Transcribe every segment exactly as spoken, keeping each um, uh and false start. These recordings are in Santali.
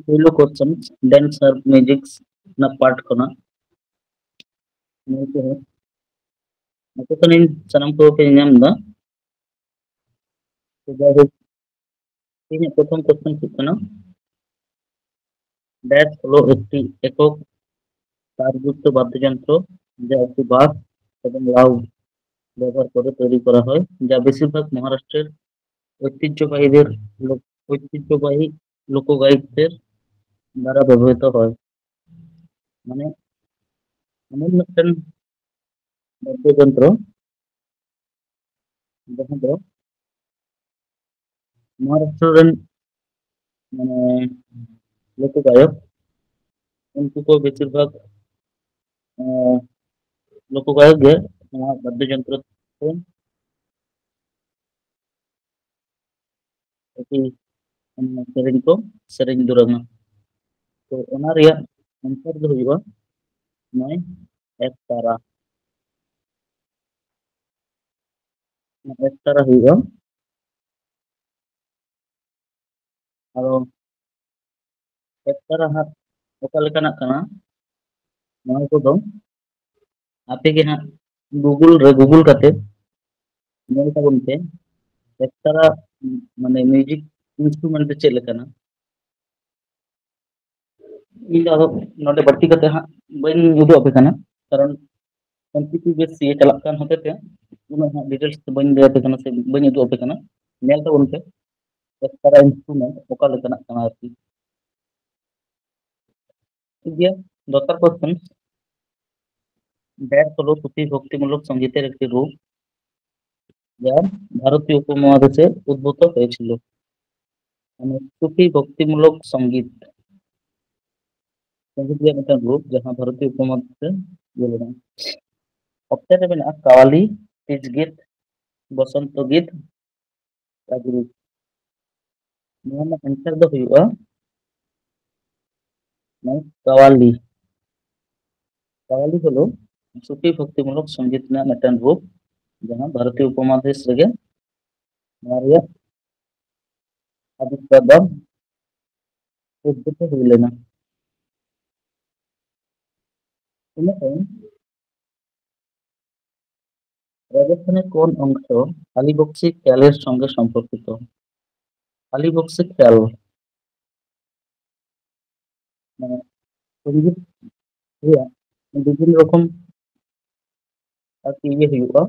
ᱯᱩᱭᱞᱩ ᱠᱚᱥᱪᱮᱱ, ᱰᱮᱱᱥ ᱟᱨ ᱢᱤᱣᱡᱤᱠ ᱨᱮᱱᱟᱜ ᱯᱟᱨᱴ ᱠᱷᱚᱱᱟᱜ᱾ ᱱᱤᱭᱟᱹ ᱠᱚ ᱟᱯᱮ ᱠᱷᱚᱱᱤᱧ ᱥᱟᱱᱟᱢ ᱠᱚᱯᱮ ᱧᱟᱢ ᱮᱫᱟ᱾ ᱛᱚ ᱡᱟᱭᱦᱳᱠ, ᱤᱧᱟᱹᱜ ᱯᱨᱚᱛᱷᱚᱢ ᱠᱚᱥᱪᱮᱱ ᱦᱩᱭᱩᱜ ᱠᱟᱱᱟ, ᱰᱮᱥ ᱦᱚᱞᱚ ᱮᱠᱴᱤ ᱮᱠᱚᱠ ᱛᱟᱨ যুক্ত বাদ্যযন্ত্র, যা একটি বাস এবং লাউড ব্যবহার করে তৈরি করা হয়, যা বেশিরভাগ মহারাষ্ট্রের ঐতিহ্যবাহীদের লোক ঐতিহ্যবাহী লোকগায়কদের দ্বারা ব্যবহৃত হয়। মানে এমন একটা বাদ্যযন্ত্র ᱡᱟᱦᱟᱸ ᱫᱚ ᱢᱚᱦᱟᱨᱟᱥᱴᱨᱚ ᱨᱮᱱ ᱢᱟᱱᱮ ᱞᱳᱠ ᱜᱟᱭᱚᱠ, ᱩᱱᱠᱩ ᱠᱚ ᱵᱮᱥᱤᱨ ᱵᱷᱟᱜᱽ ᱞᱳᱠ ᱜᱟᱭᱚᱠ ᱜᱮ ᱱᱚᱣᱟ ᱵᱟᱫᱽᱫᱚ ᱡᱚᱱᱛᱨᱚ ᱛᱮ ᱟᱹᱰᱤ ᱥᱮᱨᱮᱧ ᱠᱚ ᱥᱮᱨᱮᱧ ᱫᱩᱨᱟᱹᱝᱟ᱾ ᱛᱚ ᱚᱱᱟ ᱨᱮᱭᱟᱜ ᱟᱱᱥᱟᱨ ᱫᱚ ᱦᱩᱭᱩᱜᱼᱟ ᱱᱚᱭ ᱮᱠᱛᱟᱨᱟ᱾ ᱮᱠᱛᱟᱨᱟ ᱦᱩᱭᱩᱜᱼᱟ᱾ ᱟᱫᱚ ᱮᱠᱛᱟᱨᱟ ᱦᱟᱸᱜ ᱚᱠᱟ ᱞᱮᱠᱟᱱᱟᱜ ᱠᱟᱱᱟ, ᱱᱚᱣᱟ ᱠᱚᱫᱚ ᱟᱯᱮ ᱜᱮ ᱦᱟᱸᱜ ᱜᱩᱜᱩᱞ ᱨᱮ ᱜᱩᱜᱩᱞ ᱠᱟᱛᱮ ᱧᱮᱞ ᱛᱟᱵᱚᱱ ᱯᱮ, ᱮᱠᱛᱟᱨᱟ ᱢᱟᱱᱮ ᱢᱤᱣᱡᱤᱠ ᱤᱱᱥᱴᱨᱩᱢᱮᱱᱴ ᱫᱚ ᱪᱮᱫ ᱞᱮᱠᱟᱱᱟ᱾ ᱤᱧ ᱫᱚ ᱟᱫᱚ ᱱᱚᱰᱮ ᱵᱟᱹᱲᱛᱤ ᱠᱟᱛᱮ ᱦᱟᱸᱜ ᱵᱟᱹᱧ ᱩᱫᱩᱜ ᱟᱯᱮ ᱠᱟᱱᱟ, ᱠᱟᱨᱚᱱ ᱮᱢ ᱯᱤ ᱠᱤᱭᱩ ᱵᱮᱥ ᱥᱤ ᱮ ᱪᱟᱞᱟᱜ ᱠᱟᱱ ᱦᱚᱛᱮ ᱛᱮ ᱩᱱᱟᱹᱜ ᱦᱟᱸᱜ ᱰᱤᱴᱮᱞᱥ ᱛᱮ ᱵᱟᱹᱧ ᱞᱟᱹᱭ ᱟᱯᱮ ᱠᱟᱱᱟ ᱥᱮ ᱵᱟᱹᱧ ᱩᱫᱩᱜ ᱟᱯᱮ ᱠᱟᱱᱟ᱾ ᱧᱮᱞ ᱛᱟᱵᱚᱱ ᱯᱮ ᱮᱠᱛᱟᱨᱟ ᱤᱱᱥᱴᱨᱩᱢᱮᱱᱴ ᱚᱠᱟ ᱞᱮᱠᱟᱱᱟᱜ ᱠᱟᱱᱟ ᱟᱨᱠᱤ᱾ ᱴᱷᱤᱠ ᱜᱮᱭᱟ, ᱫᱚᱥᱟᱨ ᱠᱚᱥᱪᱮᱱ, ᱰᱮᱥ হলো সুফি ভক্তিমূলক সঙ্গীতের একটি রূপ, যা ভারতীয় উপমহাদেশে উদ্ভূত হয়েছিল। মানে সুফি ভক্তিমূলক সঙ্গীত, সঙ্গীত ᱨᱮᱭᱟᱜ ᱢᱤᱫᱴᱟᱝ ᱨᱩᱯ, ᱡᱟᱦᱟᱸ ᱵᱷᱟᱨᱚᱛᱤᱭᱚ ᱩᱯᱚᱢᱚᱦᱟᱫᱮᱥ ᱨᱮ ᱤᱭᱟᱹ ᱞᱮᱱᱟ᱾ ᱚᱯᱥᱮᱱ ᱨᱮ ᱢᱮᱱᱟᱜᱼᱟ ᱠᱟᱣᱟᱞᱤ, ᱛᱤᱡᱽ ᱜᱤᱛ, ᱵᱚᱥᱚᱱᱛᱚ ᱜᱤᱛ, ᱠᱟᱡᱽᱨᱤ᱾ ᱱᱚᱣᱟ ᱨᱮᱱᱟᱜ ᱟᱱᱥᱟᱨ ᱫᱚ ᱦᱩᱭᱩᱜᱼᱟ ᱱᱚᱣᱟ ᱠᱟᱣᱟᱞᱤ᱾ ᱠᱟᱣᱟᱞᱤ ᱦᱚᱞᱚ ᱥᱩᱯᱷᱤ ᱵᱷᱚᱠᱛᱤᱢᱩᱞᱚᱠ ᱥᱚᱝᱜᱤᱛ ᱨᱮᱱᱟᱜ ᱢᱤᱫᱴᱟᱝ ᱨᱩᱯ, ᱡᱟᱦᱟᱸ ᱵᱷᱟᱨᱚᱛᱤᱭᱚ ᱩᱯᱚᱢᱚᱦᱟᱫᱮᱥ ᱨᱮᱜᱮ ᱱᱚᱣᱟ ᱨᱮᱭᱟᱜ ᱟᱵᱤᱥᱠᱟᱨ ᱫᱚ᱾ ᱩᱫᱽᱵᱷᱩᱛ ᱦᱩᱭ ᱞᱮᱱᱟ᱾ ᱤᱱᱟᱹ ᱛᱟᱭᱚᱢ ᱨᱟᱡᱚᱥᱛᱷᱟᱱᱤ ᱠᱳᱱ ᱚᱝᱥᱚ ᱟᱞᱤᱵᱚᱠᱥᱤ ᱠᱷᱮᱭᱟᱞᱮᱨ ᱥᱚᱸᱜᱮ ᱥᱚᱢᱯᱚᱨᱠᱤᱛᱚ? ᱟᱞᱤᱵᱚᱠᱥᱤ ᱠᱷᱮᱭᱟᱞ, ᱢᱟᱱᱮ, ᱥᱚᱝᱜᱤᱛ ᱨᱮᱭᱟᱜ ᱵᱤᱵᱷᱤᱱᱱᱚ ᱨᱚᱠᱚᱢ ᱟᱨᱠᱤ ᱤᱭᱟᱹ ᱦᱩᱭᱩᱜᱼᱟ,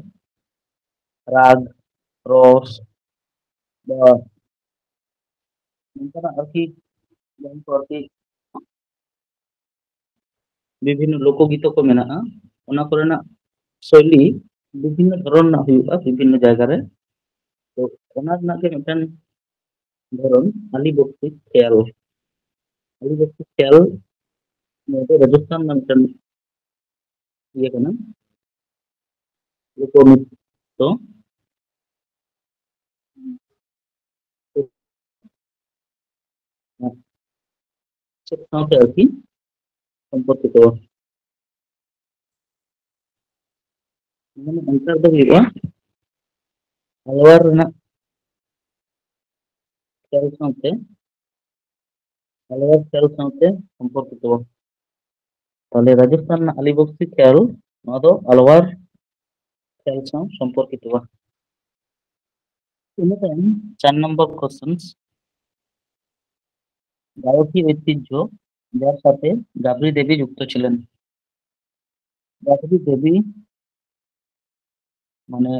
ᱨᱟᱜᱽ, ᱨᱚᱥ, ᱵᱟ ᱱᱚᱝᱠᱟᱱᱟᱜ ᱟᱨᱠᱤ, ᱡᱟᱦᱟᱸ ᱠᱚ ᱟᱨᱠᱤ ᱵᱤᱵᱷᱤᱱᱱᱚ ᱞᱳᱠᱚᱜᱤᱛᱚ ᱠᱚ ᱢᱮᱱᱟᱜᱼᱟ, ᱚᱱᱟ ᱠᱚᱨᱮᱱᱟᱜ ᱥᱳᱭᱞᱤ ᱵᱤᱵᱷᱤᱱᱱᱚ ᱫᱷᱚᱨᱚᱱ ᱨᱮᱱᱟᱜ ᱦᱩᱭᱩᱜᱼᱟ ᱵᱤᱵᱷᱤᱱᱱᱚ ᱡᱟᱭᱜᱟ ᱨᱮ᱾ ᱛᱚ, ᱚᱱᱟ ᱨᱮᱱᱟᱜ ᱜᱮ ᱢᱤᱫᱴᱟᱝ ᱫᱷᱚᱨᱚᱱ ᱟᱞᱤ ᱵᱚᱠᱥᱤ ᱠᱷᱮᱭᱟᱞ᱾ ᱟᱞᱤ ᱵᱚᱠᱥᱤ ᱠᱷᱮᱭᱟᱞ ᱱᱚᱣᱟ ᱫᱚ ᱨᱟᱡᱚᱥᱛᱷᱟᱱ ᱨᱮᱱᱟᱜ ᱢᱤᱫᱴᱟᱝ ᱤᱭᱟᱹ ᱠᱟᱱᱟ, ᱞᱳᱠᱚᱱᱨᱤᱛᱛᱚ᱾ ᱪᱮᱫ ᱥᱟᱶᱛᱮ ᱟᱨᱠᱤ ᱥᱚᱢᱯᱚᱨᱠᱤᱛᱚ? ᱢᱟᱱᱮ ᱚᱱᱠᱟ ᱫᱚ ᱦᱩᱭᱩᱜᱼᱟ, ᱟᱞᱣᱟᱨ ᱨᱮᱱᱟᱜ ᱠᱷᱮᱭᱟᱞ ᱥᱟᱶᱛᱮ, ᱟᱞᱣᱟᱨ ᱠᱷᱮᱭᱟᱞ ᱥᱟᱶᱛᱮ ᱥᱚᱢᱯᱚᱨᱠᱤᱛᱚ᱾ ᱛᱟᱦᱞᱮ ᱨᱟᱡᱚᱥᱛᱷᱟᱱ ᱨᱮᱱᱟᱜ ᱟᱞᱤᱵᱚᱠᱥᱤ ᱠᱷᱮᱭᱟᱞ, ᱱᱚᱣᱟ ᱫᱚ ᱟᱞᱣᱟᱨ ᱠᱷᱮᱭᱟᱞ ᱥᱟᱶ ᱥᱚᱢᱯᱚᱨᱠᱤᱛᱚ᱾ ᱤᱱᱟᱹ ᱛᱟᱭᱚᱢ ᱪᱟᱨ ᱱᱚᱢᱵᱚᱨ ᱠᱚᱥᱪᱮᱱ, গায়কী ঐতিহ্য যার সাথে গাবরি দেবী যুক্ত ছিলেন। গাবরি দেবী মানে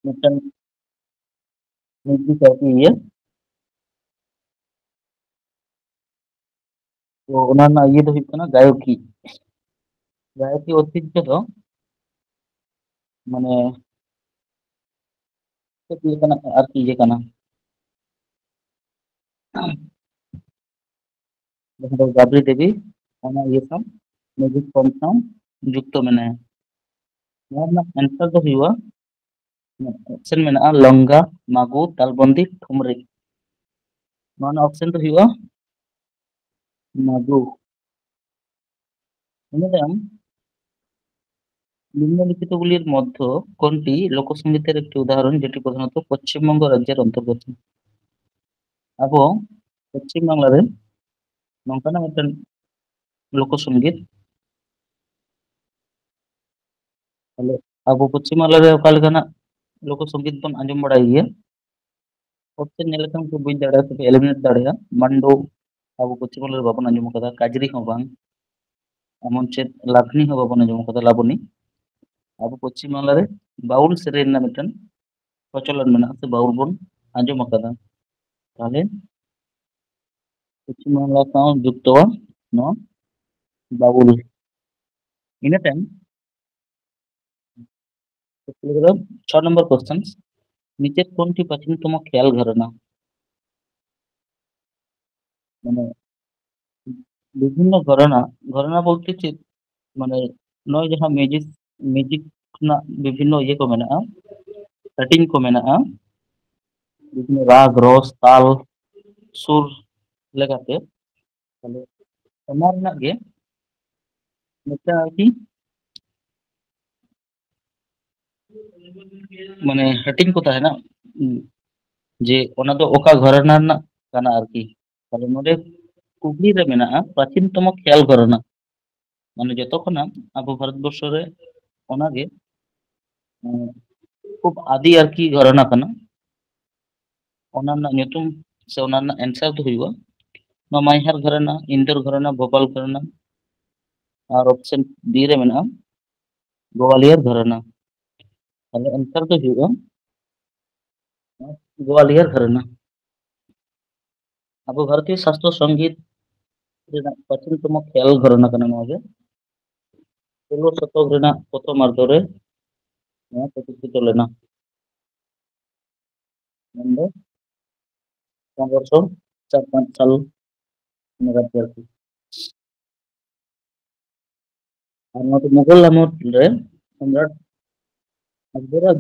মিডটাং music ᱟᱨᱠᱤ ᱤᱭᱟᱹ, ᱛᱚ ᱚᱱᱟ ᱨᱮᱱᱟᱜ ᱤᱭᱟᱹ ᱫᱚ ᱦᱩᱭᱩᱜ ᱠᱟᱱᱟ ᱜᱟᱭᱚᱠᱤ᱾ ᱜᱟᱭᱚᱠᱤ ᱳᱭᱛᱤᱦᱡᱚ ᱫᱚ ᱢᱟᱱᱮ ᱪᱮᱫ ᱞᱮᱠᱟᱱᱟᱜ ᱟᱨᱠᱤ ᱤᱭᱟᱹ ᱠᱟᱱᱟ, ᱡᱟᱦᱟᱸ ᱫᱚ ᱜᱟᱵᱽᱨᱤ ᱫᱮᱵᱤ ᱚᱱᱟ ᱤᱭᱟᱹ ᱥᱟᱶ, ᱢᱤᱭᱩᱡᱤᱠ ᱯᱷᱚᱨᱢ ᱥᱟᱶ ᱡᱩᱠᱛᱚ ᱢᱮᱱᱟᱭᱟ᱾ ᱱᱚᱣᱟ ᱨᱮᱱᱟᱜ ᱮᱱᱥᱟᱨ ᱫᱚ ᱦᱩᱭᱩᱜᱼᱟ, ᱚᱯᱥᱮᱱ ᱢᱮᱱᱟᱜᱼᱟ ᱞᱚᱝᱜᱟ, ᱢᱟᱜᱩ, ᱛᱟᱞᱵᱚᱱᱫᱤ, ᱴᱷᱩᱢᱨᱤ᱾ ᱱᱚᱣᱟ ᱨᱮᱱᱟᱜ ᱚᱯᱥᱮᱱ ᱫᱚ ᱦᱩᱭᱩᱜᱼᱟ ᱢᱟᱜᱩ᱾ ᱤᱱᱟᱹ ᱛᱟᱭᱚᱢ নিম্নলিখিতগুলির মধ্যে কোনটি লোকসঙ্গীতের একটি উদাহরণ যেটি প্রধানত পশ্চিমবঙ্গ রাজ্যের অন্তর্গত? ᱟᱵᱚ ᱯᱚᱪᱷᱤᱢ ᱵᱟᱝᱞᱟ ᱨᱮ ᱱᱚᱝᱠᱟᱱᱟᱜ ᱢᱤᱫᱴᱮᱱ ᱞᱳᱠᱚ ᱥᱚᱝᱜᱤᱛ᱾ ᱛᱟᱦᱞᱮ ᱟᱵᱚ ᱯᱚᱪᱷᱤᱢ ᱵᱟᱝᱞᱟ ᱨᱮ ᱚᱠᱟ ᱞᱮᱠᱟᱱᱟᱜ ᱞᱳᱠᱚ ᱥᱚᱝᱜᱤᱛ ᱵᱚᱱ ᱟᱸᱡᱚᱢ ᱵᱟᱲᱟᱭ ᱜᱮᱭᱟ? ᱚᱯᱥᱮᱱ ᱧᱮᱞ ᱞᱮᱠᱷᱟᱱ ᱠᱚ ᱵᱩᱡᱽ ᱫᱟᱲᱮᱭᱟᱜᱼᱟ ᱥᱮ eliminate ᱫᱟᱲᱮᱭᱟᱜᱼᱟ᱾ ᱢᱟᱱᱰᱳ ᱟᱵᱚ ᱯᱚᱪᱷᱤᱢ ᱵᱟᱝᱞᱟ ᱨᱮ ᱵᱟᱵᱚᱱ ᱟᱸᱡᱚᱢ ᱟᱠᱟᱫᱟ, ᱠᱟᱡᱽᱨᱤ ᱦᱚᱸ ᱵᱟᱝ, ᱮᱢᱚᱱ ᱪᱮᱫ ᱞᱟᱵᱷᱱᱤ ᱦᱚᱸ ᱵᱟᱵᱚᱱ ᱟᱸᱡᱚᱢ ᱟᱠᱟᱫᱟ, ᱞᱟᱵᱚᱱᱤ᱾ ᱟᱵᱚ ᱯᱚᱪᱷᱤᱢ ᱵᱟᱝᱞᱟ ᱨᱮ ᱵᱟᱣᱩᱞ ᱥᱮᱨᱮᱧ ᱨᱮᱱᱟᱜ ᱢᱤᱫᱴᱮᱱ ᱯᱨᱚᱪᱚᱞᱚᱱ ᱢᱮᱱᱟᱜᱼᱟ ᱥᱮ ᱵᱟᱣᱩᱞ ᱵᱚᱱ ᱟᱸᱡᱚᱢ ᱟᱠᱟᱫᱟ᱾ ᱛᱟᱦᱞᱮ ᱯᱚᱪᱷᱤᱢ ᱵᱟᱝᱞᱟ ᱥᱟᱶ ᱡᱩᱠᱛᱚᱣᱟ ᱱᱚᱣᱟ ᱵᱟᱣᱩᱞ᱾ ᱤᱱᱟᱹ ᱛᱟᱭᱚᱢ ᱠᱩᱠᱞᱤ ᱨᱮᱫᱚ ᱪᱷᱚ ᱱᱚᱢᱵᱚᱨ ᱠᱚᱥᱪᱮᱱ, ᱱᱤᱪᱮᱨ ᱠᱳᱱᱴᱤ ᱯᱨᱟᱪᱤᱱᱛᱚᱢᱚ ᱠᱷᱮᱭᱟᱞ ᱜᱷᱚᱨᱟᱱᱟ? ᱢᱟᱱᱮ ᱵᱤᱵᱷᱤᱱᱱᱚ ᱜᱷᱚᱨᱟᱱᱟ, ᱜᱷᱚᱨᱟᱱᱟ ᱵᱚᱞᱛᱮ ᱪᱮᱫ? ᱢᱟᱱᱮ ᱱᱚᱜᱼᱚᱭ ᱡᱟᱦᱟᱸ ᱢᱤᱭᱩᱡᱤᱠ, ᱢᱤᱭᱩᱡᱤᱠ ᱨᱮᱱᱟᱜ ᱵᱤᱵᱷᱤᱱᱱᱚ ᱤᱭᱟᱹ ᱠᱚ ᱢᱮᱱᱟᱜᱼᱟ, ᱦᱟᱹᱴᱤᱧ ᱠᱚ ᱢᱮᱱᱟᱜᱼᱟ, ᱵᱤᱵᱷᱤᱱᱱᱚ ᱨᱟᱜᱽ, ᱨᱚᱥ, ᱛᱟᱞ, ᱥᱩᱨ ᱞᱮᱠᱟᱛᱮ᱾ ᱛᱟᱦᱞᱮ ᱚᱱᱟ ᱨᱮᱱᱟᱜ ᱜᱮ ᱢᱤᱫᱴᱟᱝ ᱟᱨᱠᱤ ᱢᱟᱱᱮ ᱦᱟᱹᱴᱤᱧ ᱠᱚ ᱛᱟᱦᱮᱱᱟ, ᱩᱸ, ᱡᱮ ᱚᱱᱟ ᱫᱚ ᱚᱠᱟ ᱜᱷᱚᱨᱟᱱᱟ ᱨᱮᱱᱟᱜ ᱠᱟᱱᱟ ᱟᱨᱠᱤ᱾ ᱛᱟᱦᱞᱮ ᱱᱚᱰᱮ ᱠᱩᱠᱞᱤ ᱨᱮ ᱢᱮᱱᱟᱜᱼᱟ ᱯᱨᱟᱪᱤᱱᱛᱚᱢᱚ ᱠᱷᱮᱭᱟᱞ ᱜᱷᱚᱨᱟᱱᱟ, ᱢᱟᱱᱮ ᱡᱚᱛᱚ ᱠᱷᱚᱱᱟᱜ ᱟᱵᱚ ᱵᱷᱟᱨᱚᱛ ᱵᱚᱨᱥᱚ ᱨᱮ ᱚᱱᱟᱜᱮ, ᱩᱸ, ᱠᱷᱩᱵ ᱟᱹᱫᱤ ᱟᱨᱠᱤ ᱜᱷᱚᱨᱟᱱᱟ ᱠᱟᱱᱟ᱾ ᱚᱱᱟ ᱨᱮᱱᱟᱜ ᱧᱩᱛᱩᱢ ᱥᱮ ᱚᱱᱟ ᱨᱮᱱᱟᱜ ᱮᱱᱥᱟᱨ ᱫᱚ ᱦᱩᱭᱩᱜᱼᱟ ᱱᱚᱣᱟ ᱢᱟᱭᱦᱟᱨ ᱜᱷᱚᱨᱟᱱᱟ, ᱤᱱᱫᱳᱨ ᱜᱷᱚᱨᱟᱱᱟ, ᱵᱷᱳᱯᱟᱞ ᱜᱷᱚᱨᱟᱱᱟ, ᱟᱨ ᱚᱯᱥᱮᱱ ᱵᱤ ᱨᱮ ᱢᱮᱱᱟᱜᱼᱟ ᱜᱳᱣᱟᱞᱤᱭᱚᱨ ᱜᱷᱚᱨᱟᱱᱟ᱾ ᱛᱟᱦᱞᱮ ᱮᱱᱥᱟᱨ ᱫᱚ ᱦᱩᱭᱩᱜᱼᱟ ᱜᱳᱣᱟᱞᱤᱭᱚᱨ ᱜᱷᱚᱨᱟᱱᱟ᱾ ᱟᱵᱚ ᱵᱷᱟᱨᱚᱛᱤᱭᱚ ᱥᱟᱥᱛᱨᱚ ᱥᱚᱝᱜᱤᱛ ᱨᱮᱱᱟᱜ ᱯᱨᱟᱪᱤᱱᱛᱚᱢᱚ ᱠᱷᱮᱭᱟᱞ ᱜᱷᱚᱨᱟᱱᱟ ᱠᱟᱱᱟ ᱱᱚᱣᱟ ᱜᱮ᱾ ᱥᱳᱞᱳ ᱥᱚᱛᱚᱠ ᱨᱮᱱᱟᱜ ᱯᱨᱚᱛᱷᱚᱢ ᱟᱨᱫᱷᱚ ᱨᱮ ᱱᱚᱣᱟ ᱯᱨᱚᱛᱤᱥᱴᱷᱤᱛᱚ ᱞᱮᱱᱟ᱾ ᱢᱮᱱᱫᱚ ᱯᱚᱱᱨᱚᱥᱚ ᱪᱟᱨ ᱯᱟᱸᱪ ᱥᱟᱞ ᱱᱟᱜᱟᱫ ᱜᱮ ᱟᱨᱠᱤ᱾ ᱟᱨ ᱱᱚᱣᱟ ᱫᱚ ᱢᱩᱜᱚᱞ ᱟᱢᱚᱞ ᱨᱮ ᱥᱚᱢᱨᱟᱴ ᱟᱠᱵᱚᱨᱟᱜ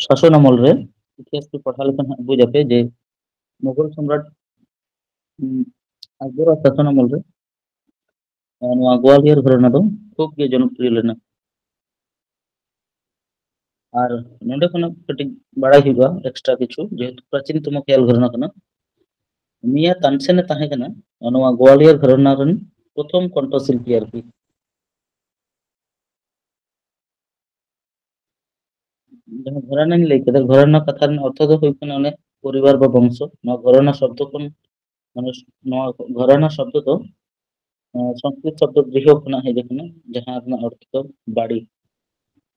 ᱥᱟᱥᱚᱱ ᱟᱢᱚᱞ ᱨᱮ, ᱤᱛᱤᱦᱟᱥ ᱠᱚ ᱯᱟᱲᱦᱟᱣ ᱞᱮᱠᱷᱟᱱ ᱦᱟᱸᱜ ᱵᱩᱡᱽ ᱟᱯᱮ ᱡᱮ ᱢᱩᱜᱚᱞ ᱥᱚᱢᱨᱟᱴ, ᱩᱸ, ᱟᱠᱵᱚᱨᱟᱜ ᱥᱟᱥᱚᱱ ᱟᱢᱚᱞ ᱨᱮ, ᱟᱨ ᱱᱚᱣᱟ ᱜᱳᱣᱟᱞᱤᱭᱚᱨ ᱜᱷᱚᱨᱟᱱᱟ ᱫᱚ ᱠᱷᱩᱵ ᱜᱮ ᱡᱚᱱᱚᱯᱨᱤᱭᱚ ᱞᱮᱱᱟ᱾ ᱟᱨ ᱱᱚᱰᱮ ᱠᱷᱚᱱᱟᱜ ᱠᱟᱹᱴᱤᱡ ᱵᱟᱲᱟᱭ ᱦᱩᱭᱩᱜᱼᱟ ᱮᱠᱥᱴᱨᱟ ᱠᱤᱪᱷᱩ, ᱡᱮᱦᱮᱛᱩ ᱯᱨᱟᱪᱤᱱ ᱛᱚᱢᱚ ᱠᱷᱮᱭᱟᱞ ᱜᱷᱚᱨᱟᱱᱟ ᱠᱟᱱᱟ᱾ ᱢᱤᱭᱟ ᱛᱟᱱᱥᱮᱱ ᱮ ᱛᱟᱦᱮᱸ ᱠᱟᱱᱟ ᱱᱚᱣᱟ ᱜᱳᱣᱟᱞᱤᱭᱚᱨ ᱜᱷᱚᱨᱟᱱᱟ ᱨᱮᱱ ᱯᱨᱚᱛᱷᱚᱢ ᱠᱚᱱᱴᱷᱚ ᱥᱤᱞᱯᱤ ᱟᱨᱠᱤ᱾ ᱡᱟᱦᱟᱸ ᱜᱷᱚᱨᱟᱱᱟᱧ ᱞᱟᱹᱭ ᱠᱮᱫᱟ, ᱜᱷᱚᱨᱟᱱᱟ ᱠᱟᱛᱷᱟ ᱨᱮᱱᱟᱜ ᱚᱨᱛᱷᱚ ᱫᱚ ᱦᱩᱭᱩᱜ ᱠᱟᱱᱟ ᱚᱱᱮ ᱯᱚᱨᱤᱵᱟᱨ ᱵᱟ ᱵᱚᱝᱥᱚ᱾ ᱱᱚᱣᱟ ᱜᱷᱚᱨᱟᱱᱟ ᱥᱚᱵᱫᱚ ᱠᱷᱚᱱ, ᱢᱟᱱᱮ ᱱᱚᱣᱟ ᱜᱷᱚᱨᱟᱱᱟ ᱥᱚᱵᱫᱚ ᱫᱚ, ᱟᱸ, ᱥᱚᱝᱥᱠᱨᱤᱛ ᱥᱚᱵᱫᱚ ᱜᱨᱤᱦᱚ ᱠᱷᱚᱱᱟᱜ ᱦᱮᱡ ᱟᱠᱟᱱᱟ, ᱡᱟᱦᱟᱸ ᱨᱮᱱᱟᱜ ᱚᱨᱛᱷᱚ ᱫᱚ ᱵᱟᱲᱤ᱾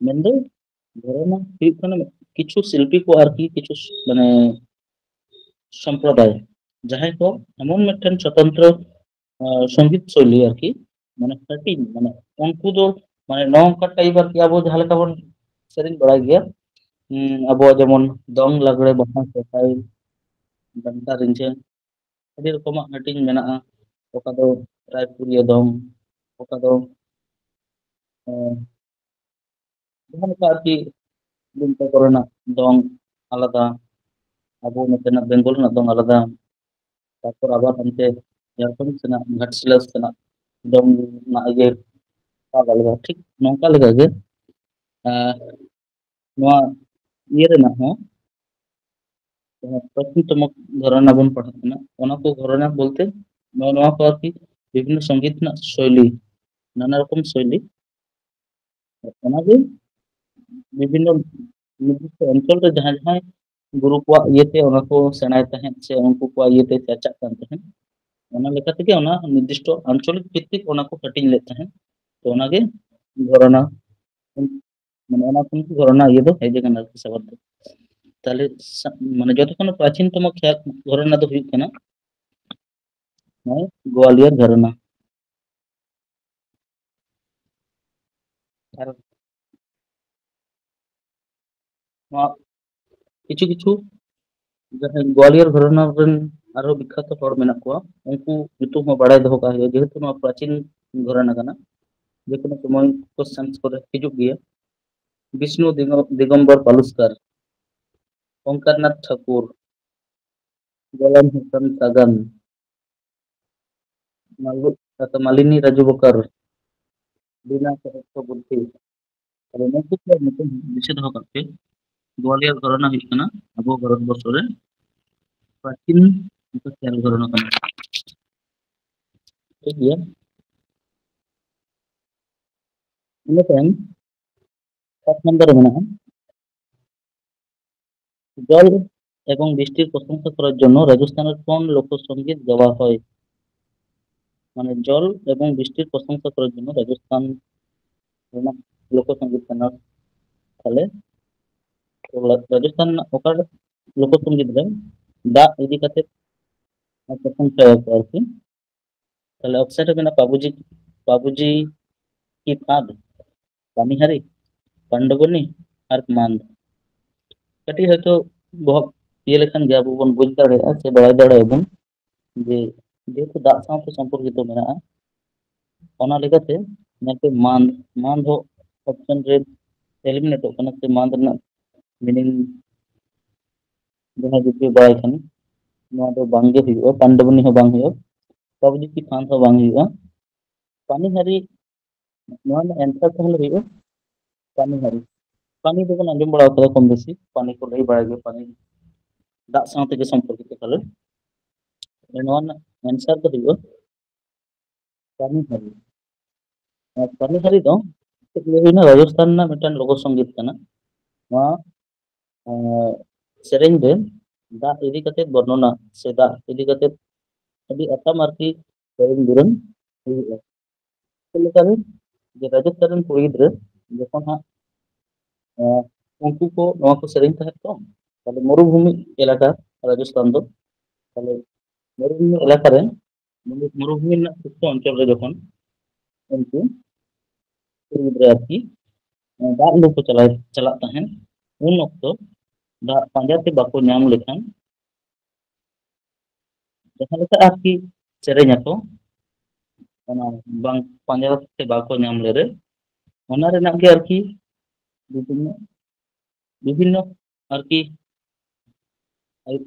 ᱢᱮᱱᱫᱚ ᱜᱷᱚᱨᱟᱱᱟ ᱦᱩᱭᱩᱜ ᱠᱟᱱᱟ ᱠᱤᱪᱷᱩ ᱥᱤᱞᱯᱤ ᱠᱚ ᱟᱨᱠᱤ ᱠᱤᱪᱷᱩ ᱢᱟᱱᱮ ᱥᱚᱢᱯᱨᱚᱫᱟᱭ, ᱡᱟᱦᱟᱸᱭ ᱠᱚ ᱮᱢᱚᱱ ᱢᱤᱫᱴᱮᱱ ᱥᱚᱛᱚᱱᱛᱨᱚ, ᱟᱸ, ᱥᱚᱝᱜᱤᱛ ᱥᱳᱭᱞᱤ ᱟᱨᱠᱤ, ᱢᱟᱱᱮ ᱦᱟᱹᱴᱤᱧ, ᱢᱟᱱᱮ ᱩᱱᱠᱩ ᱫᱚ ᱢᱟᱱᱮ ᱱᱚᱝᱠᱟ ᱴᱟᱭᱤᱯ ᱟᱨᱠᱤ ᱟᱵᱚ ᱡᱟᱦᱟᱸ ᱞᱮᱠᱟ ᱵᱚᱱ ᱥᱮᱨᱮᱧ ᱵᱟᱲᱟᱭ ᱜᱮᱭᱟ, ᱩᱸ, ᱟᱵᱚᱣᱟᱜ ᱡᱮᱢᱚᱱ ᱫᱚᱝ, ᱞᱟᱜᱽᱲᱮ, ᱵᱟᱦᱟ, ᱥᱚᱨᱦᱟᱭ, ᱰᱟᱱᱴᱟ, ᱨᱤᱸᱡᱷᱟᱹ, ᱟᱹᱰᱤ ᱨᱚᱠᱚᱢᱟᱜ ᱦᱟᱹᱴᱤᱧ ᱢᱮᱱᱟᱜᱼᱟ᱾ ᱚᱠᱟ ᱫᱚ ᱨᱟᱭᱯᱩᱨᱤᱭᱟᱹ ᱫᱚᱝ, ᱚᱠᱟ ᱫᱚ, ᱮᱸ, ᱡᱟᱦᱟᱸ ᱞᱮᱠᱟ ᱟᱨᱠᱤ ᱫᱩᱢᱠᱟ ᱠᱚᱨᱮᱱᱟᱜ ᱫᱚᱝ ᱟᱞᱟᱫᱟ, ᱟᱵᱚ ᱱᱚᱛᱮᱱᱟᱜ ᱵᱮᱝᱜᱚᱞ ᱨᱮᱱᱟᱜ ᱫᱚᱝ ᱟᱞᱟᱫᱟ, ᱛᱟᱨᱯᱚᱨ ᱟᱵᱟᱨ ᱦᱟᱱᱛᱮ ᱡᱷᱟᱲᱠᱷᱚᱸᱰ ᱥᱮᱱᱟᱜ ᱜᱷᱟᱴᱥᱤᱞᱟᱹ ᱥᱮᱱᱟᱜ ᱫᱚᱝ ᱨᱮᱱᱟᱜ ᱤᱭᱟᱹ ᱟᱞᱟᱫᱟ ᱟᱞᱟᱫᱟ᱾ ᱴᱷᱤᱠ ᱱᱚᱝᱠᱟ ᱞᱮᱠᱟᱜᱮ, ᱟᱸ, ᱱᱚᱣᱟ ᱤᱭᱟᱹ ᱨᱮᱱᱟᱜ ᱦᱚᱸ ᱡᱟᱦᱟᱸ ᱯᱨᱟᱪᱤᱱ ᱛᱚᱢᱚ ᱜᱷᱚᱨᱟᱱᱟ ᱵᱚᱱ ᱯᱟᱲᱦᱟᱜ ᱠᱟᱱᱟ, ᱚᱱᱟ ᱠᱚ ᱜᱷᱚᱨᱟᱱᱟ ᱵᱚᱞᱛᱮ ᱱᱚᱜᱼᱚ ᱱᱚᱣᱟ ᱠᱚ ᱟᱨᱠᱤ ᱵᱤᱵᱷᱤᱱᱱᱚ ᱥᱚᱝᱜᱤᱛ ᱨᱮᱱᱟᱜ ᱥᱳᱭᱞᱤ, ᱱᱟᱱᱟ ᱨᱚᱠᱚᱢ ᱥᱳᱭᱞᱤ᱾ ᱚᱱᱟᱜᱮ ᱵᱤᱵᱷᱤᱱᱱᱚ ᱱᱤᱨᱫᱤᱥᱴᱚ ᱚᱧᱪᱚᱞ ᱨᱮ ᱡᱟᱦᱟᱸᱭ ᱡᱟᱦᱟᱸᱭ ᱜᱩᱨᱩ ᱠᱚᱣᱟᱜ ᱤᱭᱟᱹᱛᱮ ᱚᱱᱟ ᱠᱚ ᱥᱮᱬᱟᱭ ᱛᱟᱦᱮᱸᱫ ᱥᱮ ᱩᱱᱠᱩ ᱠᱚᱣᱟᱜ ᱤᱭᱟᱹᱛᱮ ᱪᱟᱨᱪᱟᱜ ᱠᱟᱱ ᱛᱟᱦᱮᱸᱫ, ᱚᱱᱟ ᱞᱮᱠᱟ ᱛᱮᱜᱮ ᱚᱱᱟ ᱱᱤᱨᱫᱤᱥᱴᱚ ᱟᱧᱪᱚᱞᱤᱠ ᱵᱷᱤᱛᱛᱤᱠ ᱚᱱᱟ ᱠᱚ ᱦᱟᱹᱴᱤᱧ ᱞᱮᱫ ᱛᱟᱦᱮᱸᱫ᱾ ᱛᱚ ᱚᱱᱟᱜᱮ ᱜᱷᱚᱨᱟᱱᱟ, ᱢᱟᱱᱮ ᱚᱱᱟ ᱠᱷᱚᱱ ᱜᱮ ᱜᱷᱚᱨᱟᱱᱟ ᱤᱭᱟᱹ ᱫᱚ ᱦᱮᱡ ᱟᱠᱟᱱᱟ ᱟᱨᱠᱤ, ᱥᱟᱵᱟᱫ ᱫᱚ᱾ ᱛᱟᱦᱞᱮ ᱥᱟ-, ᱢᱟᱱᱮ ᱡᱚᱛᱚ ᱠᱷᱚᱱ ᱯᱨᱟᱪᱤᱱ ᱛᱚᱢᱚ ᱠᱷᱮᱭᱟᱞ ᱜᱷᱚᱨᱟᱱᱟ ᱫᱚ ᱦᱩᱭᱩᱜ ᱠᱟᱱᱟ ᱱᱚᱜᱼᱚᱭ ᱜᱳᱣᱟᱞᱤᱭᱚᱨ ᱜᱷᱚᱨᱟᱱᱟ᱾ ᱟᱨ ᱱᱚᱣᱟ ᱠᱤᱪᱷᱩ ᱠᱤᱪᱷᱩ ᱡᱟᱦᱟᱸᱭ ᱜᱳᱣᱟᱞᱤᱭᱚᱨ ᱜᱷᱚᱨᱟᱱᱟ ᱨᱮᱱ ᱟᱨᱦᱚᱸ ᱵᱤᱠᱠᱷᱟᱛᱚ ᱦᱚᱲ ᱢᱮᱱᱟᱜ ᱠᱚᱣᱟ, ᱩᱱᱠᱩ ᱧᱩᱛᱩᱢ ᱦᱚᱸ ᱵᱟᱲᱟᱭ ᱫᱚᱦᱚ ᱠᱟᱜ ᱦᱩᱭᱩᱜᱼᱟ, ᱡᱮᱦᱮᱛᱩ ᱱᱚᱣᱟ ᱯᱨᱟᱪᱤᱱ ᱜᱷᱚᱨᱟᱱᱟ ᱠᱟᱱᱟ, ᱡᱮᱠᱳᱱᱳ ᱥᱚᱢᱚᱭ ᱠᱚᱥᱪᱮᱱᱥ ᱠᱚᱨᱮ ᱦᱤᱡᱩᱜ ᱜᱮᱭᱟ᱾ ᱵᱤᱥᱱᱩ ᱫᱤᱜᱚ-, ᱫᱤᱜᱚᱢᱵᱚᱨ ᱯᱟᱞᱩᱥᱠᱟᱨ, ᱳᱝᱠᱟᱨᱱᱟᱛᱷ ᱴᱷᱟᱠᱩᱨ, ᱜᱚᱞᱟᱱ ᱦᱟᱥᱟᱱ ᱥᱟᱜᱟᱱ, ᱢᱟᱞᱩ-, ᱢᱟᱞᱤᱱᱤ ᱨᱟᱡᱩᱵᱚᱠᱟᱨ, ᱵᱤᱱᱟ ᱥᱚᱦᱚᱥᱨᱚᱵᱩᱫᱽᱫᱷᱤ᱾ ᱛᱟᱦᱞᱮ ᱱᱩᱠᱩ ᱠᱚᱣᱟᱜ ᱧᱩᱛᱩᱢ ᱫᱤᱥᱟᱹ ᱫᱚᱦᱚ ᱠᱟᱜ ᱯᱮ᱾ ᱜᱳᱣᱟᱞᱤᱭᱚᱨ ᱜᱷᱚᱨᱟᱱᱟ ᱦᱩᱭᱩᱜ ᱠᱟᱱᱟ ᱟᱵᱚ ᱵᱷᱟᱨᱚᱛ ᱵᱚᱨᱥᱚ ᱨᱮ ᱯᱨᱟᱪᱤᱱ ᱠᱷᱮᱭᱟᱞ ᱜᱷᱚᱨᱚᱱᱟ ᱠᱟᱱᱟ᱾ ᱴᱷᱤᱠ ᱜᱮᱭᱟ᱾ ᱤᱱᱟᱹ ᱛᱟᱭᱚᱢ ᱥᱟᱛ ᱱᱚᱢᱵᱚᱨ ᱨᱮ ᱢᱮᱱᱟᱜᱼᱟ, জল এবং বৃষ্টির প্রশংসা করার জন্য রাজস্থানের কোন লোকসঙ্গীত গাওয়া হয়? মানে, জল এবং বৃষ্টির প্রশংসা করার জন্য রাজস্থান ᱨᱮᱱᱟᱜ ᱞᱳᱠᱚ ᱥᱚᱝᱜᱤᱛ ᱠᱟᱱᱟ᱾ ᱛᱟᱦᱞᱮ ᱨᱟᱡᱚᱥᱛᱷᱟᱱ ᱨᱮᱱᱟᱜ ᱚᱠᱟ ᱞᱳᱠᱚ ᱥᱚᱝᱜᱤᱛ ᱨᱮ ᱫᱟᱜ ᱤᱫᱤ ᱠᱟᱛᱮ ᱯᱨᱚᱥᱚᱝᱥᱟᱭᱟᱠᱚ ᱟᱨᱠᱤ? ᱛᱟᱦᱞᱮ ᱚᱯᱥᱮᱱ ᱨᱮ ᱢᱮᱱᱟᱜᱼᱟ ᱯᱟᱵᱩᱡᱤ, ᱯᱟᱵᱩᱡᱤ ᱠᱤ ᱯᱷᱟᱸᱫᱽ, ᱯᱟᱱᱤᱦᱟᱨᱤ, ᱯᱟᱱᱰᱩᱵᱚᱱᱤ ᱟᱨ ᱢᱟᱱᱫ᱾ ᱠᱟᱹᱴᱤᱡ ᱦᱚᱭᱛᱳ ᱵᱚᱦᱚᱜ ᱤᱭᱟᱹ ᱞᱮᱠᱷᱟᱱ ᱜᱮ ᱟᱵᱚ ᱵᱚᱱ ᱵᱩᱡᱽ ᱫᱟᱲᱮᱭᱟᱜᱼᱟ ᱥᱮ ᱵᱟᱲᱟᱭ ᱫᱟᱲᱮᱭᱟᱜᱼᱟ ᱵᱚᱱ ᱡᱮ ᱡᱮᱦᱮᱛᱩ ᱫᱟᱜ ᱥᱟᱶᱛᱮ ᱥᱚᱢᱯᱚᱨᱠᱤᱛᱚ ᱢᱮᱱᱟᱜᱼᱟ, ᱚᱱᱟ ᱞᱮᱠᱟᱛᱮ ᱧᱮᱞ ᱯᱮ ᱢᱟᱱᱫ, ᱢᱟᱱᱫ ᱦᱚᱸ ᱚᱯᱥᱮᱱ ᱨᱮ ᱮᱞᱤᱢᱤᱱᱮᱴᱚᱜ ᱠᱟᱱᱟ, ᱥᱮ ᱢᱟᱱᱫ ᱨᱮᱱᱟᱜ ᱢᱤᱱᱤᱝ ᱡᱟᱦᱟᱸᱭ ᱡᱩᱫᱤ ᱵᱟᱲᱟᱭ ᱠᱷᱟᱱ ᱱᱚᱣᱟ ᱫᱚ ᱵᱟᱝᱜᱮ ᱦᱩᱭᱩᱜᱼᱟ, ᱯᱟᱱᱰᱩᱵᱚᱱᱤ ᱦᱚᱸ ᱵᱟᱝ ᱦᱩᱭᱩᱜᱼᱟ, ᱯᱟᱵᱽᱡᱤ ᱠᱤ ᱯᱷᱟᱸᱫᱽ ᱦᱚᱸ ᱵᱟᱝ ᱦᱩᱭᱩᱜᱼᱟ, ᱯᱟᱱᱤᱦᱟᱨᱤ, ᱱᱚᱣᱟ ᱨᱮᱱᱟᱜ ᱮᱱᱥᱟᱨ ᱛᱟᱦᱚᱞᱮ ᱦᱩᱭᱩᱜᱼᱟ ᱯᱟᱱᱤᱦᱟᱨᱤ᱾ ᱯᱟᱱᱤ ᱫᱚᱵᱚᱱ ᱟᱸᱡᱚᱢ ᱵᱟᱲᱟ ᱠᱟᱫᱟ ᱠᱚᱢ ᱵᱮᱥᱤ, ᱯᱟᱱᱤ ᱠᱚ ᱞᱟᱹᱭ ᱵᱟᱲᱟᱭ ᱜᱮᱭᱟ, ᱯᱟᱱᱤ ᱫᱟᱜ ᱥᱟᱶ ᱛᱮᱜᱮ ᱥᱚᱢᱯᱚᱨᱠᱤᱛᱚ ᱛᱟᱦᱚᱞᱮ᱾ ᱱᱚᱣᱟ ᱨᱮᱱᱟᱜ ᱮᱱᱥᱟᱨ ᱫᱚ ᱦᱩᱭᱩᱜᱼᱟ ᱯᱟᱱᱤᱦᱟᱨᱤ᱾ ᱟᱨ ᱯᱟᱱᱤᱦᱟᱨᱤ ᱫᱚ ᱪᱮᱫ ᱞᱟᱹᱭ ᱦᱩᱭᱱᱟ, ᱨᱟᱡᱚᱥᱛᱷᱟᱱ ᱨᱮᱱᱟᱜ ᱢᱤᱫᱴᱟᱝ ᱞᱳᱠᱚ ᱥᱚᱝᱜᱤᱛ ᱠᱟᱱᱟ᱾ ᱱᱚᱣᱟ, ᱟᱸ, ᱥᱮᱨᱮᱧ ᱨᱮ ᱫᱟᱜ ᱤᱫᱤ ᱠᱟᱛᱮ ᱵᱚᱨᱱᱚᱱᱟ ᱥᱮ ᱫᱟᱜ ᱤᱫᱤ ᱠᱟᱛᱮ ᱟᱹᱰᱤ ᱟᱛᱟᱢ ᱟᱨᱠᱤ ᱥᱮᱨᱮᱧ ᱫᱩᱨᱟᱹᱝ ᱦᱩᱭᱩᱜᱼᱟ᱾ ᱪᱮᱫ ᱞᱮᱠᱟᱨᱮ? ᱡᱮ ᱨᱟᱡᱚᱥᱛᱷᱟᱱ ᱨᱮᱱ ᱠᱩᱲᱤ ᱜᱤᱫᱽᱨᱟᱹ ᱡᱚᱠᱷᱚᱱ ᱦᱟᱸᱜ, ᱮᱸ, ᱩᱱᱠᱩ ᱠᱚ ᱱᱚᱣᱟ ᱠᱚ ᱥᱮᱨᱮᱧ ᱛᱟᱦᱮᱸᱫ ᱛᱚ, ᱛᱟᱦᱞᱮ ᱢᱚᱨᱩᱵᱷᱩᱢᱤ ᱮᱞᱟᱠᱟ ᱨᱟᱡᱚᱥᱛᱷᱟᱱ ᱫᱚ, ᱛᱟᱦᱞᱮ ᱢᱚᱨᱩᱵᱷᱩᱢᱤ ᱮᱞᱟᱠᱟ ᱨᱮ, ᱢᱚᱨᱩᱵᱷᱩᱢᱤ ᱨᱮᱱᱟᱜ ᱥᱩᱥᱠᱚ ᱚᱧᱪᱚᱞ ᱨᱮ ᱡᱚᱠᱷᱚᱱ ᱩᱱᱠᱩ ᱠᱩᱲᱤ ᱜᱤᱫᱽᱨᱟᱹ ᱟᱨᱠᱤ, ᱮᱸ, ᱫᱟᱜ ᱞᱩ ᱠᱚ ᱪᱟᱞᱟᱣ, ᱪᱟᱞᱟᱜ ᱛᱟᱦᱮᱸᱫ, ᱩᱱ ᱚᱠᱛᱚ ᱫᱟᱜ ᱯᱟᱸᱡᱟ ᱛᱮ ᱵᱟᱠᱚ ᱧᱟᱢ ᱞᱮᱠᱷᱟᱱ, ᱡᱟᱦᱟᱸ ᱞᱮᱠᱟ ᱟᱨᱠᱤ ᱥᱮᱨᱮᱧ ᱟᱠᱚ, ᱚᱱᱟ ᱵᱟᱝ ᱯᱟᱸᱡᱟ ᱛᱮ ᱵᱟᱠᱚ ᱧᱟᱢ ᱞᱮᱨᱮ, ᱚᱱᱟ ᱨᱮᱱᱟᱜ ᱜᱮ ᱟᱨᱠᱤ ᱵᱤᱵᱷᱤᱱᱱᱚ, ᱵᱤᱵᱷᱤᱱᱱᱚ ᱟᱨᱠᱤ,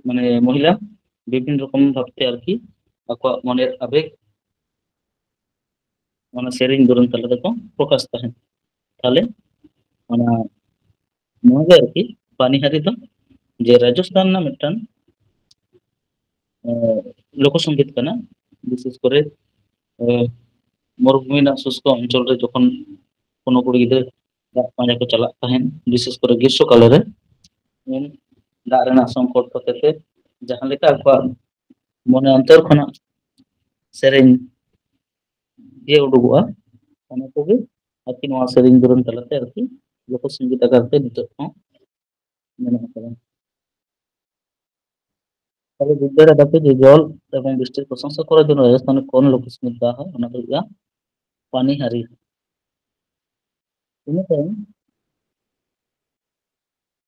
ᱢᱟᱱᱮ, ᱢᱚᱦᱤᱞᱟ ᱵᱤᱵᱷᱤᱱᱱᱚ ᱨᱚᱠᱚᱢ ᱵᱷᱟᱵᱛᱮ ᱟᱨᱠᱤ ᱟᱠᱚᱣᱟᱜ ᱢᱚᱱᱮᱨ ᱟᱵᱮᱜ ᱚᱱᱟ ᱥᱮᱨᱮᱧ ᱫᱩᱨᱟᱹᱝ ᱛᱟᱞᱟ ᱛᱮᱠᱚ ᱯᱨᱚᱠᱟᱥ ᱛᱟᱦᱮᱸᱫ᱾ ᱛᱟᱦᱞᱮ ᱚᱱᱟ, ᱱᱚᱣᱟ ᱜᱮ ᱟᱨᱠᱤ ᱯᱟᱱᱤᱦᱟᱨᱤ ᱫᱚ, ᱡᱮ ᱨᱟᱡᱚᱥᱛᱷᱟᱱ ᱨᱮᱱᱟᱜ ᱢᱤᱫᱴᱟᱝ ᱞᱳᱠᱚ ᱥᱚᱝᱜᱤᱛ ᱠᱟᱱᱟ᱾ ᱵᱤᱥᱮᱥ ᱠᱚᱨᱮ ᱢᱚᱨᱩᱵᱷᱩᱢᱤ ᱨᱮᱱᱟᱜ ᱥᱩᱥᱠᱚ ᱚᱧᱪᱚᱞ ᱨᱮ ᱡᱚᱠᱷᱚᱱ ᱠᱳᱱᱳ ᱠᱩᱲᱤ ᱜᱤᱫᱽᱨᱟᱹ ᱫᱟᱜ ᱯᱟᱸᱡᱟ ᱠᱚ ᱪᱟᱞᱟᱜ ᱛᱟᱦᱮᱸᱫ, ᱵᱤᱥᱮᱥ ᱠᱚᱨᱮ ᱜᱨᱤᱥᱥᱚ ᱠᱟᱞ ᱨᱮ, ᱩᱱ ᱫᱟᱜ ᱨᱮᱱᱟᱜ ᱥᱚᱝᱠᱚᱴ ᱦᱚᱛᱮᱛᱮ ᱡᱟᱦᱟᱸ ᱞᱮᱠᱟ ᱟᱠᱚᱣᱟᱜ ᱢᱚᱱᱮ ᱚᱱᱛᱚᱨ ᱠᱷᱚᱱᱟᱜ ᱥᱮᱨᱮᱧ ᱤᱭᱟᱹ ᱩᱰᱩᱠᱚᱜᱼᱟ, ᱚᱱᱟ ᱠᱚᱜᱮ ᱟᱨᱠᱤ ᱱᱚᱣᱟ ᱥᱮᱨᱮᱧ ᱫᱩᱨᱟᱹᱝ ᱛᱟᱞᱟᱛᱮ ᱟᱨᱠᱤ ᱞᱳᱠᱚ ᱥᱚᱝᱜᱤᱛ ᱟᱠᱟᱨ ᱛᱮ ᱱᱤᱛᱚᱜ ᱦᱚᱸ ᱢᱮᱱᱟᱜ ᱟᱠᱟᱫᱟ᱾ ᱛᱟᱦᱞᱮ ᱵᱩᱡᱽ ᱫᱟᱲᱮᱭᱟᱫᱟ ᱯᱮ ᱡᱮ ᱡᱚᱞ ᱮᱵᱚᱝ ᱵᱤᱥᱴᱤᱨ ᱯᱨᱚᱥᱚᱝᱥᱟ ᱠᱚᱨᱟᱨ ᱡᱚᱱᱱᱚ ᱨᱟᱡᱚᱥᱛᱷᱟᱱᱤ ᱠᱚᱱ ᱞᱳᱠ ᱥᱚᱝᱜᱤᱛ ᱜᱟᱣᱟ ᱦᱚᱭ, ᱚᱱᱟ ᱫᱚ ᱦᱩᱭᱩᱜᱼᱟ ᱯᱟᱱᱤ ᱦᱟᱨᱤ᱾ ᱤᱱᱟᱹ ᱛᱟᱭᱚᱢ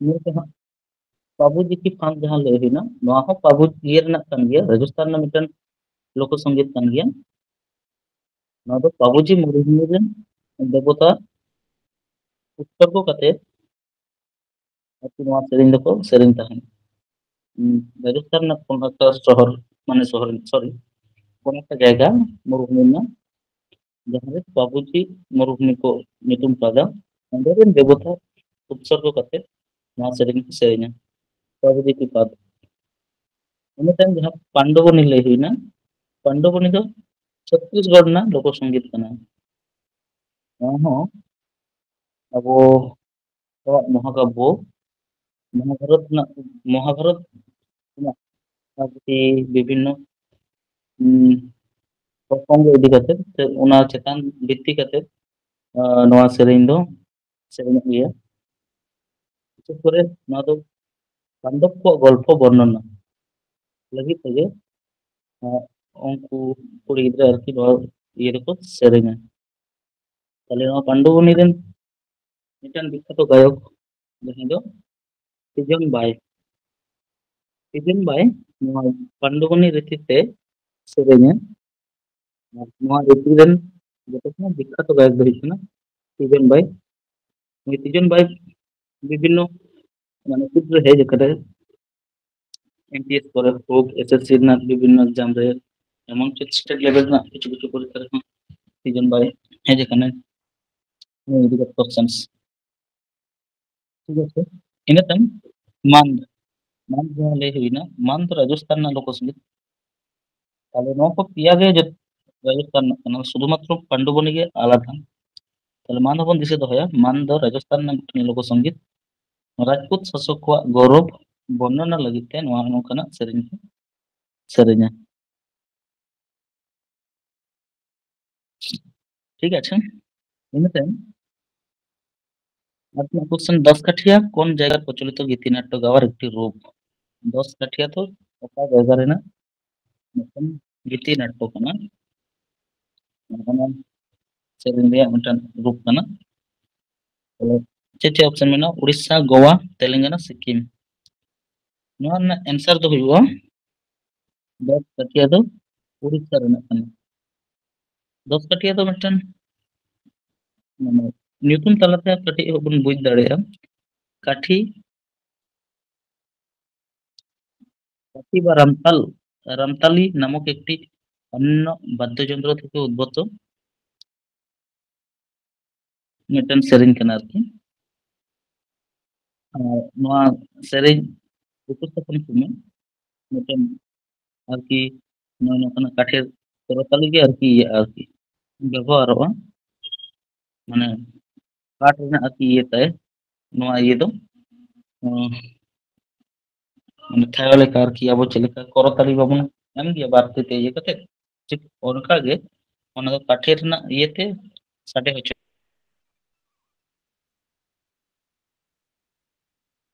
ᱱᱤᱭᱟᱹ ᱫᱚ ᱦᱟᱸᱜ ᱯᱟᱵᱩᱡᱤ ᱠᱤ ᱯᱷᱟᱱ ᱡᱟᱦᱟᱸ ᱞᱟᱹᱭ ᱦᱩᱭᱱᱟ, ᱱᱚᱣᱟ ᱦᱚᱸ ᱯᱟᱵᱩᱡ ᱤᱭᱟᱹ ᱨᱮᱱᱟᱜ ᱠᱟᱱ ᱜᱮᱭᱟ, ᱨᱟᱡᱚᱥᱛᱷᱟᱱ ᱨᱮᱱᱟᱜ ᱢᱤᱫᱴᱮᱱ ᱞᱳᱠᱚ ᱥᱚᱝᱜᱤᱛ ᱠᱟᱱ ᱜᱮᱭᱟ᱾ ᱱᱚᱣᱟ ᱫᱚ ᱯᱟᱵᱩᱡᱤ ᱢᱩᱨᱢᱩ ᱨᱮᱱ ᱫᱮᱵᱚᱛᱟ ᱩᱛᱥᱚᱨᱜᱚ ᱠᱟᱛᱮ ᱟᱨᱠᱤ ᱱᱚᱣᱟ ᱥᱮᱨᱮᱧ ᱫᱚᱠᱚ ᱥᱮᱨᱮᱧ ᱛᱟᱦᱮᱸᱫ᱾ ᱩᱸ, ᱨᱟᱡᱚᱥᱛᱷᱟᱱ ᱨᱮᱱᱟᱜ ᱠᱳᱞᱠᱟᱛᱟ ᱥᱚᱦᱚᱨ, ᱢᱟᱱᱮ ᱥᱚᱦᱚᱨ, ᱥᱚᱨᱤ, ᱠᱳᱱ ᱮᱠᱴᱟ ᱡᱟᱭᱜᱟ ᱢᱩᱨᱩᱵᱷᱩᱢᱤ ᱨᱮᱱᱟᱜ, ᱡᱟᱦᱟᱸ ᱨᱮ ᱯᱟᱵᱩᱡᱤ ᱢᱩᱨᱩᱵᱷᱩᱢᱤ ᱠᱚ ᱧᱩᱛᱩᱢ ᱠᱟᱫᱟ, ᱚᱸᱰᱮ ᱨᱮᱱ ᱫᱮᱵᱚᱛᱟ ᱩᱛᱥᱚᱨᱜᱚ ᱠᱟᱛᱮ ᱱᱚᱣᱟ ᱥᱮᱨᱮᱧ ᱠᱚ ᱥᱮᱨᱮᱧᱟ, ᱯᱟᱵᱩᱡᱤ ᱠᱤ ᱯᱟᱫ᱾ ᱤᱱᱟᱹ ᱛᱟᱭᱚᱢ ᱡᱟᱦᱟᱸ ᱯᱟᱱᱰᱚᱵᱚᱱᱤ ᱞᱟᱹᱭ ᱦᱩᱭᱱᱟ, ᱯᱟᱱᱰᱚᱵᱚᱱᱤ ᱫᱚ ᱪᱷᱚᱛᱛᱤᱥᱜᱚᱲ ᱨᱮᱱᱟᱜ ᱞᱳᱠᱚ ᱥᱚᱝᱜᱤᱛ ᱠᱟᱱᱟ᱾ ᱱᱚᱣᱟ ᱦᱚᱸ ᱟᱵᱚ ᱟᱵᱚᱣᱟᱜ ᱢᱚᱦᱟᱠᱟᱵᱵᱚ ᱢᱚᱦᱟᱵᱷᱟᱨᱚᱛ ᱨᱮᱱᱟᱜ, ᱢᱚᱦᱟᱵᱷᱟᱨᱚᱛ ᱨᱮᱱᱟᱜ ᱟᱨᱠᱤ ᱵᱤᱵᱷᱤᱱᱱᱚ, ᱩᱸ, ᱯᱨᱚᱥᱚᱝᱜᱚ ᱤᱫᱤ ᱠᱟᱛᱮ, ᱥᱮ ᱚᱱᱟ ᱪᱮᱛᱟᱱ ᱵᱷᱤᱛᱛᱤ ᱠᱟᱛᱮ, ᱟᱸ, ᱱᱚᱣᱟ ᱥᱮᱨᱮᱧ ᱫᱚ ᱥᱮᱨᱮᱧᱚᱜ ᱜᱮᱭᱟ᱾ ᱵᱤᱥᱮᱥ ᱠᱚᱨᱮ ᱱᱚᱣᱟ ᱫᱚ ᱯᱟᱱᱰᱚᱵ ᱠᱚᱣᱟᱜ ᱜᱚᱞᱯᱷᱚ ᱵᱚᱨᱱᱚᱱᱟ ᱞᱟᱹᱜᱤᱫ ᱛᱮᱜᱮ, ᱟᱸ, ᱩᱱᱠᱩ ᱠᱩᱲᱤ ᱜᱤᱫᱽᱨᱟᱹ ᱟᱨᱠᱤ ᱱᱚᱣᱟ ᱤᱭᱟᱹ ᱫᱚᱠᱚ ᱥᱮᱨᱮᱧᱟ᱾ ᱛᱟᱦᱞᱮ ᱱᱚᱣᱟ ᱯᱟᱱᱰᱚᱵᱚᱱᱤ ᱨᱮᱱ ᱢᱤᱫᱴᱟᱝ ᱵᱤᱠᱠᱷᱟᱛᱚ ᱜᱟᱭᱚᱠ, ᱡᱟᱦᱟᱸᱭ ᱫᱚ ᱛᱤᱡᱚᱱ ᱵᱟᱭ᱾ ᱛᱤᱡᱚᱱ ᱵᱟᱭ ᱱᱚᱣᱟ ᱯᱟᱱᱰᱚᱵᱚᱱᱤ ᱨᱤᱛᱤ ᱛᱮ ᱥᱮᱨᱮᱧᱟ᱾ ᱟᱨ ᱱᱚᱣᱟ ᱨᱤᱛᱤ ᱨᱮᱱ ᱡᱚᱛᱚ ᱠᱷᱚᱱᱟᱜ ᱵᱤᱠᱠᱷᱟᱛᱚ ᱜᱟᱭᱚᱠ ᱫᱚ ᱦᱩᱭᱩᱜ ᱠᱟᱱᱟ ᱛᱤᱡᱚᱱ ᱵᱟᱭ᱾ ᱩᱱᱤ ᱛᱤᱡᱚᱱ ᱵᱟᱭ ᱵᱤᱵᱷᱤᱱᱱᱚ, ᱢᱟᱱᱮ, ᱥᱤᱴ ᱨᱮ ᱦᱮᱡ ᱟᱠᱟᱫᱟᱭ, ᱮᱢ ᱯᱤ ᱮᱥ ᱠᱚᱨᱮ ᱦᱳᱠ, ᱮᱥ ᱮᱥ ᱥᱤ ᱨᱮᱱᱟᱜ ᱵᱤᱵᱷᱤᱱᱱᱚ ᱮᱠᱡᱟᱢ ᱨᱮ, ᱮᱢᱚᱱ ᱪᱮᱫ ᱥᱴᱮᱴ ᱞᱮᱵᱮᱞ ᱨᱮᱱᱟᱜ ᱠᱤᱪᱷᱩ ᱠᱤᱪᱷᱩ ᱯᱚᱨᱤᱠᱠᱷᱟ ᱨᱮᱦᱚᱸ ᱛᱤᱡᱚᱱ ᱵᱟᱭ ᱦᱮᱡ ᱟᱠᱟᱱᱟᱭ᱾ ᱱᱩᱭ ᱤᱫᱤ ᱠᱟᱛᱮ ᱠᱚᱥᱪᱮᱱᱥ᱾ ᱴᱷᱤᱠ ᱟᱪᱷᱮ, ᱤᱱᱟᱹ ᱛᱟᱭᱚᱢ ᱢᱟᱱᱫ᱾ ᱢᱟᱱᱫ ᱡᱟᱦᱟᱸ ᱞᱟᱹᱭ ᱦᱩᱭᱱᱟ, ᱢᱟᱱᱫ ᱨᱟᱡᱚᱥᱛᱷᱟᱱ ᱨᱮᱱᱟᱜ ᱞᱳᱠᱚ ᱥᱚᱝᱜᱤᱛ᱾ ᱛᱟᱦᱞᱮ ᱱᱚᱣᱟ ᱠᱚ ᱯᱮᱭᱟ ᱜᱮ ᱡᱚᱛ-, ᱨᱟᱡᱚᱥᱛᱷᱟᱱ ᱨᱮᱱᱟᱜ ᱠᱟᱱᱟ, ᱥᱩᱫᱷᱩᱢᱟᱛᱨᱚ ᱯᱟᱱᱰᱩᱵᱚᱱᱤ ᱜᱮ ᱟᱞᱟᱫᱟ᱾ ᱛᱟᱦᱞᱮ ᱢᱟ ᱫᱚᱵᱚᱱ ᱫᱤᱥᱟᱹ ᱫᱚᱦᱚᱭᱟ, ᱢᱟᱱ ᱫᱚ ᱨᱟᱡᱚᱥᱛᱷᱟᱱ ᱨᱮᱱᱟᱜ ᱢᱤᱫᱴᱮᱱ ᱞᱳᱠᱚ ᱥᱚᱝᱜᱤᱛ, ᱨᱟᱡᱽᱯᱩᱛ ᱥᱟᱥᱚᱠ ᱠᱚᱣᱟᱜ ᱜᱚᱨᱚᱵ ᱵᱚᱨᱱᱚᱱᱟ ᱞᱟᱹᱜᱤᱫ ᱛᱮ ᱱᱚᱣᱟ ᱱᱚᱝᱠᱟᱱᱟᱜ ᱥᱮᱨᱮᱧ ᱠᱚ ᱥᱮᱨᱮᱧᱟ᱾ ᱴᱷᱤᱠ ᱟᱪᱷᱮ, ᱤᱱᱟᱹ ᱛᱟᱭᱚᱢ ᱟᱨ ᱢᱤᱫᱴᱟᱝ question, ᱫᱚᱥ ᱠᱟᱴᱷᱤᱭᱟ কোন জায়গার প্রচলিত গীতিনাট্য গাওয়ার একটি রূপ? ᱫᱚᱥ ᱠᱟᱴᱷᱤᱭᱟ ᱫᱚ ᱚᱠᱟ ᱡᱟᱭᱜᱟ ᱨᱮᱱᱟᱜ ᱢᱤᱫᱴᱟᱝ ᱜᱤᱛᱤ ᱱᱟᱴᱴᱚ ᱠᱟᱱᱟ? ᱚᱱᱟ ᱥᱮᱨᱮᱧ ᱨᱮᱭᱟᱜ ᱢᱤᱫᱴᱟᱝ ᱨᱩᱯ ᱠᱟᱱᱟ᱾ ᱛᱟᱦᱞᱮ ᱪᱮᱫ ᱪᱮᱫ option ᱢᱮᱱᱟᱜᱼᱟ? ᱩᱲᱤᱥᱥᱟ, ᱜᱳᱣᱟ, ᱛᱮᱞᱮᱝᱜᱟᱱᱟ, ᱥᱤᱠᱤᱢ᱾ ᱱᱚᱣᱟ ᱨᱮᱱᱟᱜ answer ᱫᱚ ᱦᱩᱭᱩᱜᱼᱟ, ᱫᱚᱥ ᱠᱟᱴᱷᱤᱭᱟ ᱫᱚ ᱩᱲᱤᱥᱥᱟ ᱨᱮᱱᱟᱜ ᱠᱟᱱᱟ᱾ ᱫᱚᱥ ᱠᱟᱴᱷᱤᱭᱟ ᱫᱚ ᱢᱤᱫᱴᱟᱝ, ᱢᱟᱱᱮ, ᱧᱩᱛᱩᱢ ᱛᱟᱞᱟᱛᱮ ᱠᱟᱹᱴᱤᱡ ᱵᱚᱱ ᱵᱩᱡᱽ ᱫᱟᱲᱮᱭᱟᱜᱼᱟ᱾ ᱠᱟᱴᱷᱤ, ᱠᱟᱴᱷᱤ ᱵᱟ ᱨᱟᱢᱛᱟᱞ, ᱨᱟᱢᱛᱟᱞᱤ নামক একটি অনন্য বাদ্যযন্ত্র থেকে উদ্ভূত ᱢᱤᱫᱴᱮᱱ ᱥᱮᱨᱮᱧ ᱠᱟᱱᱟ ᱟᱨᱠᱤ᱾ ᱟᱨ ᱱᱚᱣᱟ ᱥᱮᱨᱮᱧ ᱩᱯᱚᱥᱛᱷᱟᱯᱚᱱ ᱥᱚᱢᱚᱭ ᱢᱤᱫᱴᱮᱱ ᱟᱨᱠᱤ ᱱᱚᱜᱼᱚᱭ ᱱᱚᱝᱠᱟᱱᱟᱜ ᱠᱟᱴᱷᱮᱨ ᱠᱚᱨᱛᱟᱞᱤ ᱜᱮ ᱟᱨᱠᱤ ᱤᱭᱟᱹᱜᱼᱟ, ᱟᱨᱠᱤ ᱵᱮᱵᱚᱦᱟᱨᱚᱜᱼᱟ᱾ ᱢᱟᱱᱮ ᱠᱟᱴ ᱨᱮᱱᱟᱜ ᱟᱨᱠᱤ ᱤᱭᱟᱹ ᱛᱟᱭ, ᱱᱚᱣᱟ ᱤᱭᱟᱹ ᱫᱚ, ᱩᱸ, ᱢᱟᱱᱮ ᱛᱷᱟᱭᱚ ᱞᱮᱠᱟ ᱟᱨᱠᱤ, ᱟᱵᱚ ᱪᱮᱫ ᱞᱮᱠᱟ ᱠᱚᱨᱛᱟᱞᱤ ᱵᱟᱵᱚᱱ ᱮᱢ ᱜᱮᱭᱟ ᱵᱟᱨ ᱛᱤ ᱛᱮ ᱤᱭᱟᱹ ᱠᱟᱛᱮ, ᱴᱷᱤᱠ ᱚᱱᱠᱟ ᱜᱮ ᱚᱱᱟ ᱫᱚ ᱠᱟᱴᱷᱮᱨ ᱨᱮᱱᱟᱜ ᱤᱭᱟᱹᱛᱮ ᱥᱟᱰᱮ ᱦᱚᱪᱚ᱾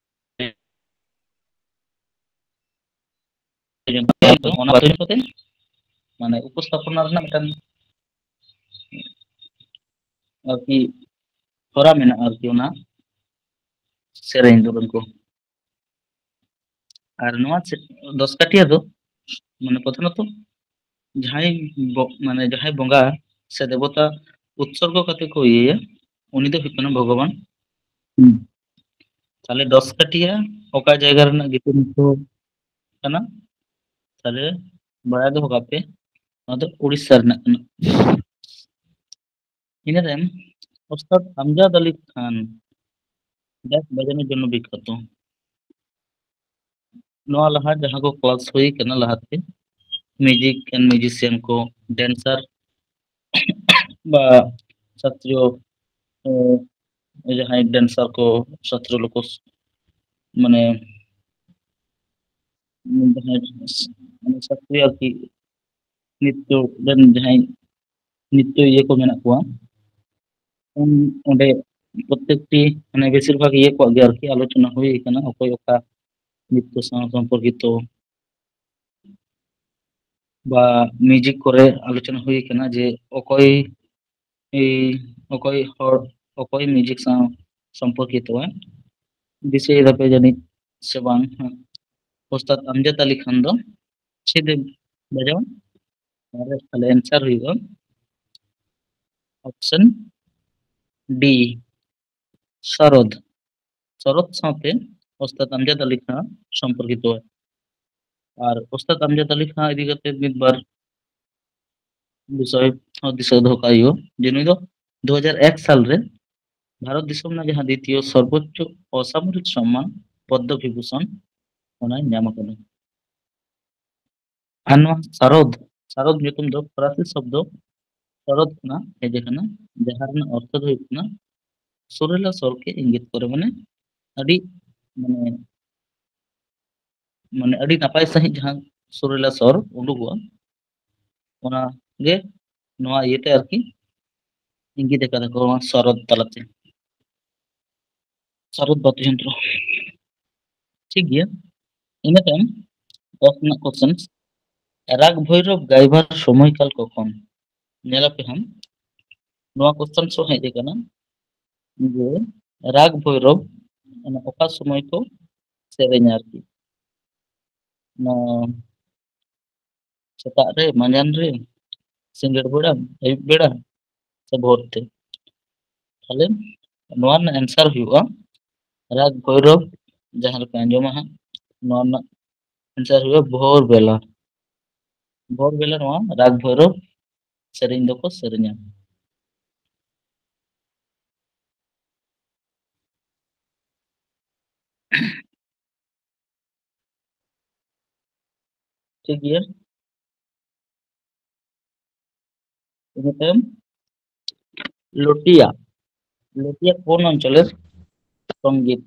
ᱚᱱᱟ ᱵᱟᱨᱮ ᱠᱟᱛᱮ ᱢᱟᱱᱮ ᱩᱯᱚᱥᱛᱷᱟᱯᱚᱱᱟ ᱨᱮᱱᱟᱜ ᱢᱤᱫᱴᱟᱝ ᱟᱨᱠᱤ ᱦᱚᱨᱟ ᱢᱮᱱᱟᱜᱼᱟ ᱟᱨᱠᱤ ᱚᱱᱟ ᱥᱮᱨᱮᱧ ᱫᱩᱨᱟᱹᱝ ᱠᱚ᱾ ᱟᱨ ᱱᱚᱣᱟ ᱪᱮᱫ ᱫᱚᱥ ᱠᱟᱴᱷᱤᱭᱟ ᱫᱚ ᱢᱟᱱᱮ ᱯᱨᱚᱛᱷᱚᱢᱚᱛᱚ ᱡᱟᱦᱟᱸᱭ ᱵᱚ-, ᱢᱟᱱᱮ ᱡᱟᱦᱟᱸᱭ ᱵᱚᱸᱜᱟ ᱥᱮ ᱫᱮᱵᱚᱛᱟ ᱩᱛᱥᱚᱨᱜᱚ ᱠᱟᱛᱮ ᱠᱚ ᱤᱭᱟᱹᱭᱟ, ᱩᱱᱤ ᱫᱚ ᱦᱩᱭᱩᱜ ᱠᱟᱱᱟ ᱵᱷᱚᱜᱚᱵᱟᱱ᱾ ᱦᱩᱸ᱾ ᱛᱟᱦᱞᱮ ᱫᱚᱥ ᱠᱟᱴᱷᱤᱭᱟ ᱚᱠᱟ ᱡᱟᱭᱜᱟ ᱨᱮᱱᱟᱜ ᱜᱤᱛᱟᱹ ᱧᱩᱛᱩᱢ ᱠᱟᱱᱟ? ᱛᱟᱦᱞᱮ ᱵᱟᱲᱟᱭ ᱫᱚᱦᱚ ᱠᱟᱜ ᱯᱮ, ᱱᱚᱣᱟ ᱫᱚ ᱩᱲᱤᱥᱥᱟ ᱨᱮᱱᱟᱜ ᱠᱟᱱᱟ᱾ ᱤᱱᱟᱹ ᱛᱟᱭᱚᱢ ᱳᱥᱛᱟᱫ ᱟᱢᱡᱟᱫ ᱟᱞᱤ ᱠᱷᱟᱱ ᱰᱮᱥ ᱵᱟᱡᱟᱱᱮᱨ ᱡᱚᱱᱱᱚ ᱵᱤᱠᱠᱷᱟᱛᱚ᱾ ᱱᱚᱣᱟ ᱞᱟᱦᱟ ᱡᱟᱦᱟᱸ ᱠᱚ class ᱦᱩᱭ ᱠᱟᱱᱟ ᱞᱟᱦᱟᱛᱮ, music and musician ᱠᱚ, dancer ᱵᱟ ᱥᱟᱥᱛᱨᱤᱭᱚ, ᱮ, ᱡᱟᱦᱟᱸᱭ dancer ᱠᱚ, ᱥᱟᱥᱛᱨᱤᱭᱚ ᱞᱳᱠᱚ, ᱢᱟᱱᱮ, ᱡᱟᱦᱟᱸᱭ, ᱢᱟᱱᱮ, ᱥᱟᱥᱛᱨᱤᱭᱚ ᱟᱨᱠᱤ ᱱᱨᱤᱛᱛᱚ ᱨᱮᱱ ᱡᱟᱦᱟᱸᱭ ᱱᱨᱤᱛᱛᱚ ᱤᱭᱟᱹ ᱠᱚ ᱢᱮᱱᱟᱜ ᱠᱚᱣᱟ, ᱩᱱ-, ᱚᱸᱰᱮ ᱯᱨᱚᱛᱮᱠᱴᱤ, ᱢᱟᱱᱮ, ᱵᱮᱥᱤᱨ ᱵᱷᱟᱜᱽ ᱤᱭᱟᱹ ᱠᱚᱣᱟᱜ ᱜᱮ ᱟᱨᱠᱤ ᱟᱞᱳᱪᱚᱱᱟ ᱦᱩᱭ ᱟᱠᱟᱱᱟ, ᱚᱠᱚᱭ ᱚᱠᱟ ᱱᱨᱤᱛᱛᱚ ᱥᱟᱶ ᱥᱚᱢᱯᱚᱨᱠᱤᱛᱚ ᱵᱟ music ᱠᱚᱨᱮ ᱟᱞᱳᱪᱚᱱᱟ ᱦᱩᱭ ᱟᱠᱟᱱᱟ ᱡᱮ ᱚᱠᱚᱭ, ᱮᱭ, ᱚᱠᱚᱭ ᱦᱚᱲ, ᱚᱠᱚᱭ music ᱥᱟᱶ ᱥᱚᱢᱯᱚᱨᱠᱤᱛᱚᱣᱟ᱾ ᱫᱤᱥᱟᱹᱭ ᱫᱟᱯᱮ ᱡᱟᱹᱱᱤᱡ ᱥᱮ ᱵᱟᱝ ᱦᱟᱸᱜ, ᱳᱥᱛᱟᱫ ᱟᱢᱡᱟᱫ ᱟᱞᱤ ᱠᱷᱟᱱ ᱫᱚ ᱪᱮᱫ ᱮ ᱵᱟᱡᱟᱣᱟ? ᱟᱨ ᱛᱟᱦᱞᱮ answer ᱦᱩᱭᱩᱜᱼᱟ option D, ᱥᱟᱨᱚᱫ᱾ ᱥᱟᱨᱚᱫ ᱥᱟᱶᱛᱮ ᱳᱥᱛᱟᱫ ᱟᱢᱡᱟᱫ ᱟᱞᱤ ᱠᱷᱟᱸ ᱥᱚᱢᱯᱚᱨᱠᱤᱛᱚ᱾ ᱟᱨ ᱳᱥᱛᱟᱫ ᱟᱢᱡᱟᱫ ᱟᱞᱤ ᱠᱷᱟᱸ ᱤᱫᱤ ᱠᱟᱛᱮ ᱢᱤᱫ ᱵᱟᱨ ᱵᱤᱥᱚᱭ ᱦᱚᱸ ᱫᱤᱥᱟᱹ ᱫᱚᱦᱚ ᱠᱟᱜ ᱦᱩᱭᱩᱜᱼᱟ ᱡᱮ ᱱᱩᱭ ᱫᱚ ᱫᱩ ᱦᱟᱡᱟᱨ ᱮᱠ ᱥᱟᱞ ᱨᱮ ᱵᱷᱟᱨᱚᱛ ᱫᱤᱥᱚᱢ ᱨᱮᱱᱟᱜ ᱡᱟᱦᱟᱸ ᱫᱤᱛᱤᱭᱚ ᱥᱚᱨᱵᱳᱪᱪᱚ ᱚᱥᱟᱢᱚᱨᱤᱠ ᱥᱚᱢᱢᱟᱱ ᱯᱚᱫᱽᱫᱚ ᱵᱤᱵᱷᱩᱥᱚᱱ ᱚᱱᱟᱭ ᱧᱟᱢ ᱟᱠᱟᱫᱟ᱾ ᱟᱨ ᱱᱚᱣᱟ ᱥᱟᱨᱚᱫ, ᱥᱟᱨᱚᱫ ᱧᱩᱛᱩᱢ ᱫᱚ ᱯᱷᱚᱨᱟᱥᱤ ᱥᱚᱵᱫᱚ ᱥᱟᱨᱚᱫ ᱠᱷᱚᱱᱟᱜ ᱦᱮᱡ ᱟᱠᱟᱱᱟ, ᱡᱟᱦᱟᱸ ᱨᱮᱱᱟᱜ ᱚᱨᱛᱷᱚ ᱫᱚ ᱦᱩᱭᱩᱜ ᱠᱟᱱᱟ ᱥᱩᱨᱮᱞᱟ ᱥᱚᱨ ᱠᱮ ᱤᱝᱜᱤᱛ ᱠᱚᱨᱮ, ᱢᱟᱱᱮ ᱟᱹᱰᱤ, ᱢᱟᱱᱮ, ᱢᱟᱱᱮ ᱟᱹᱰᱤ ᱱᱟᱯᱟᱭ ᱥᱟᱺᱦᱤᱡ ᱡᱟᱦᱟᱸ ᱥᱩᱨᱮᱞᱟ ᱥᱚᱨ ᱩᱰᱩᱠᱚᱜᱼᱟ, ᱚᱱᱟ ᱜᱮ ᱱᱚᱣᱟ ᱤᱭᱟᱹᱛᱮ ᱟᱨᱠᱤ ᱤᱝᱜᱤᱛ ᱟᱠᱟᱫᱟ ᱠᱚ ᱱᱚᱣᱟ ᱥᱟᱨᱚᱫ ᱛᱟᱞᱟᱛᱮ, ᱥᱟᱨᱚᱫ ᱵᱟᱫᱽᱫᱚ ᱡᱚᱱᱛᱨᱚ᱾ ᱴᱷᱤᱠ ᱜᱮᱭᱟ, ᱤᱱᱟᱹ ᱛᱟᱭᱚᱢ ᱫᱚᱥ ᱨᱮᱱᱟᱜ question, ᱨᱟᱜᱽ ᱵᱷᱳᱭᱨᱚᱵ ᱜᱟᱭᱵᱷᱟᱨ ᱥᱚᱢᱚᱭ ᱠᱟᱞ ᱠᱚᱠᱷᱚᱱ? ᱧᱮᱞ ᱟᱯᱮ ᱦᱟᱸᱜ, ᱱᱚᱣᱟ question ᱦᱚᱸ ᱦᱮᱡ ᱟᱠᱟᱱᱟ ᱡᱮ ᱨᱟᱜᱽ ᱵᱷᱳᱭᱨᱚᱵ ᱚᱱᱟ ᱚᱠᱟ ᱥᱚᱢᱚᱭ ᱠᱚ ᱥᱮᱨᱮᱧᱟ ᱟᱨᱠᱤ, ᱱᱚᱣᱟ ᱥᱮᱛᱟᱜ ᱨᱮ, ᱢᱟᱸᱡᱟᱱ ᱨᱮ, ᱥᱤᱸᱜᱟᱹᱲ ᱵᱮᱲᱟ, ᱟᱹᱭᱩᱵ ᱵᱮᱲᱟ ᱥᱮ ᱵᱷᱳᱨ ᱛᱮ? ᱛᱟᱦᱞᱮ ᱱᱚᱣᱟ ᱨᱮᱱᱟᱜ answer ᱦᱩᱭᱩᱜᱼᱟ ᱨᱟᱜᱽ ᱵᱷᱳᱭᱨᱚᱵ, ᱡᱟᱦᱟᱸ ᱞᱮᱠᱟ ᱟᱸᱡᱚᱢᱟ ᱦᱟᱸᱜ, ᱱᱚᱣᱟ ᱨᱮᱱᱟᱜ answer ᱦᱩᱭᱩᱜᱼᱟ ᱵᱷᱳᱨ ᱵᱮᱞᱟ᱾ ᱵᱷᱳᱨ ᱵᱮᱞᱟ ᱱᱚᱣᱟ ᱨᱟᱜᱽ ᱵᱷᱳᱭᱨᱚᱵ ᱥᱮᱨᱮᱧ ᱫᱚᱠᱚ ᱥᱮᱨᱮᱧᱟ᱾ ᱴᱷᱤᱠ ᱜᱮᱭᱟ, ᱤᱱᱟᱹ ᱛᱟᱭᱚᱢ ᱞᱚᱴᱤᱭᱟ᱾ ᱞᱚᱴᱤᱭᱟ কোন অঞ্চলের সঙ্গীত?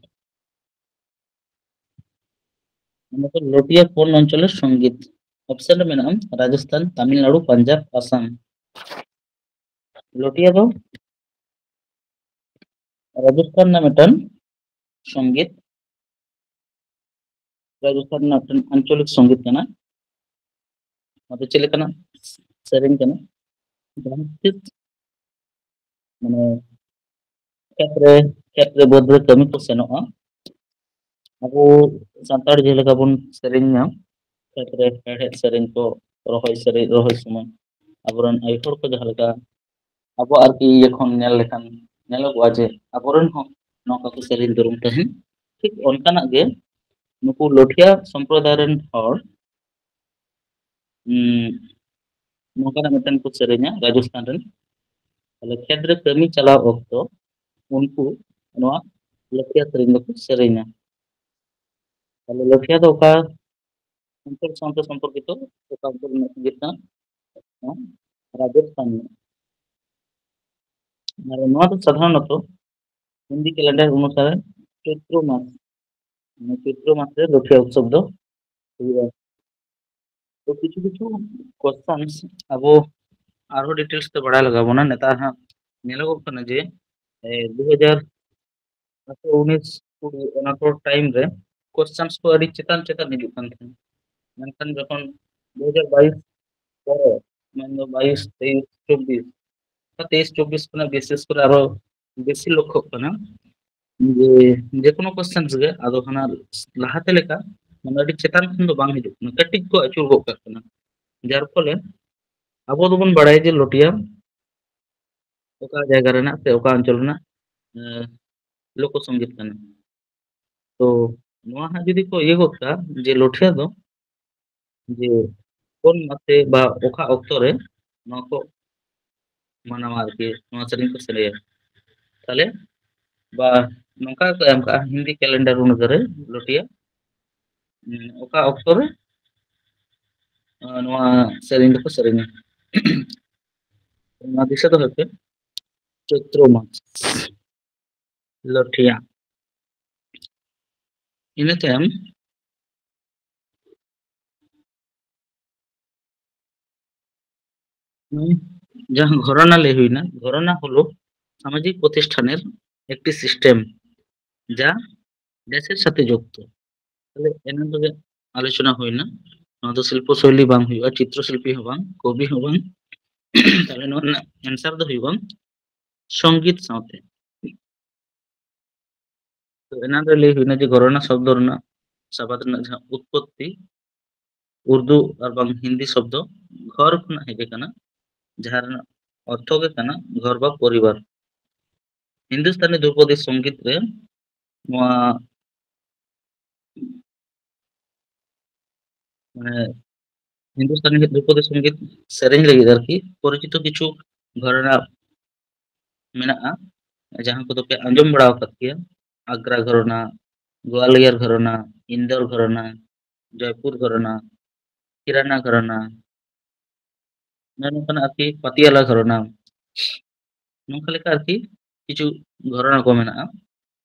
ᱢᱮᱱᱫᱚ ᱞᱚᱴᱤᱭᱟ কোন অঞ্চলের সঙ্গীত? ᱚᱯᱥᱮᱱ ᱨᱮ ᱢᱮᱱᱟᱜᱼᱟ ᱨᱟᱡᱚᱥᱛᱷᱟᱱ, ᱛᱟᱢᱤᱞᱱᱟᱲᱩ, ᱯᱟᱧᱡᱟᱵᱽ, ᱟᱥᱟᱢ᱾ ᱞᱚᱴᱤᱭᱟ ᱫᱚ ᱨᱟᱡᱚᱥᱛᱷᱟᱱ ᱨᱮᱱᱟᱜ ᱢᱤᱫᱴᱟᱝ ᱥᱚᱝᱜᱤᱛ, ᱨᱟᱡᱚᱥᱛᱷᱟᱱ ᱨᱮᱱᱟᱜ ᱢᱤᱫᱴᱟᱝ ᱟᱧᱪᱚᱞᱤᱠ ᱥᱚᱝᱜᱤᱛ ᱠᱟᱱᱟ᱾ ᱚᱱᱟ ᱫᱚ ᱪᱮᱫ ᱞᱮᱠᱟᱱᱟᱜ ᱥᱮᱨᱮᱧ ᱠᱟᱱᱟ? ᱡᱟᱦᱟᱸ ᱛᱤᱥ ᱢᱟᱱᱮ ᱠᱷᱮᱛ ᱨᱮ, ᱠᱷᱮᱛ ᱨᱮ ᱵᱟᱹᱫᱽ ᱨᱮ ᱠᱟᱹᱢᱤ ᱠᱚ ᱥᱮᱱᱚᱜᱼᱟ᱾ ᱟᱵᱚ ᱥᱟᱱᱛᱟᱲ ᱡᱮᱞᱮᱠᱟ ᱵᱚᱱ ᱥᱮᱨᱮᱧᱟ, ᱠᱷᱮᱛ ᱨᱮ ᱦᱮᱲᱦᱮᱫ ᱥᱮᱨᱮᱧ ᱠᱚ, ᱨᱚᱦᱚᱭ ᱥᱮᱨᱮᱧ, ᱨᱚᱦᱚᱭ ᱥᱚᱢᱚᱭ ᱟᱵᱚᱨᱮᱱ ᱟᱭᱳ ᱦᱚᱲ ᱠᱚ ᱡᱟᱦᱟᱸ ᱞᱮᱠᱟ ᱟᱵᱚ ᱟᱨᱠᱤ ᱤᱭᱟᱹ ᱠᱷᱚᱱ ᱧᱮᱞ ᱞᱮᱠᱷᱟᱱ ᱧᱮᱞᱚᱜᱚᱜᱼᱟ ᱡᱮ ᱟᱵᱚᱨᱮᱱ ᱦᱚᱸ ᱱᱚᱝᱠᱟ ᱠᱚ ᱥᱮᱨᱮᱧ ᱫᱩᱨᱩᱢ ᱛᱟᱦᱮᱸᱱ᱾ ᱴᱷᱤᱠ ᱚᱱᱠᱟᱱᱟᱜ ᱜᱮ ᱱᱩᱠᱩ ᱞᱚᱴᱷᱤᱭᱟ ᱥᱚᱢᱯᱨᱚᱫᱟᱭ ᱨᱮᱱ ᱦᱚᱲ, ᱩᱸ, ᱱᱚᱝᱠᱟᱱᱟᱜ ᱢᱤᱫᱴᱮᱱ ᱠᱚ ᱥᱮᱨᱮᱧᱟ ᱨᱟᱡᱚᱥᱛᱷᱟᱱ ᱨᱮᱱ᱾ ᱛᱟᱦᱞᱮ ᱠᱷᱮᱛ ᱨᱮ ᱠᱟᱹᱢᱤ ᱪᱟᱞᱟᱣ ᱚᱠᱛᱚ ᱩᱱᱠᱩ ᱱᱚᱣᱟ ᱞᱚᱴᱷᱤᱭᱟ ᱥᱮᱨᱮᱧ ᱫᱚᱠᱚ ᱥᱮᱨᱮᱧᱟ᱾ ᱛᱟᱦᱞᱮ ᱞᱚᱴᱷᱤᱭᱟ ᱫᱚ ᱚᱠᱟ ᱚᱧᱪᱚᱞ ᱥᱟᱶᱛᱮ ᱥᱚᱢᱯᱚᱨᱠᱤᱛᱚ, ᱚᱠᱟ ᱚᱧᱪᱚᱞ ᱨᱮᱱᱟᱜ ᱥᱚᱝᱜᱤᱛ ᱠᱟᱱᱟ? ᱦᱮᱸ, ᱨᱟᱡᱚᱥᱛᱷᱟᱱ ᱨᱮᱱᱟᱜ᱾ ᱟᱨ ᱱᱚᱣᱟ ᱫᱚ ᱥᱟᱫᱷᱟᱨᱚᱱᱚᱛᱚ ᱦᱤᱱᱫᱤ ᱠᱮᱞᱮᱱᱰᱟᱨ ᱚᱱᱩᱥᱟᱨᱮ ᱪᱳᱭᱛᱨᱚ ᱢᱟᱥ, ᱢᱟᱱᱮ ᱪᱳᱭᱛᱨᱚ ᱢᱟᱥ ᱨᱮ ᱞᱚᱴᱷᱤᱭᱟ ᱩᱛᱥᱚᱵ ᱫᱚ ᱦᱩᱭᱩᱜᱼᱟ᱾ ᱛᱚ ᱠᱤᱪᱷᱩ ᱠᱤᱪᱷᱩ ᱠᱚᱥᱪᱟᱱᱥ ᱟᱵᱚ ᱟᱨᱦᱚᱸ ᱰᱤᱴᱮᱞᱥ ᱛᱮ ᱵᱟᱲᱟᱭ ᱞᱟᱜᱟᱣ ᱵᱚᱱᱟ᱾ ᱱᱮᱛᱟᱨ ᱦᱟᱸᱜ ᱧᱮᱞᱚᱜᱚᱜ ᱠᱟᱱᱟ ᱡᱮ, ᱮ, ᱫᱩ ᱦᱟᱡᱟᱨ ᱟᱴᱷᱨᱚ, ᱩᱱᱤᱥ, ᱠᱩᱲᱤ ᱚᱱᱟ ᱠᱚ ᱴᱟᱭᱤᱢ ᱨᱮ ᱠᱚᱥᱪᱟᱱᱥ ᱠᱚ ᱟᱹᱰᱤ ᱪᱮᱛᱟᱱ ᱪᱮᱛᱟᱱ ᱦᱤᱡᱩᱜ ᱠᱟᱱ ᱛᱟᱦᱮᱸᱱᱟ᱾ ᱢᱮᱱᱠᱷᱟᱱ ᱡᱚᱠᱷᱚᱱ ᱫᱩ ᱦᱟᱡᱟᱨ ᱵᱟᱭᱤᱥ ᱯᱚᱨᱮ, ᱢᱮᱱᱫᱚ ᱵᱟᱭᱤᱥ, ᱛᱮᱭᱤᱥ, ᱪᱚᱵᱵᱤᱥ, ᱛᱮᱭᱤᱥ ᱪᱚᱵᱵᱤᱥ ᱠᱷᱚᱱᱟᱜ ᱵᱤᱥᱮᱥ ᱠᱚᱨᱮ ᱟᱨᱦᱚᱸ ᱵᱮᱥᱤ ᱞᱚᱠᱠᱷᱚᱜ ᱠᱟᱱᱟ ᱡᱮ ᱡᱮᱠᱳᱱᱳ ᱠᱚᱥᱪᱟᱱᱥ ᱜᱮ ᱟᱫᱚ ᱦᱟᱱᱟ ᱞᱟᱦᱟᱛᱮ ᱞᱮᱠᱟ ᱢᱟᱱᱮ ᱟᱹᱰᱤ ᱪᱮᱛᱟᱱ ᱠᱷᱚᱱ ᱫᱚ ᱵᱟᱝ ᱦᱤᱡᱩᱜ ᱠᱟᱱᱟ, ᱠᱟᱹᱴᱤᱡ ᱠᱚ ᱟᱹᱪᱩᱨ ᱜᱚᱫ ᱠᱟᱜ ᱠᱟᱱᱟ᱾ ᱡᱟᱨ ᱯᱷᱚᱞᱮ ᱟᱵᱚ ᱫᱚᱵᱚᱱ ᱵᱟᱲᱟᱭᱟ ᱡᱮ ᱞᱚᱴᱤᱭᱟ ᱚᱠᱟ ᱡᱟᱭᱜᱟ ᱨᱮᱱᱟᱜ ᱥᱮ ᱚᱠᱟ ᱚᱧᱪᱚᱞ ᱨᱮᱱᱟᱜ, ᱮ, ᱞᱳᱠᱚ ᱥᱚᱝᱜᱤᱛ ᱠᱟᱱᱟ᱾ ᱛᱚ ᱱᱚᱣᱟ ᱦᱟᱸᱜ ᱡᱩᱫᱤ ᱠᱚ ᱤᱭᱟᱹ ᱜᱚᱫ ᱠᱟᱜᱼᱟ ᱡᱮ ᱞᱚᱴᱷᱤᱭᱟ ᱫᱚ ᱡᱮ ᱠᱚᱱ ᱢᱟᱥᱮ ᱵᱟ ᱚᱠᱟ ᱚᱠᱛᱚ ᱨᱮ ᱱᱚᱣᱟ ᱠᱚ ᱢᱟᱱᱟᱣᱟ ᱟᱨᱠᱤ, ᱱᱚᱣᱟ ᱥᱮᱨᱮᱧ ᱠᱚ ᱥᱮᱨᱮᱧᱟ, ᱛᱟᱦᱞᱮ ᱵᱟ ᱱᱚᱝᱠᱟ ᱜᱮᱠᱚ ᱮᱢ ᱠᱟᱜᱼᱟ ᱦᱤᱱᱫᱤ ᱠᱮᱞᱮᱱᱰᱟᱨ ᱚᱱᱩᱥᱟᱨᱮ ᱞᱚᱴᱤᱭᱟ, ᱩᱸ, ᱚᱠᱟ ᱚᱠᱛᱚ ᱨᱮ, ᱟᱸ, ᱱᱚᱣᱟ ᱥᱮᱨᱮᱧ ᱫᱚᱠᱚ ᱥᱮᱨᱮᱧᱟ᱾ ᱚᱱᱟ ᱫᱤᱥᱟᱹ ᱫᱚᱦᱚᱭ ᱯᱮ, ᱪᱳᱭᱛᱨᱚ ᱢᱟᱥ, ᱞᱚᱴᱷᱤᱭᱟ᱾ ᱤᱱᱟᱹ ᱛᱟᱭᱚᱢ ᱡᱟᱦᱟᱸ ᱜᱷᱚᱨᱟᱱᱟ ᱞᱟᱹᱭ ᱦᱩᱭᱱᱟ, ᱜᱷᱚᱨᱟᱱᱟ ᱦᱚᱞᱚ ᱥᱟᱢᱟᱡᱤᱠ ᱯᱨᱚᱛᱤᱥᱴᱷᱟᱱᱮᱨ ᱮᱠᱴᱤ ᱥᱤᱥᱴᱮᱢ, ᱡᱟ ᱰᱮᱥᱮᱨ ᱥᱟᱛᱷᱮ ᱡᱩᱠᱛᱚ᱾ ᱛᱟᱦᱞᱮ ᱮᱱᱟᱝ ᱨᱮᱜᱮ ᱟᱞᱳᱪᱚᱱᱟ ᱦᱩᱭᱱᱟ, ᱱᱚᱣᱟ ᱫᱚ ᱥᱤᱞᱯᱚ ᱥᱳᱭᱞᱤ ᱵᱟᱝ ᱦᱩᱭᱩᱜᱼᱟ, ᱪᱤᱛᱨᱚ ᱥᱤᱞᱯᱤ ᱦᱚᱸ ᱵᱟᱝ, ᱠᱚᱵᱤ ᱦᱚᱸ ᱵᱟᱝ᱾ ᱛᱟᱦᱞᱮ ᱱᱚᱣᱟ ᱨᱮᱱᱟᱜ ᱮᱱᱥᱟᱨ ᱫᱚ ᱦᱩᱭᱩᱜᱼᱟ ᱥᱚᱝᱜᱤᱛ ᱥᱟᱶᱛᱮ᱾ ᱛᱚ ᱮᱱᱟᱝ ᱨᱮ ᱞᱟᱹᱭ ᱦᱩᱭᱱᱟ ᱡᱮ ᱜᱷᱚᱨᱟᱱᱟ ᱥᱚᱵᱫᱚ ᱨᱮᱱᱟᱜ ᱥᱟᱵᱟᱫ ᱨᱮᱱᱟᱜ ᱡᱟᱦᱟᱸ ᱩᱛᱯᱚᱛᱛᱤ, ᱩᱨᱫᱩ ᱟᱨ ᱵᱟᱝ ᱦᱤᱱᱫᱤ ᱥᱚᱵᱫᱚ ᱜᱷᱚᱨ ᱠᱷᱚᱱᱟᱜ ᱦᱮᱡ ᱟᱠᱟᱱᱟ, ᱡᱟᱦᱟᱸ ᱨᱮᱱᱟᱜ ᱚᱨᱛᱷᱚ ᱜᱮ ᱠᱟᱱᱟ ᱜᱷᱚᱨ ᱵᱟ ᱯᱚᱨᱤᱵᱟᱨ᱾ ᱦᱤᱱᱫᱩᱥᱛᱟᱱᱤ ᱫᱷᱨᱩᱯᱚᱫᱤ ᱥᱚᱝᱜᱤᱛ ᱨᱮ ᱱᱚᱣᱟ, ᱢᱟᱱᱮ, ᱦᱤᱱᱫᱩᱥᱛᱟᱱᱤ ᱫᱷᱨᱩᱯᱚᱫᱤ ᱥᱚᱝᱜᱤᱛ ᱥᱮᱨᱮᱧ ᱞᱟᱹᱜᱤᱫ ᱟᱨᱠᱤ ᱯᱚᱨᱤᱪᱤᱛᱚ ᱠᱤᱪᱷᱩ ᱜᱷᱚᱨᱟᱱᱟ ᱢᱮᱱᱟᱜᱼᱟ, ᱡᱟᱦᱟᱸ ᱠᱚᱫᱚ ᱯᱮ ᱟᱸᱡᱚᱢ ᱵᱟᱲᱟ ᱟᱠᱟᱫ ᱜᱮᱭᱟ, ᱟᱜᱽᱨᱟ ᱜᱷᱚᱨᱟᱱᱟ, ᱜᱳᱣᱟᱞᱤᱭᱚᱨ ᱜᱷᱚᱨᱟᱱᱟ, ᱤᱱᱫᱳᱨ ᱜᱷᱚᱨᱟᱱᱟ, ᱡᱚᱭᱯᱩᱨ ᱜᱷᱚᱨᱟᱱᱟ, ᱠᱤᱨᱟᱱᱟ ᱜᱷᱚᱨᱟᱱᱟ, ᱱᱚᱜᱼᱚ ᱱᱚᱝᱠᱟᱱᱟᱜ ᱟᱨᱠᱤ ᱯᱟᱛᱤᱭᱟᱞᱟ ᱜᱷᱚᱨᱟᱱᱟ, ᱱᱚᱝᱠᱟ ᱞᱮᱠᱟ ᱟᱨᱠᱤ ᱠᱤᱪᱷᱩ ᱜᱷᱚᱨᱟᱱᱟ ᱠᱚ ᱢᱮᱱᱟᱜᱼᱟ,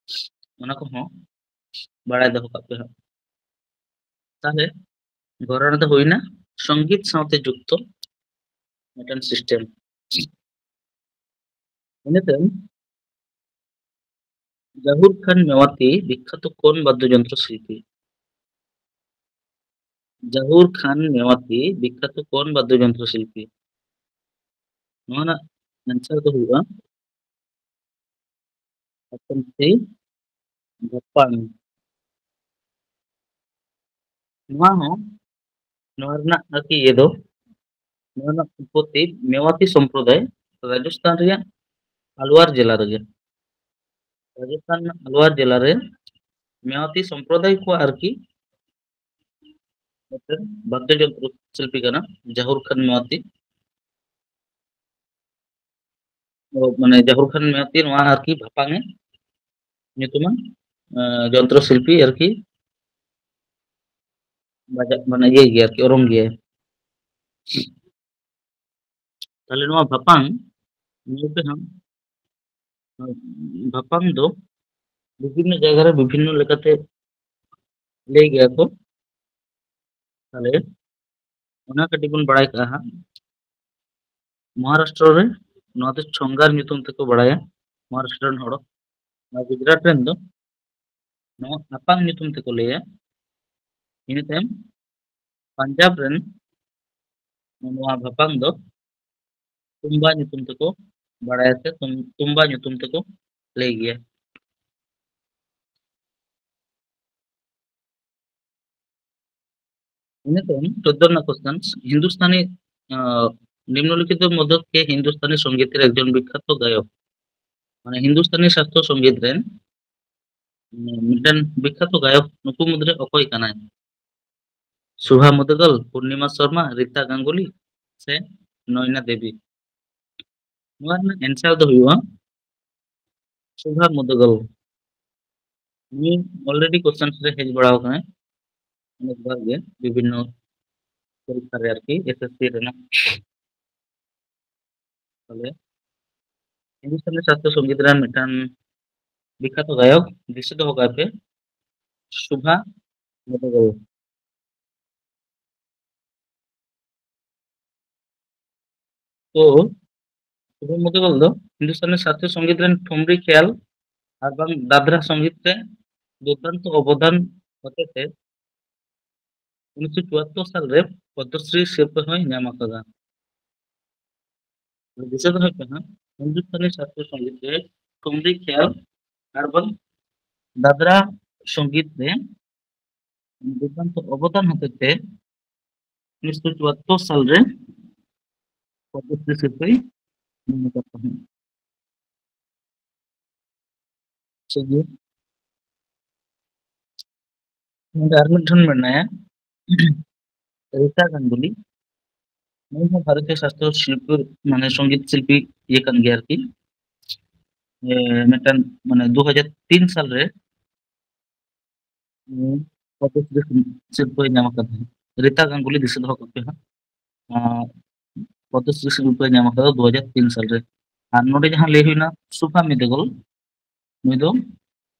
ᱚᱱᱟ ᱠᱚᱦᱚᱸ ᱵᱟᱲᱟᱭ ᱫᱚᱦᱚ ᱠᱟᱜ ᱯᱮ ᱦᱟᱸᱜ᱾ ᱛᱟᱦᱞᱮ ᱜᱷᱚᱨᱟᱱᱟ ᱫᱚ ᱦᱩᱭᱱᱟ ᱥᱚᱝᱜᱤᱛ ᱥᱟᱶᱛᱮ ᱡᱩᱠᱛᱚ ᱢᱤᱫᱴᱮᱱ ᱥᱤᱥᱴᱮᱢ᱾ ᱤᱱᱟᱹ ᱛᱟᱭᱚᱢ ᱡᱟᱦᱩᱨ ᱠᱷᱟᱱ ᱢᱮᱣᱟᱛᱤ ᱵᱤᱠᱠᱷᱟᱛᱚ ᱠᱳᱱ ᱵᱟᱫᱽᱫᱚ ᱡᱚᱱᱛᱨᱚ ᱥᱤᱞᱯᱤ? ᱡᱟᱦᱩᱨ ᱠᱷᱟᱱ ᱢᱮᱣᱟᱛᱤ ᱵᱤᱠᱠᱷᱟᱛᱚ ᱠᱳᱱ ᱵᱟᱫᱽᱫᱚ ᱡᱚᱱᱛᱨᱚ ᱥᱤᱞᱯᱤ? ᱱᱚᱣᱟ ᱨᱮᱱᱟᱜ ᱮᱱᱥᱟᱨ ᱫᱚ ᱦᱩᱭᱩᱜᱼᱟ option C, ᱵᱷᱟᱯᱟᱝ᱾ ᱱᱚᱣᱟ ᱦᱚᱸ, ᱱᱚᱣᱟ ᱨᱮᱱᱟᱜ ᱟᱨᱠᱤ ᱤᱭᱟᱹ ᱫᱚ, ᱱᱚᱣᱟ ᱨᱮᱱᱟᱜ ᱩᱛᱯᱚᱛᱛᱤ ᱢᱮᱣᱟᱛᱤ ᱥᱚᱢᱯᱨᱚᱫᱟᱭ ᱨᱟᱡᱚᱥᱛᱷᱟᱱ ᱨᱮᱭᱟᱜ ᱟᱞᱣᱟᱨ ᱡᱮᱞᱟ ᱨᱮᱜᱮ᱾ ᱨᱟᱡᱚᱥᱛᱷᱟᱱ ᱨᱮᱱᱟᱜ ᱟᱞᱣᱟᱨ ᱡᱮᱞᱟ ᱨᱮ ᱢᱮᱣᱟᱛᱤ ᱥᱚᱢᱯᱨᱚᱫᱟᱭ ᱠᱚᱣᱟᱜ ᱟᱨᱠᱤ ᱢᱤᱫᱴᱮᱱ ᱵᱟᱫᱽᱫᱚ ᱡᱚᱱᱛᱨᱚ ᱥᱤᱞᱯᱤ ᱠᱟᱱᱟ ᱡᱟᱦᱩᱨ ᱠᱷᱟᱱ ᱢᱮᱣᱟᱛᱤ᱾ ᱚ, ᱢᱟᱱᱮ ᱡᱟᱦᱩᱨ ᱠᱷᱟᱱ ᱢᱮᱣᱟᱛᱤ ᱱᱚᱣᱟ ᱟᱨᱠᱤ ᱵᱷᱟᱯᱟᱝ ᱮ ᱧᱩᱛᱩᱢᱟᱱ, ᱮ, ᱡᱚᱱᱛᱨᱚ ᱥᱤᱞᱯᱤ ᱟᱨᱠᱤ ᱵᱟᱡᱟᱜ, ᱢᱟᱱᱮ ᱤᱭᱟᱹᱭ ᱜᱮᱭᱟ ᱟᱨᱠᱤ, ᱚᱨᱚᱝ ᱜᱮᱭᱟᱭ᱾ ᱛᱟᱦᱞᱮ ᱱᱚᱣᱟ ᱵᱷᱟᱯᱟᱝ ᱧᱮᱞ ᱯᱮ ᱦᱟᱸᱜ, ᱵᱷᱟᱯᱟᱝ ᱫᱚ ᱵᱤᱵᱷᱤᱱᱱᱚ ᱡᱟᱭᱜᱟ ᱨᱮ ᱵᱤᱵᱷᱤᱱᱱᱚ ᱞᱮᱠᱟᱛᱮ ᱞᱟᱹᱭ ᱜᱮᱭᱟ ᱠᱚ᱾ ᱛᱟᱦᱞᱮ ᱚᱱᱟ ᱠᱟᱹᱴᱤᱡ ᱵᱚᱱ ᱵᱟᱲᱟᱭ ᱠᱟᱜᱼᱟ ᱦᱟᱸᱜ᱾ ᱢᱚᱦᱟᱨᱟᱥᱴᱨᱚ ᱨᱮ ᱱᱚᱣᱟ ᱫᱚ ᱪᱷᱚᱝᱜᱟᱨ ᱧᱩᱛᱩᱢ ᱛᱮᱠᱚ ᱵᱟᱲᱟᱭᱟ ᱢᱚᱦᱟᱨᱟᱥᱴᱨᱚ ᱨᱮᱱ ᱦᱚᱲ᱾ ᱟᱨ ᱜᱩᱡᱽᱨᱟᱴ ᱨᱮᱱ ᱫᱚ ᱱᱚᱣᱟ ᱟᱯᱟᱝ ᱧᱩᱛᱩᱢ ᱛᱮᱠᱚ ᱞᱟᱹᱭᱟ᱾ ᱤᱱᱟᱹ ᱛᱟᱭᱚᱢ ᱯᱟᱧᱡᱟᱵᱽ ᱨᱮᱱ ᱱᱚᱣᱟ ᱵᱷᱟᱯᱟᱝ ᱫᱚ ᱛᱩᱢᱵᱟ ᱧᱩᱛᱩᱢ ᱛᱮᱠᱚ ᱵᱟᱲᱟᱭᱟ ᱥᱮ ᱛᱩᱢ-, ᱛᱩᱢᱵᱟ ᱧᱩᱛᱩᱢ ᱛᱮᱠᱚ ᱞᱟᱹᱭ ᱜᱮᱭᱟ᱾ ᱤᱱᱟᱹ ᱛᱟᱭᱚᱢ ᱪᱳᱫᱽᱫᱳ ᱨᱮᱱᱟᱜ ᱠᱚᱥᱪᱮᱱ, ᱦᱤᱱᱫᱩᱥᱛᱟᱱᱤ, ᱟᱸ, ᱱᱤᱢᱱᱚᱞᱤᱠᱷᱤᱛ ᱢᱚᱫᱽᱫᱷᱮ ᱠᱮ ᱦᱤᱱᱫᱩᱥᱛᱟᱱᱤ ᱥᱚᱝᱜᱤᱛ ᱨᱮ ᱮᱠᱡᱚᱱ ᱵᱤᱠᱠᱷᱟᱛᱚ ᱜᱟᱭᱚᱠ? ᱢᱟᱱᱮ ᱦᱤᱱᱫᱩᱥᱛᱟᱱᱤ ᱥᱟᱥᱛᱨᱚ ᱥᱚᱝᱜᱤᱛ ᱨᱮᱱ, ᱩᱸ, ᱢᱤᱫᱴᱮᱱ ᱵᱤᱠᱠᱷᱟᱛᱚ ᱜᱟᱭᱚᱠ ᱱᱩᱠᱩ ᱢᱩᱫᱽᱨᱮ ᱚᱠᱚᱭ ᱠᱟᱱᱟᱭ? ᱥᱩᱵᱷᱟ ᱢᱩᱫᱽᱜᱚᱞ, ᱯᱩᱨᱱᱤᱢᱟ ᱥᱚᱨᱢᱟ, ᱨᱤᱛᱟ ᱜᱟᱝᱜᱩᱞᱤ ᱥᱮ ᱱᱚᱭᱱᱟ ᱫᱮᱵᱤ? ᱱᱚᱣᱟ ᱨᱮᱱᱟᱜ ᱮᱱᱥᱟᱨ ᱫᱚ ᱦᱩᱭᱩᱜᱼᱟ ᱥᱩᱵᱷᱟ ᱢᱩᱫᱽᱜᱚᱞ᱾ ᱱᱩᱭ already ᱠᱚᱥᱪᱮᱱ ᱨᱮ ᱦᱮᱡ ᱵᱟᱲᱟ ᱟᱠᱟᱱᱟᱭ ᱚᱱᱮᱠ ᱵᱟᱨ ᱜᱮ ᱵᱤᱵᱷᱤᱱᱱᱚ ᱯᱚᱨᱤᱠᱠᱷᱟ ᱨᱮ ᱟᱨᱠᱤ, ᱮᱥ ᱮᱥ ᱥᱤ ᱨᱮᱱᱟᱜ᱾ ᱛᱟᱦᱞᱮ ᱦᱤᱱᱫᱩᱥᱛᱟᱱᱤ ᱥᱟᱥᱛᱨᱚ ᱥᱚᱝᱜᱤᱛ ᱨᱮᱱ ᱢᱤᱫᱴᱟᱝ ᱵᱤᱠᱠᱷᱟᱛᱚ ᱜᱟᱭᱚᱠ ᱫᱤᱥᱟᱹ ᱫᱚᱦᱚ ᱠᱟᱭ ᱯᱮ, ᱥᱩᱵᱷᱟ ᱢᱩᱫᱽᱜᱚᱞ᱾ ᱛᱚ ᱥᱩᱵᱷᱟ ᱢᱩᱫᱽᱜᱚᱞ ᱫᱚ ᱦᱤᱱᱫᱩᱥᱛᱟᱱᱤ ᱥᱟᱥᱛᱨᱤᱭᱚ ᱥᱚᱝᱜᱤᱛ ᱨᱮᱱ ᱴᱷᱩᱢᱨᱤ ᱠᱷᱮᱭᱟᱞ ᱟᱨ ᱵᱟᱝ ᱫᱟᱫᱽᱨᱟ ᱥᱚᱝᱜᱤᱛ ᱨᱮ ᱫᱩᱨᱫᱟᱱᱛᱚ ᱚᱵᱚᱫᱟᱱ ᱦᱚᱛᱮᱛᱮ ᱩᱱᱤᱥᱥᱚ ᱪᱩᱣᱟᱛᱛᱳᱨ ᱥᱟᱞ ᱨᱮ ᱯᱚᱫᱽᱢᱚᱥᱨᱤ ᱥᱤᱨᱯᱟᱹ ᱦᱚᱸᱭ ᱧᱟᱢ ᱟᱠᱟᱫᱟ᱾ ᱫᱤᱥᱟᱹ ᱫᱚᱦᱚᱭ ᱯᱮ ᱦᱟᱸᱜ, ᱦᱤᱱᱫᱩᱥᱛᱟᱱᱤ ᱥᱟᱥᱛᱨᱤᱭᱚ ᱥᱚᱝᱜᱤᱛ ᱨᱮ ᱴᱷᱩᱢᱨᱤ ᱠᱷᱮᱭᱟᱞ ᱟᱨ ᱵᱟᱝ ᱫᱟᱫᱽᱨᱟ ᱥᱚᱝᱜᱤᱛ ᱨᱮ ᱫᱩᱨᱫᱟᱱᱛᱚ ᱚᱵᱚᱫᱟᱱ ᱦᱚᱛᱮᱛᱮ ᱩᱱᱤᱥᱥᱚ ᱪᱩᱣᱟᱛᱛᱳᱨ ᱥᱟᱞ ᱨᱮ ᱯᱚᱫᱽᱢᱚᱥᱨᱤ ᱥᱤᱨᱯᱟᱹᱭ ᱧᱟᱢ ᱟᱠᱟᱫ ᱛᱟᱦᱮᱸᱫ᱾ ᱴᱷᱤᱠ ᱜᱮᱭᱟ᱾ ᱱᱚᱰᱮ ᱟᱨ ᱢᱤᱫ ᱴᱷᱮᱱ ᱢᱮᱱᱟᱭᱟ, ᱨᱤᱛᱟ ᱜᱟᱝᱜᱩᱞᱤ᱾ ᱱᱩᱭ ᱦᱚᱸ ᱵᱷᱟᱨᱚᱛᱤᱭᱚ ᱥᱟᱥᱛᱨᱤᱭᱚ ᱥᱤᱞᱯᱤ, ᱢᱟᱱᱮ ᱥᱚᱝᱜᱤᱛ ᱥᱤᱞᱯᱤ ᱤᱭᱟᱹ ᱠᱟᱱ ᱜᱮᱭᱟ ᱟᱨᱠᱤ᱾ ᱮ, ᱢᱤᱫᱴᱟᱝ, ᱢᱟᱱᱮ, ᱫᱩ ᱦᱟᱡᱟᱨ ᱛᱤᱱ ᱥᱟᱞ ᱨᱮ, ᱩᱸ, ᱯᱚᱫᱽᱢᱚᱥᱨᱤ ᱥᱤᱨᱯᱟᱹᱭ ᱧᱟᱢ ᱟᱠᱟᱫᱟ᱾ ᱨᱤᱛᱟ ᱜᱟᱝᱜᱩᱞᱤ, ᱫᱤᱥᱟᱹ ᱫᱚᱦᱚ ᱠᱟᱜ ᱯᱮ ᱦᱟᱸᱜ᱾ ᱟᱸ, ᱯᱚᱫᱽᱢᱚᱥᱨᱤ ᱥᱤᱨᱯᱟᱹᱭ ᱧᱟᱢ ᱟᱠᱟᱫᱟ ᱫᱩ ᱦᱟᱡᱟᱨ ᱛᱤᱱ ᱥᱟᱞᱨᱮ᱾ ᱟᱨ ᱱᱚᱰᱮ ᱡᱟᱦᱟᱸ ᱞᱟᱹᱭ ᱦᱩᱭᱱᱟ, ᱥᱩᱵᱷᱟ ᱢᱤᱫᱮᱜᱚᱞ, ᱱᱩᱭ ᱫᱚ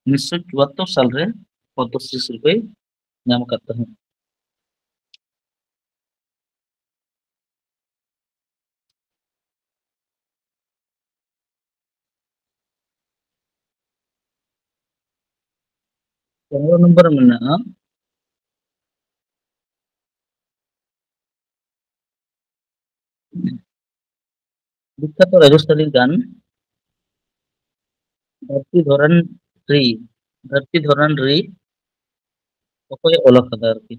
ᱩᱱᱤᱥᱥᱚ ᱪᱩᱣᱟᱛᱛᱳᱨ ᱥᱟᱞᱨᱮ ᱯᱚᱫᱽᱢᱚᱥᱨᱤ ᱥᱤᱨᱯᱟᱹᱭ ᱧᱟᱢ ᱟᱠᱟᱫ ᱛᱟᱦᱮᱸᱫ᱾ ᱯᱚᱱᱨᱚ ᱱᱚᱢᱵᱚᱨ ᱨᱮ ᱢᱮᱱᱟᱜᱼᱟ, ᱵᱤᱠᱠᱷᱟᱛᱚ ᱨᱟᱡᱚᱥᱛᱷᱟᱱᱤ ᱜᱟᱱ ᱫᱷᱟᱹᱨᱛᱤ ᱫᱷᱚᱨᱟᱱ ᱨᱤ, ᱫᱷᱟᱹᱨᱛᱤ ᱫᱷᱚᱨᱟᱱ ᱨᱤ ᱚᱠᱚᱭᱮ ᱚᱞ ᱟᱠᱟᱫᱟ ᱟᱨᱠᱤ?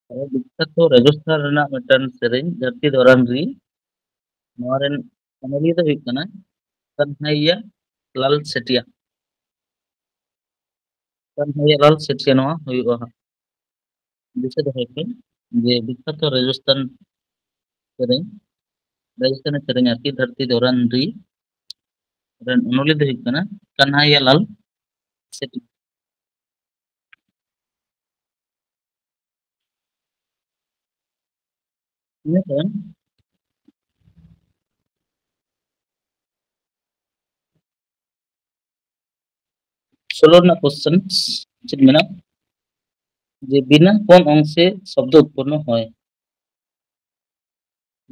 ᱛᱟᱦᱞᱮ ᱵᱤᱠᱠᱷᱟᱛᱚ ᱨᱟᱡᱚᱥᱛᱷᱟᱱ ᱨᱮᱱᱟᱜ ᱢᱤᱫᱴᱟᱝ ᱥᱮᱨᱮᱧ ᱫᱷᱟᱹᱨᱛᱤ ᱫᱷᱚᱨᱟᱱ ᱨᱤ, ᱱᱚᱣᱟ ᱨᱮᱱ ᱚᱱᱚᱞᱤᱭᱟᱹ ᱫᱚ ᱦᱩᱭᱩᱜ ᱠᱟᱱᱟ ᱠᱟᱱᱦᱟᱭᱭᱟ ᱞᱟᱞ ᱥᱮᱴᱤᱭᱟ᱾ ᱠᱟᱱᱦᱟᱭᱭᱟ ᱞᱟᱞ ᱥᱮᱴᱤᱭᱟ ᱱᱚᱣᱟ ᱦᱩᱭᱩᱜᱼᱟ ᱦᱟᱸᱜ᱾ ᱫᱤᱥᱟᱹ ᱫᱚᱦᱚᱭ ᱯᱮ ᱡᱮ ᱵᱤᱠᱠᱷᱟᱛᱚ ᱨᱟᱡᱚᱥᱛᱷᱟᱱ ᱥᱮᱨᱮᱧ, ᱨᱟᱡᱚᱥᱛᱷᱟᱱᱤ ᱥᱮᱨᱮᱧ ᱟᱨᱠᱤ, ᱫᱷᱟᱹᱨᱛᱤ ᱫᱷᱚᱨᱟᱱ ᱨᱤ ᱨᱮᱱ ᱚᱱᱚᱞᱤᱭᱟᱹ ᱫᱚ ᱦᱩᱭᱩᱜ ᱠᱟᱱᱟ ᱠᱟᱱᱦᱟᱭᱭᱟ ᱞᱟᱞ ᱥᱮᱴᱤ᱾ ᱤᱱᱟᱹ ᱛᱟᱭᱚᱢ ᱥᱳᱞᱳ ᱨᱮᱱᱟᱜ ᱠᱚᱥᱪᱮᱱ ᱪᱮᱫ ᱢᱮᱱᱟᱜᱼᱟ? ᱡᱮ ᱵᱤᱱᱟ ᱠᱚᱱ ᱚᱝᱥᱮ ᱥᱚᱵᱫᱚ ᱩᱛᱯᱚᱱᱱᱚ ᱦᱚᱭ?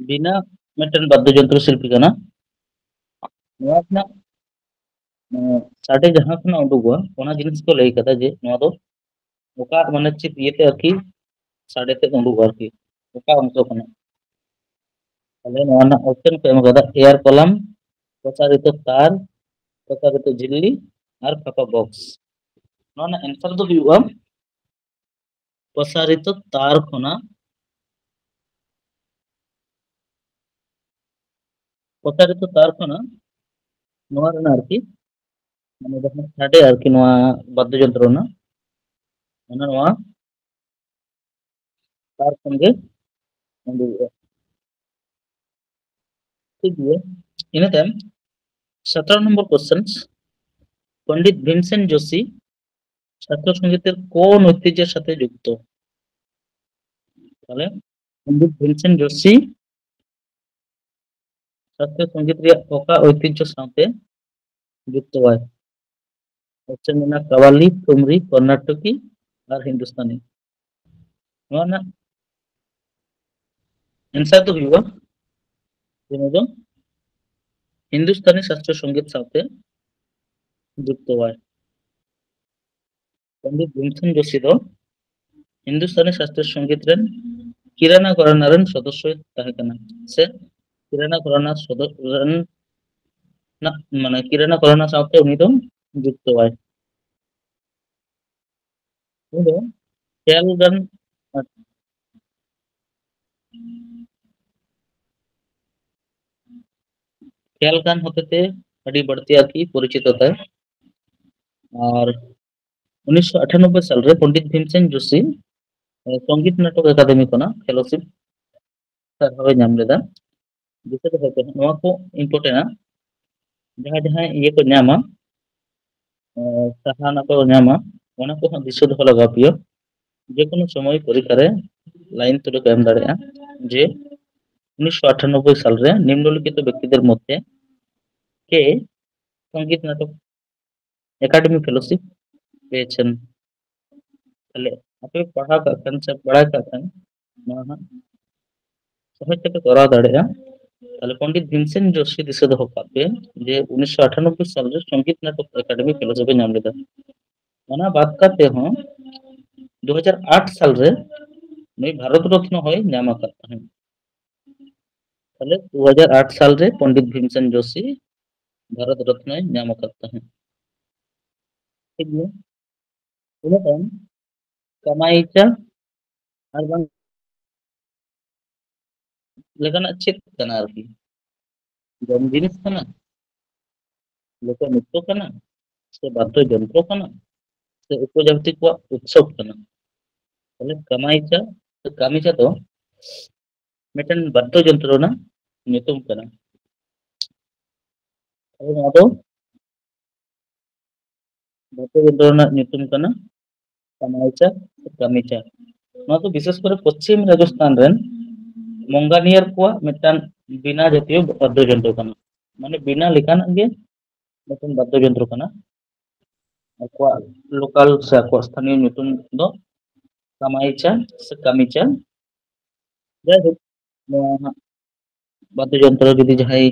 ᱵᱤᱱᱟ ᱢᱤᱫᱴᱮᱱ ᱵᱟᱫᱽᱫᱚ ᱡᱚᱱᱛᱨᱚ ᱥᱤᱞᱯᱤ ᱠᱟᱱᱟ᱾ ᱱᱚᱣᱟ ᱨᱮᱱᱟᱜ, ᱮᱸ, ᱥᱟᱰᱮ ᱡᱟᱦᱟᱸ ᱠᱷᱚᱱᱟᱜ ᱩᱰᱩᱠᱚᱜᱼᱟ, ᱚᱱᱟ ᱡᱤᱱᱤᱥ ᱠᱚ ᱞᱟᱹᱭ ᱠᱟᱫᱟ ᱡᱮ ᱱᱚᱣᱟ ᱫᱚ ᱚᱠᱟ, ᱢᱟᱱᱮ, ᱪᱮᱫ ᱤᱭᱟᱹᱛᱮ ᱟᱨᱠᱤ ᱥᱟᱰᱮ ᱛᱮᱫ ᱩᱰᱩᱠᱚᱜᱼᱟ ᱟᱨᱠᱤ, ᱚᱠᱟ ᱚᱝᱥᱚ ᱠᱷᱚᱱᱟᱜ᱾ ᱛᱟᱦᱞᱮ ᱱᱚᱣᱟ ᱨᱮᱱᱟᱜ ᱚᱯᱥᱮᱱ ᱠᱚ ᱮᱢ ᱠᱟᱫᱟ, ᱮᱭᱟᱨ ᱠᱚᱞᱟᱢ, ᱯᱨᱚᱥᱟᱨᱤᱛᱚ ᱛᱟᱨ, ᱯᱨᱚᱥᱟᱨᱤᱛᱚ ᱡᱷᱤᱞᱞᱤ ᱟᱨ ᱯᱷᱟᱸᱯᱟ ᱵᱚᱠᱥ᱾ ᱱᱚᱣᱟ ᱨᱮᱱᱟᱜ ᱮᱱᱥᱟᱨ ᱫᱚ ᱦᱩᱭᱩᱜᱼᱟ ᱯᱨᱚᱥᱟᱨᱤᱛᱚ ᱛᱟᱨ ᱠᱷᱚᱱᱟᱜ, ᱯᱨᱚᱥᱟᱨᱤᱛᱚ ᱛᱟᱨ ᱠᱷᱚᱱᱟᱜ ᱱᱚᱣᱟ ᱨᱮᱱᱟᱜ ᱟᱨᱠᱤ, ᱢᱟᱱᱮ ᱡᱟᱦᱟᱸ ᱥᱟᱰᱮ ᱟᱨᱠᱤ ᱱᱚᱣᱟ ᱵᱟᱫᱽᱫᱚ ᱡᱚᱱᱛᱨᱚ ᱨᱮᱱᱟᱜ, ᱚᱱᱟ ᱱᱚᱣᱟ ᱛᱟᱨ ᱠᱷᱚᱱ ᱜᱮ ᱩᱰᱩᱠᱚᱜᱼᱟ᱾ ᱴᱷᱤᱠ ᱜᱮᱭᱟ, ᱤᱱᱟᱹ ᱛᱟᱭᱚᱢ ᱥᱟᱛᱟᱨᱚ ᱱᱚᱢᱵᱚᱨ ᱠᱚᱥᱪᱮᱱ, ᱯᱚᱱᱰᱤᱛ ᱵᱷᱤᱢᱥᱮᱱ ᱡᱳᱥᱤ ᱥᱟᱥᱛᱨᱚ ᱥᱚᱝᱜᱤᱛᱮᱨ কোন ঐতিহ্যের সাথে যুক্ত? তাহলে পণ্ডিত ভীমসেন যোশী ᱥᱟᱥᱛᱨᱤᱭᱚ ᱥᱚᱝᱜᱤᱛ ᱨᱮᱭᱟᱜ ᱚᱠᱟ ᱳᱭᱛᱤᱡᱽᱡᱷᱚ ᱥᱟᱶᱛᱮ ᱡᱩᱠᱛᱚ ᱟᱭ? ᱚᱯᱥᱚᱱ ᱢᱮᱱᱟᱜᱼᱟ ᱠᱟᱣᱟᱞᱤ, ᱴᱷᱩᱢᱨᱤ, ᱠᱚᱨᱱᱟᱴᱚᱠᱤ ᱟᱨ ᱦᱤᱱᱫᱩᱥᱛᱟᱱᱤ᱾ ᱱᱚᱣᱟ ᱨᱮᱱᱟᱜ ᱮᱱᱥᱟᱨ ᱫᱚ ᱦᱩᱭᱩᱜᱼᱟ ᱡᱮ ᱱᱚᱣᱟ ᱫᱚ ᱦᱤᱱᱫᱩᱥᱛᱟᱱᱤ ᱥᱟᱥᱛᱨᱤᱭᱚ ᱥᱚᱝᱜᱤᱛ ᱥᱟᱶᱛᱮ ᱡᱩᱠᱛᱚ ᱟᱭ᱾ ᱯᱚᱱᱰᱤᱛ ᱵᱷᱤᱢᱥᱮᱱ ᱡᱳᱥᱤ ᱫᱚ ᱦᱤᱱᱫᱩᱥᱛᱟᱱᱤ ᱥᱟᱥᱛᱨᱤᱭᱚ ᱥᱚᱝᱜᱤᱛ ᱨᱮᱱ ᱠᱤᱨᱟᱱᱟ ᱜᱷᱚᱨᱟᱱᱟ ᱨᱮᱱ ᱥᱚᱫᱚᱥᱥᱚᱭ ᱛᱟᱦᱮᱸ ᱠᱟᱱᱟ, ᱥᱮ ᱠᱤᱨᱟᱱᱟ ᱜᱷᱚᱨᱟᱱᱟ ᱥᱚᱫᱚ-, ᱨᱮᱱ ᱱᱟᱜ, ᱢᱟᱱᱮ ᱠᱤᱨᱟᱱᱟ ᱜᱷᱚᱨᱟᱱᱟ ᱥᱟᱶᱛᱮ ᱩᱱᱤ ᱫᱚ ᱡᱩᱠᱛᱚ ᱟᱭ᱾ ᱩᱱᱤ ᱫᱚ ᱠᱷᱮᱭᱟᱞ ᱜᱟᱱ, ᱠᱷᱮᱭᱟᱞ ᱜᱟᱱ ᱦᱚᱛᱮᱛᱮ ᱟᱹᱰᱤ ᱵᱟᱹᱲᱛᱤ ᱟᱨᱠᱤ ᱯᱚᱨᱤᱪᱤᱛᱚ ᱛᱟᱭ᱾ ᱟᱨ ᱩᱱᱤᱥᱥᱚ ᱟᱴᱷᱟᱱᱚᱵᱵᱳᱭ ᱥᱟᱞᱨᱮ ᱯᱚᱱᱰᱤᱛ ᱵᱷᱤᱢᱥᱮᱱ ᱡᱳᱥᱤ, ᱮ, ᱥᱚᱝᱜᱤᱛ ᱱᱟᱴᱚᱠ ᱮᱠᱟᱰᱮᱢᱤ ᱠᱷᱚᱱᱟᱜ ᱯᱷᱮᱞᱳᱥᱤᱯ ᱥᱟᱨᱦᱟᱣ ᱮ ᱧᱟᱢ ᱞᱮᱫᱟ᱾ ᱫᱤᱥᱟᱹ ᱫᱚᱦᱚᱭ ᱯᱮ, ᱱᱚᱣᱟ ᱠᱚ ᱤᱢᱯᱚᱨᱴᱮᱱᱴᱼᱟ᱾ ᱡᱟᱦᱟᱸ ᱡᱟᱦᱟᱸ ᱤᱭᱟᱹ ᱠᱚ ᱧᱟᱢᱟ, ᱮ, ᱥᱟᱨᱦᱟᱣ ᱠᱚ ᱧᱟᱢᱟ, ᱚᱱᱟ ᱠᱚ ᱦᱟᱸᱜ ᱫᱤᱥᱟᱹ ᱫᱚᱦᱚ ᱞᱟᱜᱟᱣ ᱯᱮᱭᱟ᱾ ᱡᱮᱠᱳᱱᱳ ᱥᱚᱢᱚᱭ ᱯᱚᱨᱤᱠᱠᱷᱟ ᱨᱮ ᱞᱟᱭᱤᱱ ᱛᱩᱞᱟᱹ ᱠᱚ ᱮᱢ ᱫᱟᱲᱮᱭᱟᱜᱼᱟ ᱡᱮ ᱩᱱᱤᱥᱥᱚ ᱟᱴᱷᱟᱱᱚᱵᱵᱳᱭ ᱥᱟᱞᱨᱮ ᱱᱤᱢᱱᱚᱞᱤᱠᱷᱤᱛᱚ ᱵᱮᱠᱛᱤᱫᱮᱨ ᱢᱚᱫᱽᱫᱷᱮ ᱠᱮ ᱥᱚᱝᱜᱤᱛ ᱱᱟᱴᱚᱠ ᱮᱠᱟᱰᱮᱢᱤ ᱯᱷᱮᱞᱳᱥᱤᱯ ᱯᱮᱭᱟᱪᱮᱱ᱾ ᱛᱟᱦᱞᱮ ᱟᱯᱮ ᱯᱟᱲᱦᱟᱣ ᱠᱟᱜ ᱠᱷᱟᱱ ᱥᱮ ᱵᱟᱲᱟᱭ ᱠᱟᱜ ᱠᱷᱟᱱ ᱱᱚᱣᱟ ᱦᱟᱸᱜ ᱥᱚᱦᱚᱡ ᱛᱮᱯᱮ ᱠᱚᱨᱟᱣ ᱫᱟᱲᱮᱭᱟᱜᱼᱟ᱾ ᱛᱟᱦᱞᱮ ᱯᱚᱱᱰᱤᱛ ᱵᱷᱤᱢᱥᱮᱱ ᱡᱳᱥᱤ ᱫᱤᱥᱟᱹ ᱫᱚᱦᱚ ᱠᱟᱜ ᱯᱮ ᱡᱮ ᱩᱱᱤᱥᱥᱚ ᱟᱴᱷᱟᱱᱚᱵᱵᱳᱭ ᱥᱟᱞᱨᱮ ᱥᱚᱝᱜᱤᱛ ᱱᱟᱴᱚᱠ ᱮᱠᱟᱰᱮᱢᱤ ᱯᱷᱮᱞᱳᱥᱤᱯ ᱮ ᱧᱟᱢ ᱞᱮᱫᱟ᱾ ᱚᱱᱟ ᱵᱟᱫ ᱠᱟᱛᱮ ᱦᱚᱸ ᱫᱩ ᱦᱟᱡᱟᱨ ᱟᱴ ᱥᱟᱞᱨᱮ ᱱᱩᱭ ᱵᱷᱟᱨᱚᱛ ᱨᱚᱛᱱᱚ ᱦᱚᱸᱭ ᱧᱟᱢ ᱟᱠᱟᱫ ᱛᱟᱦᱮᱸᱫ᱾ ᱛᱟᱦᱞᱮ ᱫᱩ ᱦᱟᱡᱟᱨ ᱟᱴ ᱥᱟᱞᱨᱮ ᱯᱚᱱᱰᱤᱛ ᱵᱷᱤᱢᱥᱮᱱ ᱡᱳᱥᱤ ᱵᱷᱟᱨᱚᱛ ᱨᱚᱛᱱᱚᱭ ᱧᱟᱢ ᱟᱠᱟᱫ ᱛᱟᱦᱮᱸᱫ᱾ ᱴᱷᱤᱠ ᱜᱮᱭᱟ, ᱤᱱᱟᱹ ᱛᱟᱭᱚᱢ ᱠᱟᱢᱟᱭᱤᱪᱟ ᱟᱨ ᱵᱟᱝ ᱞᱮᱠᱟᱱᱟᱜ ᱪᱮᱫ ᱠᱟᱱᱟ ᱟᱨᱠᱤ? ᱡᱚᱢ ᱡᱤᱱᱤᱥ ᱠᱟᱱᱟ, ᱞᱳᱠ ᱱᱨᱤᱛᱛᱚ ᱠᱟᱱᱟ, ᱥᱮ ᱵᱟᱫᱽᱫᱷᱚ ᱡᱚᱱᱛᱨᱚ ᱠᱟᱱᱟ, ᱥᱮ ᱩᱯᱚᱡᱟᱹᱛᱤ ᱠᱚᱣᱟᱜ ᱩᱛᱥᱚᱵ ᱠᱟᱱᱟ? ᱛᱟᱦᱞᱮ ᱠᱟᱢᱟᱭᱤᱪᱟ, ᱠᱟᱢᱤᱪᱟ ᱫᱚ ᱢᱤᱫᱴᱮᱱ ᱵᱟᱫᱽᱫᱷᱚ ᱡᱚᱱᱛᱨᱚ ᱨᱮᱱᱟᱜ ᱧᱩᱛᱩᱢ ᱠᱟᱱᱟ᱾ ᱛᱟᱦᱞᱮ ᱱᱚᱣᱟ ᱫᱚ ᱵᱟᱫᱽᱫᱷᱚ ᱡᱚᱱᱛᱨᱚ ᱨᱮᱱᱟᱜ ᱧᱩᱛᱩᱢ ᱠᱟᱱᱟ ᱠᱟᱢᱟᱭᱪᱟ, ᱠᱟᱢᱤᱪᱟ᱾ ᱱᱚᱣᱟ ᱫᱚ ᱵᱤᱥᱮᱥ ᱠᱚᱨᱮ ᱯᱚᱪᱷᱤᱢ ᱨᱟᱡᱚᱥᱛᱷᱟᱱ ᱨᱮᱱ ᱢᱚᱝᱜᱟᱱᱤᱭᱟᱨ ᱠᱚᱣᱟᱜ ᱢᱤᱫᱴᱟᱝ ᱵᱤᱱᱟ ᱡᱟᱛᱤᱭᱚ ᱵᱟᱫᱽᱫᱚ ᱡᱚᱱᱛᱨᱚ ᱠᱟᱱᱟ᱾ ᱢᱟᱱᱮ ᱵᱤᱱᱟ ᱞᱮᱠᱟᱱᱟᱜ ᱜᱮ ᱢᱤᱫᱴᱮᱱ ᱵᱟᱫᱽᱫᱚ ᱡᱚᱱᱛᱨᱚ ᱠᱟᱱᱟ᱾ ᱟᱠᱚᱣᱟᱜ ᱞᱳᱠᱟᱞ ᱥᱮ ᱟᱠᱚᱣᱟᱜ ᱥᱛᱷᱟᱱᱤᱭᱚ ᱧᱩᱛᱩᱢ ᱫᱚ ᱠᱟᱢᱟᱭᱤᱪᱟ ᱥᱮ ᱠᱟᱢᱤᱪᱟ᱾ ᱡᱟᱭᱦᱳᱠ, ᱱᱚᱣᱟ ᱦᱟᱸᱜ ᱵᱟᱫᱽᱫᱚ ᱡᱚᱱᱛᱨᱚ ᱡᱩᱫᱤ ᱡᱟᱦᱟᱸᱭ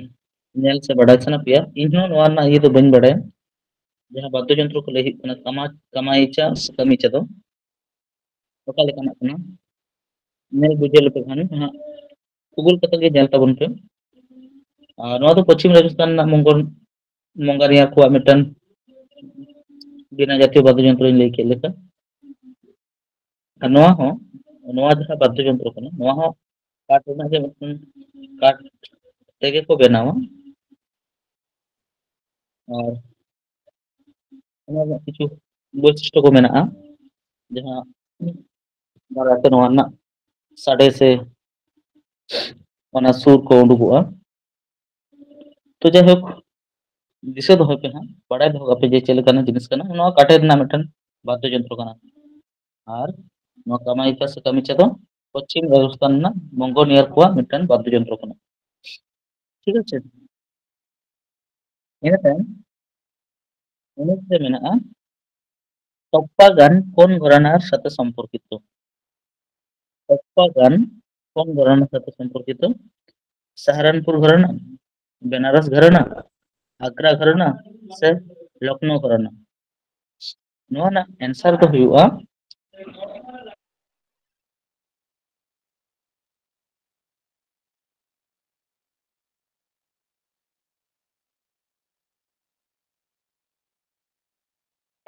ᱧᱮᱞ ᱥᱮ ᱵᱟᱰᱟᱭ ᱥᱟᱱᱟ ᱯᱮᱭᱟ, ᱤᱧᱦᱚᱸ ᱱᱚᱣᱟ ᱨᱮᱱᱟᱜ ᱤᱭᱟᱹ ᱫᱚ ᱵᱟᱹᱧ ᱵᱟᱰᱟᱭᱟ, ᱡᱟᱦᱟᱸ ᱵᱟᱫᱽᱫᱚ ᱡᱚᱱᱛᱨᱚ ᱠᱚ ᱞᱟᱹᱭ ᱦᱩᱭᱩᱜ ᱠᱟᱱᱟ ᱠᱟᱢᱟ-, ᱠᱟᱢᱟᱭᱤᱪᱟ ᱥᱮ ᱠᱟᱢᱤᱪᱟ ᱫᱚ ᱚᱠᱟ ᱞᱮᱠᱟᱱᱟᱜ ᱠᱟᱱᱟ, ᱧᱮᱞ ᱵᱩᱡᱷᱟᱹᱣ ᱞᱮᱯᱮ ᱠᱷᱟᱱ ᱦᱟᱸᱜ ᱜᱩᱜᱩᱞ ᱠᱟᱛᱮ ᱜᱮ ᱧᱮᱞ ᱛᱟᱵᱚᱱ ᱯᱮ᱾ ᱟᱨ ᱱᱚᱣᱟ ᱫᱚ ᱯᱚᱪᱷᱤᱢ ᱨᱟᱡᱚᱥᱛᱷᱟᱱ ᱨᱮᱱᱟᱜ ᱢᱚᱝᱜᱚᱞ ᱢᱚᱝᱜᱟᱨᱤᱭᱟ ᱠᱚᱣᱟᱜ ᱢᱤᱫᱴᱟᱝ ᱵᱤᱱᱟ ᱡᱟᱛᱤᱭᱚ ᱵᱟᱫᱽᱫᱚ ᱡᱚᱱᱛᱨᱚᱧ ᱞᱟᱹᱭ ᱠᱮᱫ ᱞᱮᱠᱟ᱾ ᱟᱨ ᱱᱚᱣᱟ ᱦᱚᱸ, ᱱᱚᱣᱟ ᱡᱟᱦᱟᱸ ᱵᱟᱫᱽᱫᱚ ᱡᱚᱱᱛᱨᱚ ᱠᱟᱱᱟ, ᱱᱚᱣᱟ ᱦᱚᱸ ᱠᱟᱴ ᱨᱮᱱᱟᱜ ᱜᱮ ᱢᱤᱫᱴᱟᱝ, ᱠᱟᱴ ᱛᱮᱜᱮ ᱠᱚ ᱵᱮᱱᱟᱣᱟ᱾ ᱟᱨ ᱚᱱᱟ ᱨᱮᱱᱟᱜ ᱠᱤᱪᱷᱩ ᱵᱳᱭᱥᱤᱥᱴᱚ ᱠᱚ ᱢᱮᱱᱟᱜᱼᱟ, ᱡᱟᱦᱟᱸ ᱫᱟᱨᱟᱭ ᱛᱮ ᱱᱚᱣᱟ ᱨᱮᱱᱟᱜ ᱥᱟᱰᱮ ᱥᱮ ᱚᱱᱟ ᱥᱩᱨ ᱠᱚ ᱩᱰᱩᱠᱚᱜᱼᱟ᱾ ᱛᱚ ᱡᱟᱭᱦᱳᱠ, ᱫᱤᱥᱟᱹ ᱫᱚᱦᱚᱭ ᱯᱮ ᱦᱟᱸᱜ, ᱵᱟᱲᱟᱭ ᱫᱚᱦᱚ ᱠᱟᱜ ᱯᱮ ᱡᱮ ᱪᱮᱫ ᱞᱮᱠᱟᱱᱟᱜ ᱡᱤᱱᱤᱥ ᱠᱟᱱᱟ᱾ ᱱᱚᱣᱟ ᱠᱟᱴᱷᱮᱨ ᱨᱮᱱᱟᱜ ᱢᱤᱫᱴᱮᱱ ᱵᱟᱫᱽᱫᱚ ᱡᱚᱱᱛᱨᱚ ᱠᱟᱱᱟ᱾ ᱟᱨ ᱱᱚᱣᱟ ᱠᱟᱢᱟᱭᱤᱠᱟ ᱥᱮ ᱠᱟᱢᱤᱪᱟ ᱫᱚ ᱯᱚᱪᱷᱤᱢ ᱨᱟᱡᱚᱥᱛᱷᱟᱱ ᱨᱮᱱᱟᱜ ᱢᱚᱝᱜᱚᱞᱤᱭᱟᱨ ᱠᱚᱣᱟᱜ ᱢᱤᱫᱴᱮᱱ ᱵᱟᱫᱽᱫᱚ ᱡᱚᱱᱛᱨᱚ ᱠᱟᱱᱟ᱾ ᱴᱷᱤᱠ ᱟᱪᱷᱮ? ᱤᱱᱟᱹ ᱛᱟᱭᱚᱢ ᱩᱱᱤᱥ ᱨᱮ ᱢᱮᱱᱟᱜᱼᱟ, ᱴᱚᱯᱯᱟ ᱜᱟᱱ ᱠᱳᱱ ᱜᱷᱚᱨᱟᱱᱟᱨ ᱥᱟᱛᱷᱮ ᱥᱚᱢᱯᱚᱨᱠᱤᱛᱚ? ᱴᱚᱯᱯᱟ ᱜᱟᱱ ᱠᱳᱱ ᱜᱷᱚᱨᱟᱱᱟᱨ ᱥᱟᱛᱷᱮ ᱥᱚᱢᱯᱚᱨᱠᱤᱛᱚ? ᱥᱟᱦᱟᱨᱟᱱᱯᱩᱨ ᱜᱷᱚᱨᱟᱱᱟ, ᱵᱮᱱᱟᱨᱚᱥ ᱜᱷᱚᱨᱟᱱᱟ, ᱟᱜᱽᱨᱟ ᱜᱷᱚᱨᱟᱱᱟ ᱥᱮ ᱞᱚᱠᱷᱱᱳ ᱜᱷᱚᱨᱟᱱᱟ? ᱱᱚᱣᱟ ᱨᱮᱱᱟᱜ ᱮᱱᱥᱟᱨ ᱫᱚ ᱦᱩᱭᱩᱜᱼᱟ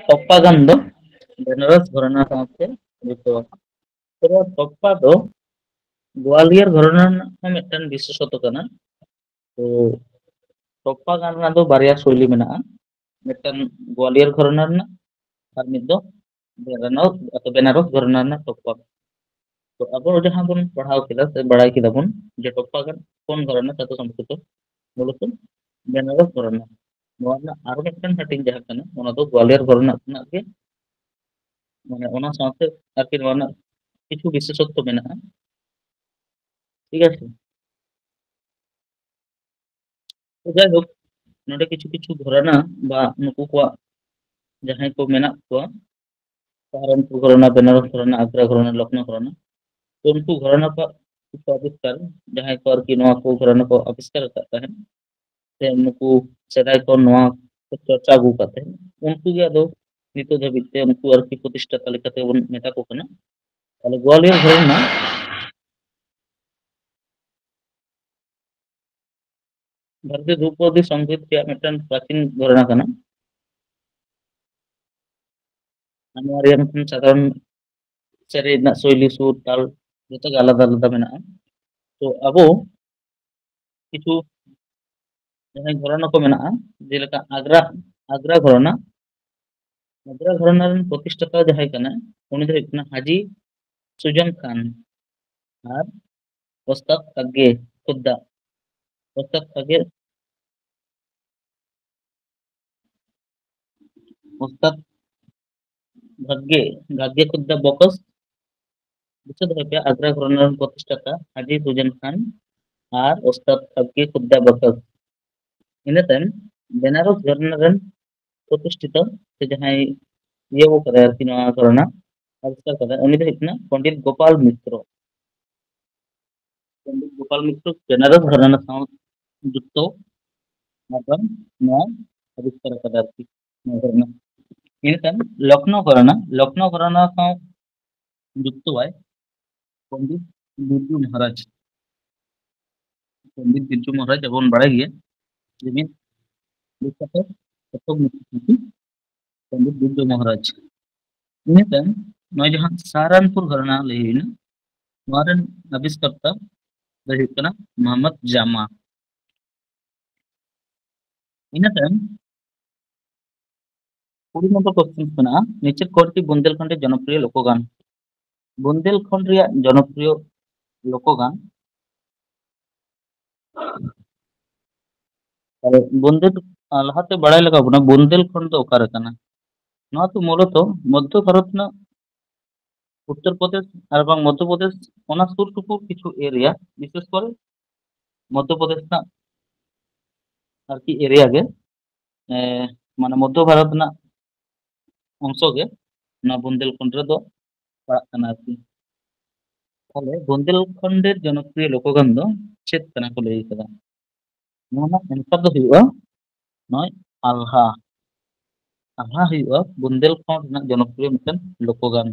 ᱴᱚᱯᱯᱟ ᱜᱟᱱ ᱫᱚ ᱵᱮᱱᱟᱨᱚᱥ ᱜᱷᱚᱨᱟᱱᱟ ᱥᱟᱶᱛᱮ ᱡᱩᱠᱛᱚ ᱟᱠᱟᱱᱟ᱾ ᱛᱚᱵᱮ ᱴᱚᱯᱯᱟ ᱫᱚ ᱜᱣᱟᱞᱤᱭᱚᱨ ᱜᱷᱚᱨᱟᱱᱟ ᱨᱮᱱᱟᱜ ᱦᱚᱸ ᱢᱤᱫᱴᱟᱝ ᱵᱤᱥᱮᱥᱚᱛᱚ ᱠᱟᱱᱟ᱾ ᱛᱚ ᱴᱚᱯᱯᱟ ᱜᱟᱱ ᱨᱮᱱᱟᱜ ᱫᱚ ᱵᱟᱨᱭᱟ ᱥᱳᱭᱞᱤ ᱢᱮᱱᱟᱜᱼᱟ, ᱢᱤᱫᱴᱟᱝ ᱜᱣᱟᱞᱤᱭᱚᱨ ᱜᱷᱚᱨᱟᱱᱟ ᱨᱮᱱᱟᱜ ᱟᱨ ᱢᱤᱫ ᱫᱚ ᱵᱮᱱᱟᱨᱚᱥ, ᱵᱮᱱᱟᱨᱚᱥ ᱜᱷᱚᱨᱟᱱᱟ ᱨᱮᱱᱟᱜ ᱴᱚᱯᱯᱟ᱾ ᱛᱚ ᱟᱵᱚ ᱡᱟᱦᱟᱸ ᱵᱚᱱ ᱯᱟᱲᱦᱟᱣ ᱠᱮᱫᱟ ᱥᱮ ᱵᱟᱲᱟᱭ ᱠᱮᱫᱟ ᱵᱚᱱ ᱡᱮ ᱴᱚᱯᱯᱟ ᱜᱟᱱ ᱠᱳᱱ ᱜᱷᱚᱨᱟᱱᱟ ᱥᱟᱛᱷᱮ ᱥᱚᱢᱯᱚᱨᱠᱤᱛᱚ? ᱢᱩᱞᱚᱛ ᱵᱮᱱᱟᱨᱚᱥ ᱜᱷᱚᱨᱟᱱᱟ᱾ ᱱᱚᱣᱟ ᱨᱮᱱᱟᱜ ᱟᱨ ᱢᱤᱫᱴᱟᱝ ᱦᱟᱹᱴᱤᱧ ᱡᱟᱦᱟᱸ ᱠᱟᱱᱟ, ᱚᱱᱟ ᱫᱚ ᱜᱣᱟᱞᱤᱭᱚᱨ ᱜᱷᱚᱨᱟᱱᱟ ᱨᱮᱱᱟᱜ ᱜᱮ, ᱢᱟᱱᱮ ᱚᱱᱟ ᱥᱟᱶᱛᱮ ᱟᱨᱠᱤ ᱱᱚᱣᱟ ᱨᱮᱱᱟᱜ ᱠᱤᱪᱷᱩ ᱵᱤᱥᱮᱥᱚᱛᱛᱚ ᱢᱮᱱᱟᱜᱼᱟ᱾ ᱴᱷᱤᱠ ᱟᱪᱷᱮ? ᱛᱚ ᱡᱟᱭᱦᱳᱠ, ᱱᱚᱰᱮ ᱠᱤᱪᱷᱩ ᱠᱤᱪᱷᱩ ᱜᱷᱚᱨᱟᱱᱟ ᱵᱟ ᱱᱩᱠᱩ ᱠᱚᱣᱟᱜ ᱡᱟᱦᱟᱸᱭ ᱠᱚ ᱢᱮᱱᱟᱜ ᱠᱚᱣᱟ, ᱥᱟᱦᱟᱨᱟᱱᱯᱩᱨ ᱜᱷᱚᱨᱟᱱᱟ, ᱵᱮᱱᱟᱨᱚᱥ ᱜᱷᱚᱨᱟᱱᱟ, ᱟᱜᱽᱨᱟ ᱜᱷᱚᱨᱟᱱᱟ, ᱞᱚᱠᱷᱱᱚ ᱜᱷᱚᱨᱟᱱᱟ, ᱛᱚ ᱩᱱᱠᱩ ᱜᱷᱚᱨᱟᱱᱟ ᱠᱚᱣᱟᱜ ᱠᱤᱪᱷᱩ ᱟᱵᱤᱥᱠᱟᱨ, ᱡᱟᱦᱟᱸᱭ ᱠᱚ ᱟᱨᱠᱤ ᱱᱚᱣᱟ ᱠᱚ ᱜᱷᱚᱨᱟᱱᱟ ᱠᱚ ᱟᱵᱤᱥᱠᱟᱨ ᱟᱠᱟᱫ ᱛᱟᱦᱮᱸᱫ, ᱥᱮ ᱱᱩᱠᱩ ᱥᱮᱫᱟᱭ ᱠᱷᱚᱱ ᱱᱚᱣᱟ ᱠᱚ ᱪᱚᱨᱪᱟ ᱟᱹᱜᱩ ᱟᱠᱟᱫ ᱛᱟᱦᱮᱸᱫ, ᱩᱱᱠᱩ ᱜᱮ ᱟᱫᱚ ᱱᱤᱛᱚᱜ ᱫᱷᱟᱹᱵᱤᱡ ᱛᱮ ᱩᱱᱠᱩ ᱟᱨᱠᱤ ᱯᱨᱚᱛᱤᱥᱴᱷᱟᱛᱟ ᱞᱮᱠᱟᱛᱮ ᱵᱚᱱ ᱢᱮᱛᱟ ᱠᱚ ᱠᱟᱱᱟ᱾ ᱛᱟᱦᱞᱮ ᱜᱳᱣᱟᱞᱤᱭᱚᱨ ᱜᱷᱚᱨᱟᱱᱟ ᱵᱷᱟᱨᱚᱛᱤᱭᱚ ᱫᱷᱨᱩᱯᱚᱫᱤ ᱥᱚᱝᱜᱤᱛ ᱨᱮᱭᱟᱜ ᱢᱤᱫᱴᱟᱝ ᱯᱨᱟᱪᱤᱱ ᱜᱷᱚᱨᱟᱱᱟ ᱠᱟᱱᱟ᱾ ᱟᱨ ᱱᱚᱣᱟ ᱨᱮᱭᱟᱜ ᱢᱤᱫᱴᱟᱝ ᱥᱟᱫᱷᱟᱨᱚᱱ ᱥᱮᱨᱮᱧ ᱨᱮᱱᱟᱜ ᱥᱳᱭᱞᱤ, ᱥᱩᱨ, ᱛᱟᱞ ᱡᱚᱛᱚ ᱜᱮ ᱟᱞᱟᱫᱟ ᱟᱞᱟᱫᱟ ᱢᱮᱱᱟᱜᱼᱟ᱾ ᱛᱚ ᱟᱵᱚ ᱠᱤᱪᱷᱩ ᱡᱟᱦᱟᱸᱭ ᱜᱷᱚᱨᱟᱱᱟ ᱠᱚ ᱢᱮᱱᱟᱜᱼᱟ, ᱡᱮᱞᱮᱠᱟ ᱟᱜᱽᱨᱟ, ᱟᱜᱽᱨᱟ ᱜᱷᱚᱨᱟᱱᱟ, ᱟᱜᱽᱨᱟ ᱜᱷᱚᱨᱟᱱᱟ ᱨᱮᱱ ᱯᱨᱚᱛᱤᱥᱴᱷᱟᱛᱟ ᱡᱟᱦᱟᱸᱭ ᱠᱟᱱᱟᱭ, ᱩᱱᱤ ᱫᱚ ᱦᱩᱭᱩᱜ ᱠᱟᱱᱟ ᱦᱟᱡᱤ ᱥᱩᱡᱟᱱ ᱠᱷᱟᱱ ᱟᱨ ᱳᱥᱛᱟᱫ ᱠᱟᱜᱮ ᱠᱷᱩᱫᱫᱟ, ᱳᱥᱛᱟᱫ ᱠᱟᱜᱮ, ᱳᱥᱛᱟᱫ ᱜᱟᱜᱜᱮ, ᱜᱟᱜᱜᱮ ᱠᱷᱩᱫᱫᱟ ᱵᱚᱠᱚᱥ, ᱫᱤᱥᱟᱹ ᱫᱚᱦᱚᱭ ᱯᱮ, ᱟᱜᱽᱨᱟ ᱜᱷᱚᱨᱟᱱᱟ ᱨᱮᱱ ᱯᱨᱚᱛᱤᱥᱴᱷᱟᱛᱟ ᱦᱟᱡᱤ ᱥᱩᱡᱟᱱ ᱠᱷᱟᱱ ᱟᱨ ᱳᱥᱛᱟᱫ ᱜᱟᱜᱜᱮ ᱠᱷᱩᱫᱫᱟ ᱵᱚᱠᱚᱥ᱾ ᱤᱱᱟᱹ ᱛᱟᱭᱚᱢ ᱵᱮᱱᱟᱨᱚᱥ ᱜᱷᱚᱨᱟᱱᱟ ᱨᱮᱱ ᱯᱨᱚᱛᱤᱥᱴᱷᱤᱛᱚ ᱥᱮ ᱡᱟᱦᱟᱸᱭ ᱤᱭᱟᱹ ᱠᱟᱫᱟᱭ ᱟᱨᱠᱤ ᱱᱚᱣᱟ ᱜᱷᱚᱨᱟᱱᱟ, ᱟᱵᱤᱥᱠᱟᱨ ᱠᱟᱫᱟᱭ, ᱩᱱᱤ ᱫᱚ ᱦᱩᱭᱩᱜ ᱠᱟᱱᱟ ᱯᱚᱱᱰᱤᱛ ᱜᱳᱯᱟᱞ ᱢᱤᱛᱨᱚ᱾ ᱯᱚᱱᱰᱤᱛ ᱜᱳᱯᱟᱞ ᱢᱤᱛᱨᱚ ᱵᱮᱱᱟᱨᱚᱥ ᱜᱷᱚᱨᱟᱱᱟ ᱥᱟᱶ ᱡᱩᱠᱛᱚ ᱟᱨ ᱱᱚᱣᱟ ᱟᱵᱤᱥᱠᱟᱨ ᱠᱟᱫᱟ ᱟᱨᱠᱤ ᱱᱚᱣᱟ ᱜᱷᱚᱨᱟᱱᱟ᱾ ᱤᱱᱟᱹ ᱛᱟᱭᱚᱢ ᱞᱚᱠᱷᱱᱚ ᱜᱷᱚᱨᱟᱱᱟ, ᱞᱚᱠᱷᱱᱚ ᱜᱷᱚᱨᱟᱱᱟ ᱥᱟᱶ ᱡᱩᱠᱛᱚ ᱟᱭ ᱯᱚᱱᱰᱤᱛ ᱵᱤᱨᱡᱩ ᱢᱚᱦᱟᱨᱟᱡᱽ᱾ ᱯᱚᱱᱰᱤᱛ ᱵᱤᱨᱡᱩ ᱢᱚᱦᱟᱨᱟᱡᱽ ᱟᱵᱚ ᱵᱚᱱ ᱵᱟᱲᱟᱭ ᱜᱮᱭᱟ ᱡᱮ ᱢᱤᱫ ᱵᱤᱠᱠᱷᱟᱛᱚ ᱯᱟᱴᱷᱚᱠ ᱢᱩᱱᱥᱤ ᱯᱚᱱᱰᱤᱛ ᱵᱤᱨᱡᱩ ᱢᱚᱦᱟᱨᱟᱡᱽ᱾ ᱤᱱᱟᱹ ᱛᱟᱭᱚᱢ ᱱᱚᱜᱼᱚᱭ ᱡᱟᱦᱟᱸ ᱥᱟᱦᱟᱨᱟᱱᱯᱩᱨ ᱜᱷᱚᱨᱟᱱᱟ ᱞᱟᱹᱭ ᱦᱩᱭᱱᱟ, ᱱᱚᱣᱟ ᱨᱮᱱ ᱟᱵᱤᱥᱠᱟᱨᱛᱟ ᱫᱚᱭ ᱦᱩᱭᱩᱜ ᱠᱟᱱᱟ ᱢᱚᱦᱚᱢᱢᱚᱫᱽ ᱡᱟᱢᱟ᱾ ᱤᱱᱟᱹ ᱛᱟᱭᱚᱢ ᱠᱩᱲᱤ ᱱᱚᱢᱵᱚᱨ ᱠᱚᱥᱪᱮᱱ ᱢᱮᱱᱟᱜᱼᱟ, ᱱᱤᱪᱮᱨ ᱠᱚᱭᱮᱠᱴᱤ ᱵᱩᱱᱫᱮᱞᱠᱷᱚᱸᱰ ᱨᱮ ᱡᱚᱱᱚᱯᱨᱤᱭᱚ ᱞᱳᱠᱚᱜᱟᱱ᱾ ᱵᱩᱱᱫᱮᱞᱠᱷᱚᱸᱰ ᱨᱮᱭᱟᱜ ᱡᱚᱱᱚᱯᱨᱤᱭᱚ ᱞᱳᱠᱚᱜᱟᱱ᱾ ᱛᱟᱦᱞᱮ ᱵᱩᱱᱫᱮᱞ, ᱟᱨ ᱞᱟᱦᱟᱛᱮ ᱵᱟᱲᱟᱭ ᱞᱟᱜᱟᱣ ᱵᱚᱱᱟ, ᱵᱩᱱᱫᱮᱞᱠᱷᱚᱸᱰ ᱫᱚ ᱚᱠᱟᱨᱮ ᱠᱟᱱᱟ? ᱱᱚᱣᱟ ᱫᱚ ᱢᱩᱞᱚᱛᱚ ᱢᱚᱫᱽᱫᱷᱚ ᱵᱷᱟᱨᱚᱛ ᱨᱮᱱᱟᱜ ᱩᱛᱛᱚᱨ ᱯᱨᱚᱫᱮᱥ ᱟᱨ ᱵᱟᱝ ᱢᱚᱫᱽᱫᱷᱚ ᱯᱨᱚᱫᱮᱥ, ᱚᱱᱟ ᱥᱩᱨ ᱥᱩᱯᱩᱨ ᱠᱤᱪᱷᱩ ᱮᱨᱤᱭᱟ, ᱵᱤᱥᱮᱥ ᱠᱚᱨᱮ ᱢᱚᱫᱽᱫᱷᱚ ᱯᱨᱚᱫᱮᱥ ᱨᱮᱱᱟᱜ ᱟᱨᱠᱤ ᱮᱨᱤᱭᱟ ᱜᱮ, ᱮ, ᱢᱟᱱᱮ ᱢᱚᱫᱽᱫᱷᱚ ᱵᱷᱟᱨᱚᱛ ᱨᱮᱱᱟᱜ ᱚᱝᱥᱚ ᱜᱮ ᱚᱱᱟ ᱵᱩᱱᱫᱮᱞᱠᱷᱚᱸᱰ ᱨᱮᱫᱚ ᱯᱟᱲᱟᱜ ᱠᱟᱱᱟ ᱟᱨᱠᱤ᱾ ᱛᱟᱦᱞᱮ ᱵᱩᱱᱫᱮᱞᱠᱷᱚᱸᱰᱮᱨ ᱡᱚᱱᱚᱯᱨᱤᱭᱚ ᱞᱳᱠᱚᱜᱟᱱ ᱫᱚ ᱪᱮᱫ ᱠᱟᱱᱟ ᱠᱚ ᱞᱟᱹᱭ ᱠᱟᱫᱟ? ᱱᱚᱣᱟ ᱨᱮᱱᱟᱜ ᱮᱱᱥᱟᱨ ᱫᱚ ᱦᱩᱭᱩᱜᱼᱟ ᱱᱚᱜᱼᱚᱭ ᱟᱞᱦᱟ᱾ ᱟᱞᱦᱟ ᱦᱩᱭᱩᱜᱼᱟ ᱵᱩᱱᱫᱮᱞᱠᱷᱚᱸᱰ ᱨᱮᱱᱟᱜ ᱡᱚᱱᱚᱯᱨᱤᱭᱚ ᱢᱤᱫᱴᱮᱱ ᱞᱳᱠᱚᱜᱟᱱ᱾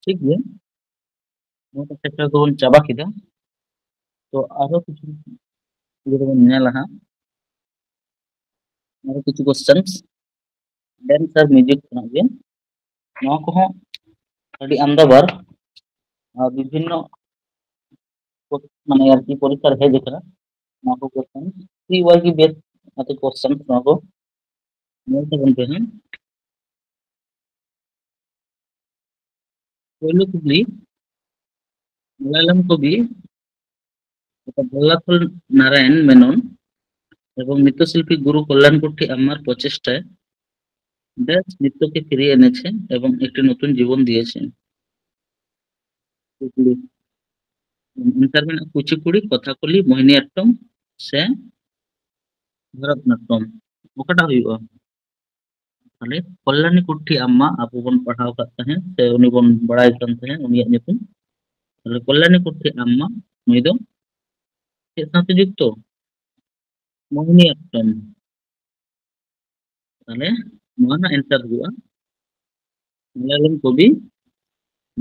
ᱴᱷᱤᱠ ᱜᱮᱭᱟ, ᱱᱚᱣᱟ ᱪᱮᱯᱴᱟᱨ ᱫᱚᱵᱚᱱ ᱪᱟᱵᱟ ᱠᱮᱫᱟ᱾ ᱛᱚ ᱟᱨᱦᱚᱸ ᱠᱤᱪᱷᱩ ᱤᱭᱟᱹ ᱫᱚᱵᱚᱱ ᱧᱮᱞᱟ ᱦᱟᱸᱜ, ᱟᱨᱦᱚᱸ ᱠᱤᱪᱷᱩ ᱠᱚᱥᱪᱮᱱᱥ ᱰᱮᱱᱥ ᱟᱨ ᱢᱤᱣᱡᱤᱠ ᱠᱷᱚᱱᱟᱜ ᱜᱮ᱾ ᱱᱚᱣᱟ ᱠᱚᱦᱚᱸ ᱟᱹᱰᱤ ᱟᱢᱫᱟ ᱵᱟᱨ ᱟᱨ ᱵᱤᱵᱷᱤᱱᱱᱚ ᱢᱟᱱᱮ ᱟᱨᱠᱤ ᱯᱚᱨᱤᱠᱠᱷᱟ ᱨᱮ ᱦᱮᱡ ᱟᱠᱟᱱᱟ᱾ ᱱᱚᱣᱟ ᱠᱚ ᱠᱚᱥᱪᱮᱱ ᱯᱷᱨᱤ ᱳᱣᱟᱨᱠ ᱜᱮ ᱵᱮᱥ ᱟᱛᱮ ᱠᱚᱥᱪᱮᱱ ᱱᱚᱣᱟ ᱠᱚ ᱧᱮᱞ ᱛᱟᱵᱚᱱ ᱯᱮ ᱦᱟᱸᱜ᱾ ᱯᱳᱭᱞᱳ ᱠᱩᱠᱞᱤ, ᱢᱟᱞᱟᱭᱟᱞᱟᱢ ᱠᱚᱵᱤ ᱵᱷᱟᱞᱞᱟᱛᱷᱚᱞ ᱱᱟᱨᱟᱭᱚᱱ ᱢᱮᱱᱚᱱ এবং নৃত্যশিল্পী গুরু কল্যাণ কুট্টি আম্মার প্রচেষ্টায় ব্যাস নৃত্যকে ফিরিয়ে এনেছে এবং একটি নতুন জীবন দিয়েছে। ᱠᱩᱠᱞᱤ, ᱮᱱᱥᱟᱨ ᱢᱮᱱᱟᱜᱼᱟ ᱠᱩᱪᱤᱯᱩᱲᱤ, ᱠᱚᱛᱷᱟᱠᱚᱞᱤ, ᱢᱳᱦᱤᱱᱤ ᱟᱴᱴᱚᱢ ᱥᱮ ᱵᱷᱟᱨᱚᱛᱱᱟᱴᱴᱚᱢ, ᱚᱠᱟᱴᱟᱜ ᱦᱩᱭᱩᱜᱼᱟ? ᱛᱟᱦᱞᱮ ᱠᱚᱞᱞᱟᱱᱤ ᱠᱩᱴᱴᱷᱤ ᱟᱢᱢᱟ ᱟᱵᱚ ᱵᱚᱱ ᱯᱟᱲᱦᱟᱣ ᱟᱠᱟᱫ ᱛᱟᱦᱮᱸᱫ ᱥᱮ ᱩᱱᱤ ᱵᱚᱱ ᱵᱟᱲᱟᱭ ᱠᱟᱱ ᱛᱟᱦᱮᱸᱫ ᱩᱱᱤᱭᱟᱜ ᱧᱩᱛᱩᱢ᱾ ᱛᱟᱦᱞᱮ ᱠᱚᱞᱞᱟᱱᱤ ᱠᱩᱴᱴᱷᱤ ᱟᱢᱢᱟ ᱱᱩᱭ ᱫᱚ ᱪᱮᱫ ᱥᱟᱶᱛᱮ ᱡᱩᱠᱛᱚ? ᱢᱳᱦᱤᱱᱤ ᱟᱴᱴᱚᱢ᱾ ᱛᱟᱦᱞᱮ ᱱᱚᱣᱟ ᱨᱮᱱᱟᱜ ᱮᱱᱥᱟᱨ ᱦᱩᱭᱩᱜᱼᱟ ᱢᱟᱞᱟᱭᱟᱞᱟᱢ ᱠᱚᱵᱤ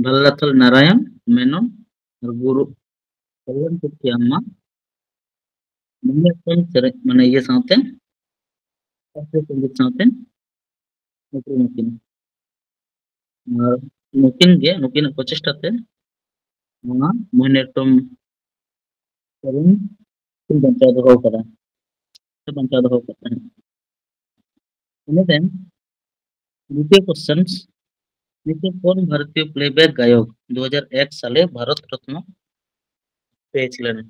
ᱵᱷᱟᱞᱞᱟᱛᱷᱚᱞ ᱱᱟᱨᱟᱭᱚᱱ ᱢᱮᱱᱚᱱ ᱟᱨ ᱜᱩᱨᱩ ᱠᱚᱞᱞᱟᱱ ᱠᱩᱴᱴᱷᱤ ᱟᱢᱢᱟ ᱢᱳᱦᱤᱱᱤ ᱟᱴᱴᱚᱢ ᱥᱮᱨᱮᱧ, ᱢᱟᱱᱮ ᱤᱭᱟᱹ ᱥᱟᱶᱛᱮ, ᱥᱟᱥᱛᱨᱤᱭᱚ ᱥᱚᱝᱜᱤᱛ ᱥᱟᱶᱛᱮ ᱩᱯᱨᱩᱢ ᱟᱹᱠᱤᱱ᱾ ᱟᱨ ᱱᱩᱠᱤᱱ ᱜᱮ, ᱱᱩᱠᱤᱱᱟᱜ ᱯᱨᱚᱪᱮᱥᱴᱟ ᱛᱮ ᱱᱚᱣᱟ ᱢᱳᱦᱤᱱᱤ ᱟᱴᱴᱚᱢ ᱥᱮᱨᱮᱧ ᱠᱤᱱ ᱵᱟᱧᱪᱟᱣ ᱫᱚᱦᱚ ᱠᱟᱫᱟ, ᱥᱮ ᱵᱟᱧᱪᱟᱣ ᱫᱚᱦᱚ ᱠᱟᱫ ᱛᱟᱦᱮᱸᱫ᱾ ᱤᱱᱟᱹ ᱛᱟᱭᱚᱢ ᱫᱤᱛᱤᱭᱚ ᱠᱚᱥᱪᱮᱱᱥ, ᱱᱤᱛᱚᱜ ᱠᱚᱱ ᱵᱷᱟᱨᱚᱛᱤᱭᱚ ᱯᱞᱮᱵᱮᱠ ᱜᱟᱭᱚᱠ ᱫᱩ ᱦᱟᱡᱟᱨ ᱮᱠ ᱥᱟᱞᱮ ᱵᱷᱟᱨᱚᱛ ᱨᱚᱛᱱᱚ ᱯᱮᱭᱟᱪ ᱞᱮᱱᱟ?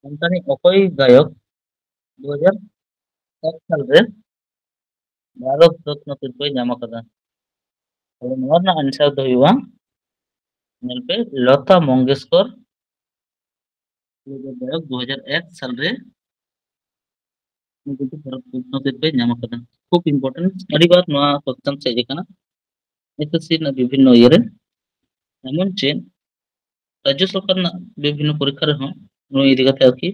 ᱚᱱᱠᱟᱱᱤᱡ ᱚᱠᱚᱭ ᱜᱟᱭᱚᱠ ᱫᱩ ᱦᱟᱡᱟᱨ ᱮᱠ ᱥᱟᱞ ᱨᱮ ᱵᱷᱟᱨᱚᱛ ᱨᱚᱛᱱᱚ ᱥᱤᱨᱯᱟᱹᱭ ᱧᱟᱢ ᱟᱠᱟᱫᱟ? ᱛᱟᱦᱞᱮ ᱱᱚᱣᱟ ᱨᱮᱱᱟᱜ ᱮᱱᱥᱟᱨ ᱫᱚ ᱦᱩᱭᱩᱜᱼᱟ ᱧᱮᱞ ᱯᱮ, ᱞᱚᱛᱟ ᱢᱚᱝᱜᱮᱥᱠᱚᱨ ᱜᱟᱭᱚᱠ ᱫᱩ ᱦᱟᱡᱟᱨ ᱮᱠ ᱥᱟᱞ ᱨᱮ ᱩᱱᱤ ᱠᱤᱱᱛᱩ ᱵᱷᱟᱨᱚᱛ ᱨᱚᱛᱱᱚ ᱥᱤᱨᱯᱟᱹᱭ ᱧᱟᱢ ᱟᱠᱟᱫᱟ᱾ ᱠᱷᱩᱵ important, ᱟᱹᱰᱤ ᱵᱟᱨ ᱱᱚᱣᱟ question ᱦᱮᱡ ᱟᱠᱟᱱᱟ ᱮᱥ ᱮᱥ ᱥᱤ ᱨᱮᱱᱟᱜ ᱵᱤᱵᱷᱤᱱᱱᱚ ᱤᱭᱟᱹ ᱨᱮ, ᱮᱢᱚᱱ ᱪᱮᱫ ᱨᱟᱡᱽᱡᱚ ᱥᱚᱨᱠᱟᱨ ᱨᱮᱱᱟᱜ ᱵᱤᱵᱷᱤᱱᱱᱚ ᱯᱚᱨᱤᱠᱷᱟ ᱨᱮᱦᱚᱸ ᱱᱩᱭ ᱤᱫᱤ ᱠᱟᱛᱮ ᱟᱨᱠᱤ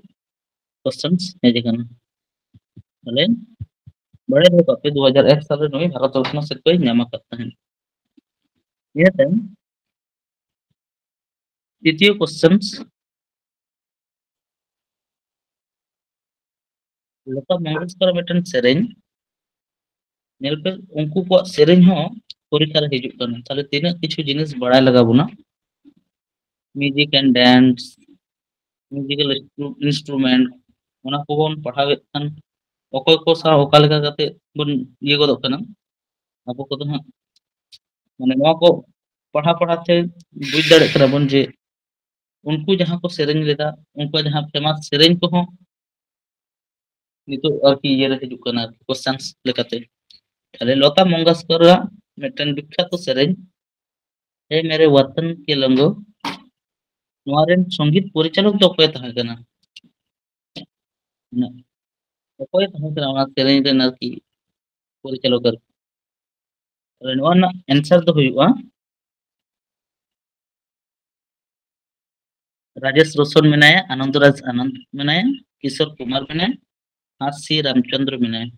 questions ᱦᱮᱡ ᱟᱠᱟᱱᱟ᱾ ᱛᱟᱦᱞᱮ ᱵᱟᱲᱟᱭ ᱫᱚᱦᱚ ᱠᱟᱜ ᱯᱮ, ᱫᱩ ᱦᱟᱡᱟᱨ ᱮᱠ ᱥᱟᱞ ᱨᱮ ᱱᱩᱭ ᱵᱷᱟᱨᱚᱛ ᱨᱚᱛᱱᱚ ᱥᱤᱨᱯᱟᱹᱭ ᱧᱟᱢ ᱟᱠᱟᱫ ᱛᱟᱦᱮᱸᱫ᱾ ᱤᱱᱟᱹ ᱛᱟᱭᱚᱢ ᱛᱨᱤᱛᱤᱭᱚ questions, ᱞᱚᱛᱟ ᱢᱚᱝᱜᱮᱥᱠᱚᱨ ᱢᱤᱫᱴᱮᱱ ᱥᱮᱨᱮᱧ ᱧᱮᱞ ᱯᱮ, ᱩᱱᱠᱩ ᱠᱚᱣᱟᱜ ᱥᱮᱨᱮᱧ ᱦᱚᱸ ᱯᱚᱨᱤᱠᱷᱟ ᱨᱮ ᱦᱤᱡᱩᱜ ᱠᱟᱱᱟ᱾ ᱛᱟᱦᱞᱮ ᱛᱤᱱᱟᱹᱜ ᱠᱤᱪᱷᱩ ᱡᱤᱱᱤᱥ ᱵᱟᱲᱟᱭ ᱞᱟᱜᱟᱣ ᱵᱚᱱᱟ, music and dance, musical instrument, ᱚᱱᱟ ᱠᱚᱵᱚᱱ ᱯᱟᱲᱦᱟᱣᱮᱫ ᱠᱷᱟᱱ ᱚᱠᱚᱭ ᱠᱚ ᱥᱟᱶ ᱚᱠᱟ ᱞᱮᱠᱟ ᱠᱟᱛᱮ ᱵᱚᱱ ᱤᱭᱟᱹ ᱜᱚᱫᱚᱜ ᱠᱟᱱᱟ, ᱟᱵᱚ ᱠᱚᱫᱚ ᱦᱟᱸᱜ ᱢᱟᱱᱮ ᱱᱚᱣᱟ ᱠᱚ ᱯᱟᱲᱦᱟᱣ ᱯᱟᱲᱦᱟᱣ ᱛᱮ ᱵᱩᱡᱽ ᱫᱟᱲᱮᱭᱟᱜ ᱠᱟᱱᱟ ᱵᱚᱱ ᱡᱮ ᱩᱱᱠᱩ ᱡᱟᱦᱟᱸ ᱠᱚ ᱥᱮᱨᱮᱧ ᱞᱮᱫᱟ, ᱩᱱᱠᱩᱣᱟᱜ ᱡᱟᱦᱟᱸ famous ᱥᱮᱨᱮᱧ ᱠᱚᱦᱚᱸ ᱱᱤᱛᱚᱜ ᱟᱨᱠᱤ ᱤᱭᱟᱹ ᱨᱮ ᱦᱤᱡᱩᱜ ᱠᱟᱱᱟ ᱟᱨᱠᱤ questions ᱞᱮᱠᱟᱛᱮ᱾ ᱛᱟᱦᱞᱮ ᱞᱚᱛᱟ ᱢᱚᱝᱜᱮᱥᱠᱚᱨᱟᱜ ᱢᱤᱫᱴᱮᱱ ᱵᱤᱠᱠᱷᱟᱛᱚ ᱥᱮᱨᱮᱧ ᱦᱮ ᱢᱮᱨᱮ ᱣᱟᱛᱟᱱ ᱠᱮ ᱞᱚᱝᱜᱚ, ᱱᱚᱣᱟ ᱨᱮᱱ ᱥᱚᱝᱜᱤᱛ ᱯᱚᱨᱤᱪᱟᱞᱚᱠ ᱫᱚ ᱚᱠᱚᱭ ᱛᱟᱦᱮᱸ ᱠᱟᱱᱟ? ᱚᱠᱚᱭ ᱛᱟᱦᱮᱸ ᱠᱟᱱᱟ ᱚᱱᱟ ᱥᱮᱨᱮᱧ ᱨᱮᱱ ᱟᱨᱠᱤ ᱯᱚᱨᱤᱪᱟᱞᱚᱠ ᱟᱨᱠᱤ? ᱛᱟᱦᱞᱮ ᱱᱚᱣᱟ ᱨᱮᱱᱟᱜ answer ᱫᱚ ᱦᱩᱭᱩᱜᱼᱟ ᱨᱟᱡᱮᱥ ᱨᱳᱥᱚᱱ ᱢᱮᱱᱟᱭᱟ, ᱟᱱᱚᱱᱫᱚ ᱨᱟᱡᱽ ᱟᱱᱚᱱᱫ ᱢᱮᱱᱟᱭᱟ, ᱠᱤᱥᱳᱨ ᱠᱩᱢᱟᱨ ᱢᱮᱱᱟᱭᱟ, ᱟᱨ ᱥᱤ ᱨᱟᱢᱪᱚᱸᱫᱽᱨᱚ ᱢᱮᱱᱟᱭᱟ᱾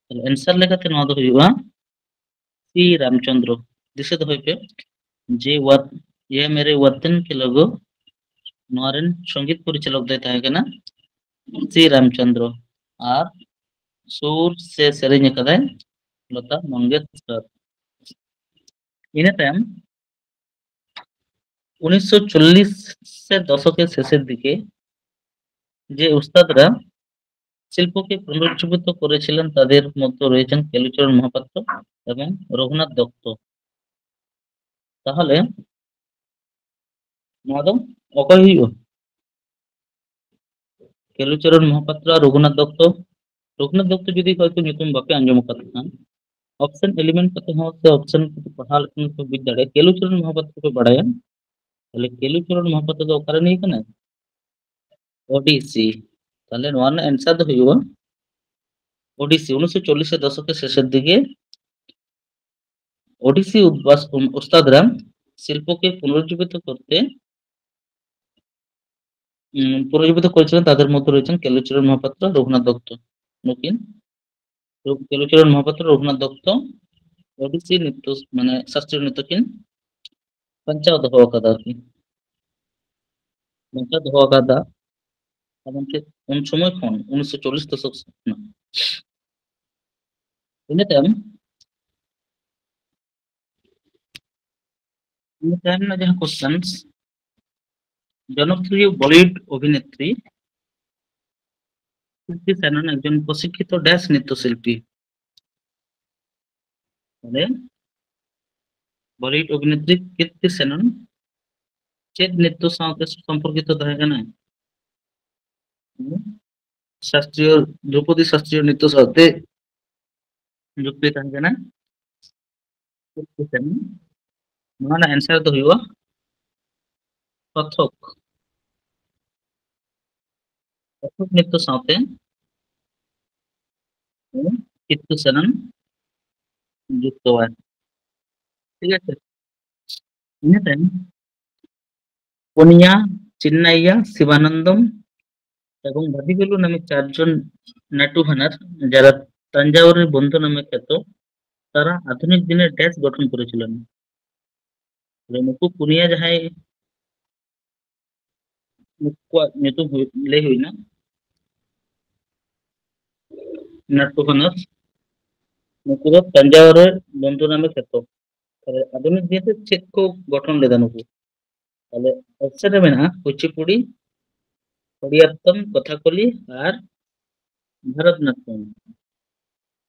ᱛᱟᱦᱞᱮ answer ᱞᱮᱠᱟᱛᱮ ᱱᱚᱣᱟ ᱫᱚ ᱦᱩᱭᱩᱜᱼᱟ ᱥᱤ ᱨᱟᱢᱪᱚᱸᱫᱽᱨᱚ᱾ ᱫᱤᱥᱟᱹ ᱫᱚᱦᱚᱭ ᱯᱮ ᱡᱮ ᱣᱟᱛ ᱭᱮ ᱢᱮᱨᱮ ᱣᱟᱛᱟᱱ ᱠᱮ ᱞᱚᱜᱚ, ᱱᱚᱣᱟ ᱨᱮᱱ ᱥᱚᱝᱜᱤᱛ ᱯᱚᱨᱤᱪᱟᱞᱚᱠ ᱫᱚᱭ ᱛᱟᱦᱮᱸ ᱠᱟᱱᱟ ᱥᱤ ᱨᱟᱢᱪᱚᱸᱫᱽᱨᱚ, ᱟᱨ ᱥᱩᱨ ᱥᱮ ᱥᱮᱨᱮᱧ ᱟᱠᱟᱫᱟᱭ ᱞᱚᱛᱟ ᱢᱚᱝᱜᱮᱥᱠᱚᱨ᱾ ᱤᱱᱟᱹ ᱛᱟᱭᱚᱢ উনিশশো চল্লিশ ᱥᱮ ᱫᱚᱥᱚᱠ ᱥᱮᱥᱮᱨ ᱫᱤᱠᱮ যে উস্তাদরা শিল্পকে পুনরুজ্জীবিত করেছিলেন, তাদের মধ্যে রয়েছেন কেলুচরণ মহাপাত্র এবং রঘুনাথ দত্ত। ᱛᱟᱦᱚᱞᱮ ᱱᱚᱣᱟ ᱫᱚ ᱚᱠᱚᱭ ᱦᱩᱭᱩᱜᱼᱟ? ᱠᱮᱞᱩᱪᱚᱨᱚᱱ ᱢᱚᱦᱟᱯᱟᱛᱨᱚ ᱟᱨ ᱨᱚᱜᱷᱩᱱᱟᱛᱷ ᱫᱚᱛᱛᱚ᱾ ᱨᱚᱜᱷᱩᱱᱟᱛᱷ ᱫᱚᱛᱛᱚ ᱡᱩᱫᱤ ᱦᱚᱭᱛᱳ ᱧᱩᱛᱩᱢ ᱵᱟᱯᱮ ᱟᱸᱡᱚᱢ ᱟᱠᱟᱫ ᱠᱷᱟᱱ, ᱚᱯᱥᱮᱱ ᱮᱞᱤᱢᱮᱱᱴ ᱠᱟᱛᱮ ᱦᱚᱸ ᱥᱮ ᱚᱯᱥᱮᱱ ᱠᱟᱛᱮ ᱯᱟᱲᱦᱟᱣ ᱞᱮᱠᱷᱟᱱ ᱯᱮ ᱵᱩᱡᱽ ᱫᱟᱲᱮᱭᱟᱜᱼᱟ᱾ ᱠᱮᱞᱩᱪᱚᱨᱚᱱ ᱢᱚᱦᱟᱯᱟᱛᱨᱚ ᱯᱮ ᱵᱟᱲᱟᱭᱟ, ᱛᱟᱦᱞᱮ ᱠᱮᱞᱩᱪᱚᱨᱚᱱ ᱢᱚᱦᱟᱯᱟᱛᱨᱚ ᱫᱚ ᱚᱠᱟᱨᱮ ᱱᱤᱭ ᱠᱟᱱᱟᱭ? ᱳᱰᱤᱥᱤ᱾ ᱛᱟᱦᱞᱮ ᱱᱚᱣᱟ ᱨᱮᱱᱟᱜ ᱮᱱᱥᱟᱨ ᱫᱚ ᱦᱩᱭᱩᱜᱼᱟ ᱳᱰᱤᱥᱤ᱾ ᱩᱱᱤᱥᱥᱚ ᱪᱚᱞᱞᱤᱥ ᱫᱚᱥᱚᱠ ᱥᱮᱥᱮᱨ ᱫᱤᱠᱮ ᱳᱰᱤᱥᱤ ᱩᱫᱵᱟᱥ-, ᱩᱢ, ᱩᱥᱛᱟᱫ ᱨᱟᱢ ᱥᱤᱞᱯᱚ ᱠᱮ ᱯᱩᱱᱚᱨᱩᱡᱡᱤᱵᱤᱛ ᱠᱚᱨᱛᱮ, ᱩᱢ, ᱯᱩᱱᱚᱨᱩᱡᱡᱤᱵᱤᱛ ᱠᱚᱨᱛᱮ ᱛᱟᱫᱮᱨ ᱢᱚᱫᱽᱫᱷᱮ ᱨᱚᱭᱮᱥᱮᱱ ᱠᱮᱞᱩᱪᱚᱨᱚᱱ ᱢᱚᱦᱟᱯᱟᱛᱨᱚ, ᱨᱚᱜᱷᱩᱱᱟᱛᱷ ᱫᱚᱛᱛᱚ, ᱱᱩᱠᱤᱱ ᱠᱮᱞᱩᱪᱚᱨᱚᱱ ᱢᱚᱦᱟᱯᱟᱛᱨᱚ, ᱨᱚᱜᱷᱩᱱᱟᱛᱷ ᱫᱚᱛᱛᱚ ᱳᱰᱤᱥᱤ ᱱᱨᱤᱛᱛᱚ, ᱢᱟᱱᱮ ᱥᱟᱥᱛᱨᱤᱭᱚ ᱱᱨᱤᱛᱛᱚ ᱠᱤᱱ ᱵᱟᱧᱪᱟᱣ ᱫᱚᱦᱚ ᱟᱠᱟᱫᱟ ᱟᱨᱠᱤ᱾ ᱵᱟᱧᱪᱟᱣ ᱫᱚᱦᱚ ᱟᱠᱟᱫᱟ᱾ ᱟᱫᱚ ᱪᱮᱫ ᱩᱱ ᱥᱚᱢᱚᱭ ᱠᱷᱚᱱ, ᱩᱱᱤᱥᱥᱚ ᱪᱚᱞᱞᱤᱥ ᱫᱚᱥᱚᱠ ᱥᱮᱫ ᱠᱷᱚᱱᱟᱜ᱾ ᱤᱱᱟᱹ ᱛᱟᱭᱚᱢ, ᱤᱱᱟᱹ ᱛᱟᱭᱚᱢ ᱨᱮᱱᱟᱜ ᱡᱟᱦᱟᱸ ᱠᱚᱥᱪᱮᱱ, ᱡᱚᱱᱚᱯᱨᱤᱭᱚ ᱵᱚᱞᱤᱣᱩᱰ ᱚᱵᱷᱤᱱᱮᱛᱨᱤ ᱠᱤᱨᱛᱤ ᱥᱮᱱᱚᱱ ᱮᱠᱡᱚᱱ ᱯᱨᱚᱥᱤᱠᱠᱷᱤᱛᱚ ᱰᱮᱥ ᱱᱨᱤᱛᱛᱚ ᱥᱤᱞᱯᱤ᱾ ᱛᱟᱦᱞᱮ ᱵᱚᱞᱤᱣᱩᱰ ᱚᱵᱷᱤᱱᱮᱛᱨᱤ ᱠᱤᱨᱛᱤ ᱥᱮᱱᱚᱱ ᱪᱮᱫ ᱱᱨᱤᱛᱛᱚ ᱥᱟᱶᱛᱮ ᱥᱚᱢᱯᱚᱨᱠᱤᱛᱚ ᱛᱟᱦᱮᱸ ᱠᱟᱱᱟ? ᱦᱩᱸ? ᱥᱟᱥᱛᱨᱤᱭᱚ, ᱫᱨᱩᱯᱚᱫᱤ ᱥᱟᱥᱛᱨᱤᱭᱚ ᱱᱨᱤᱛᱛᱚ ᱥᱟᱶᱛᱮ ᱡᱩᱠᱛᱤ ᱛᱟᱦᱮᱸ ᱠᱟᱱᱟ᱾ ᱱᱚᱣᱟ ᱨᱮᱱᱟᱜ ᱮᱱᱥᱟᱨ ᱫᱚ ᱦᱩᱭᱩᱜᱼᱟ ᱠᱚᱛᱷᱚᱠ᱾ ᱠᱚᱛᱷᱚᱠ ᱱᱨᱤᱛᱛᱚ ᱥᱟᱶᱛᱮ ᱠᱤᱨᱛᱤ ᱥᱮᱱᱚᱱ ᱡᱩᱠᱛᱚᱣᱟᱭ᱾ ᱴᱷᱤᱠ ᱟᱪᱷᱮ? ᱤᱱᱟᱹ ᱛᱟᱭᱚᱢ ᱯᱩᱱᱭᱟ, ᱪᱤᱱᱱᱟᱭᱭᱟ, ᱥᱤᱵᱟᱱᱚᱱᱫᱚᱢ এবং ভাদিবেলু নামে চারজন নাট্যভানার, যারা তাঞ্জাউরের বন্ধু নামে খ্যাত, তারা আধুনিক দিনের ড্যান্স গঠন করেছিলেন। ᱛᱟᱦᱞᱮ ᱱᱩᱠᱩ ᱯᱩᱱᱭᱟ ᱡᱟᱦᱟᱸᱭ ᱱᱩᱠᱩᱣᱟᱜ ᱧᱩᱛᱩᱢ ᱦᱩᱭ-, ᱞᱟᱹᱭ ᱦᱩᱭᱱᱟ, ᱱᱟᱴᱴᱚ ᱵᱷᱟᱱᱟᱨ, ᱱᱩᱠᱩ ᱫᱚ ᱛᱟᱧᱡᱟᱣᱩᱨ ᱨᱮ ᱵᱚᱱᱫᱩ ᱱᱟᱢᱮ ᱠᱷᱮᱛᱚ᱾ ᱛᱟᱦᱞᱮ ᱟᱫᱷᱩᱱᱤᱠ ᱫᱤᱱ ᱨᱮ ᱪᱮᱫ ᱠᱚ ᱜᱚᱴᱷᱚᱱ ᱞᱮᱫᱟ ᱱᱩᱠᱩ? ᱛᱟᱦᱞᱮ ᱚᱯᱥᱮᱱ ᱨᱮ ᱢᱮᱱᱟᱜᱼᱟ ᱠᱩᱪᱤᱯᱩᱲᱤ, ᱠᱚᱲᱤᱭᱟᱛᱛᱚᱢ, ᱠᱚᱛᱷᱟᱠᱚᱞᱤ ᱟᱨ ᱵᱷᱟᱨᱚᱛᱱᱟᱴᱴᱚᱢ᱾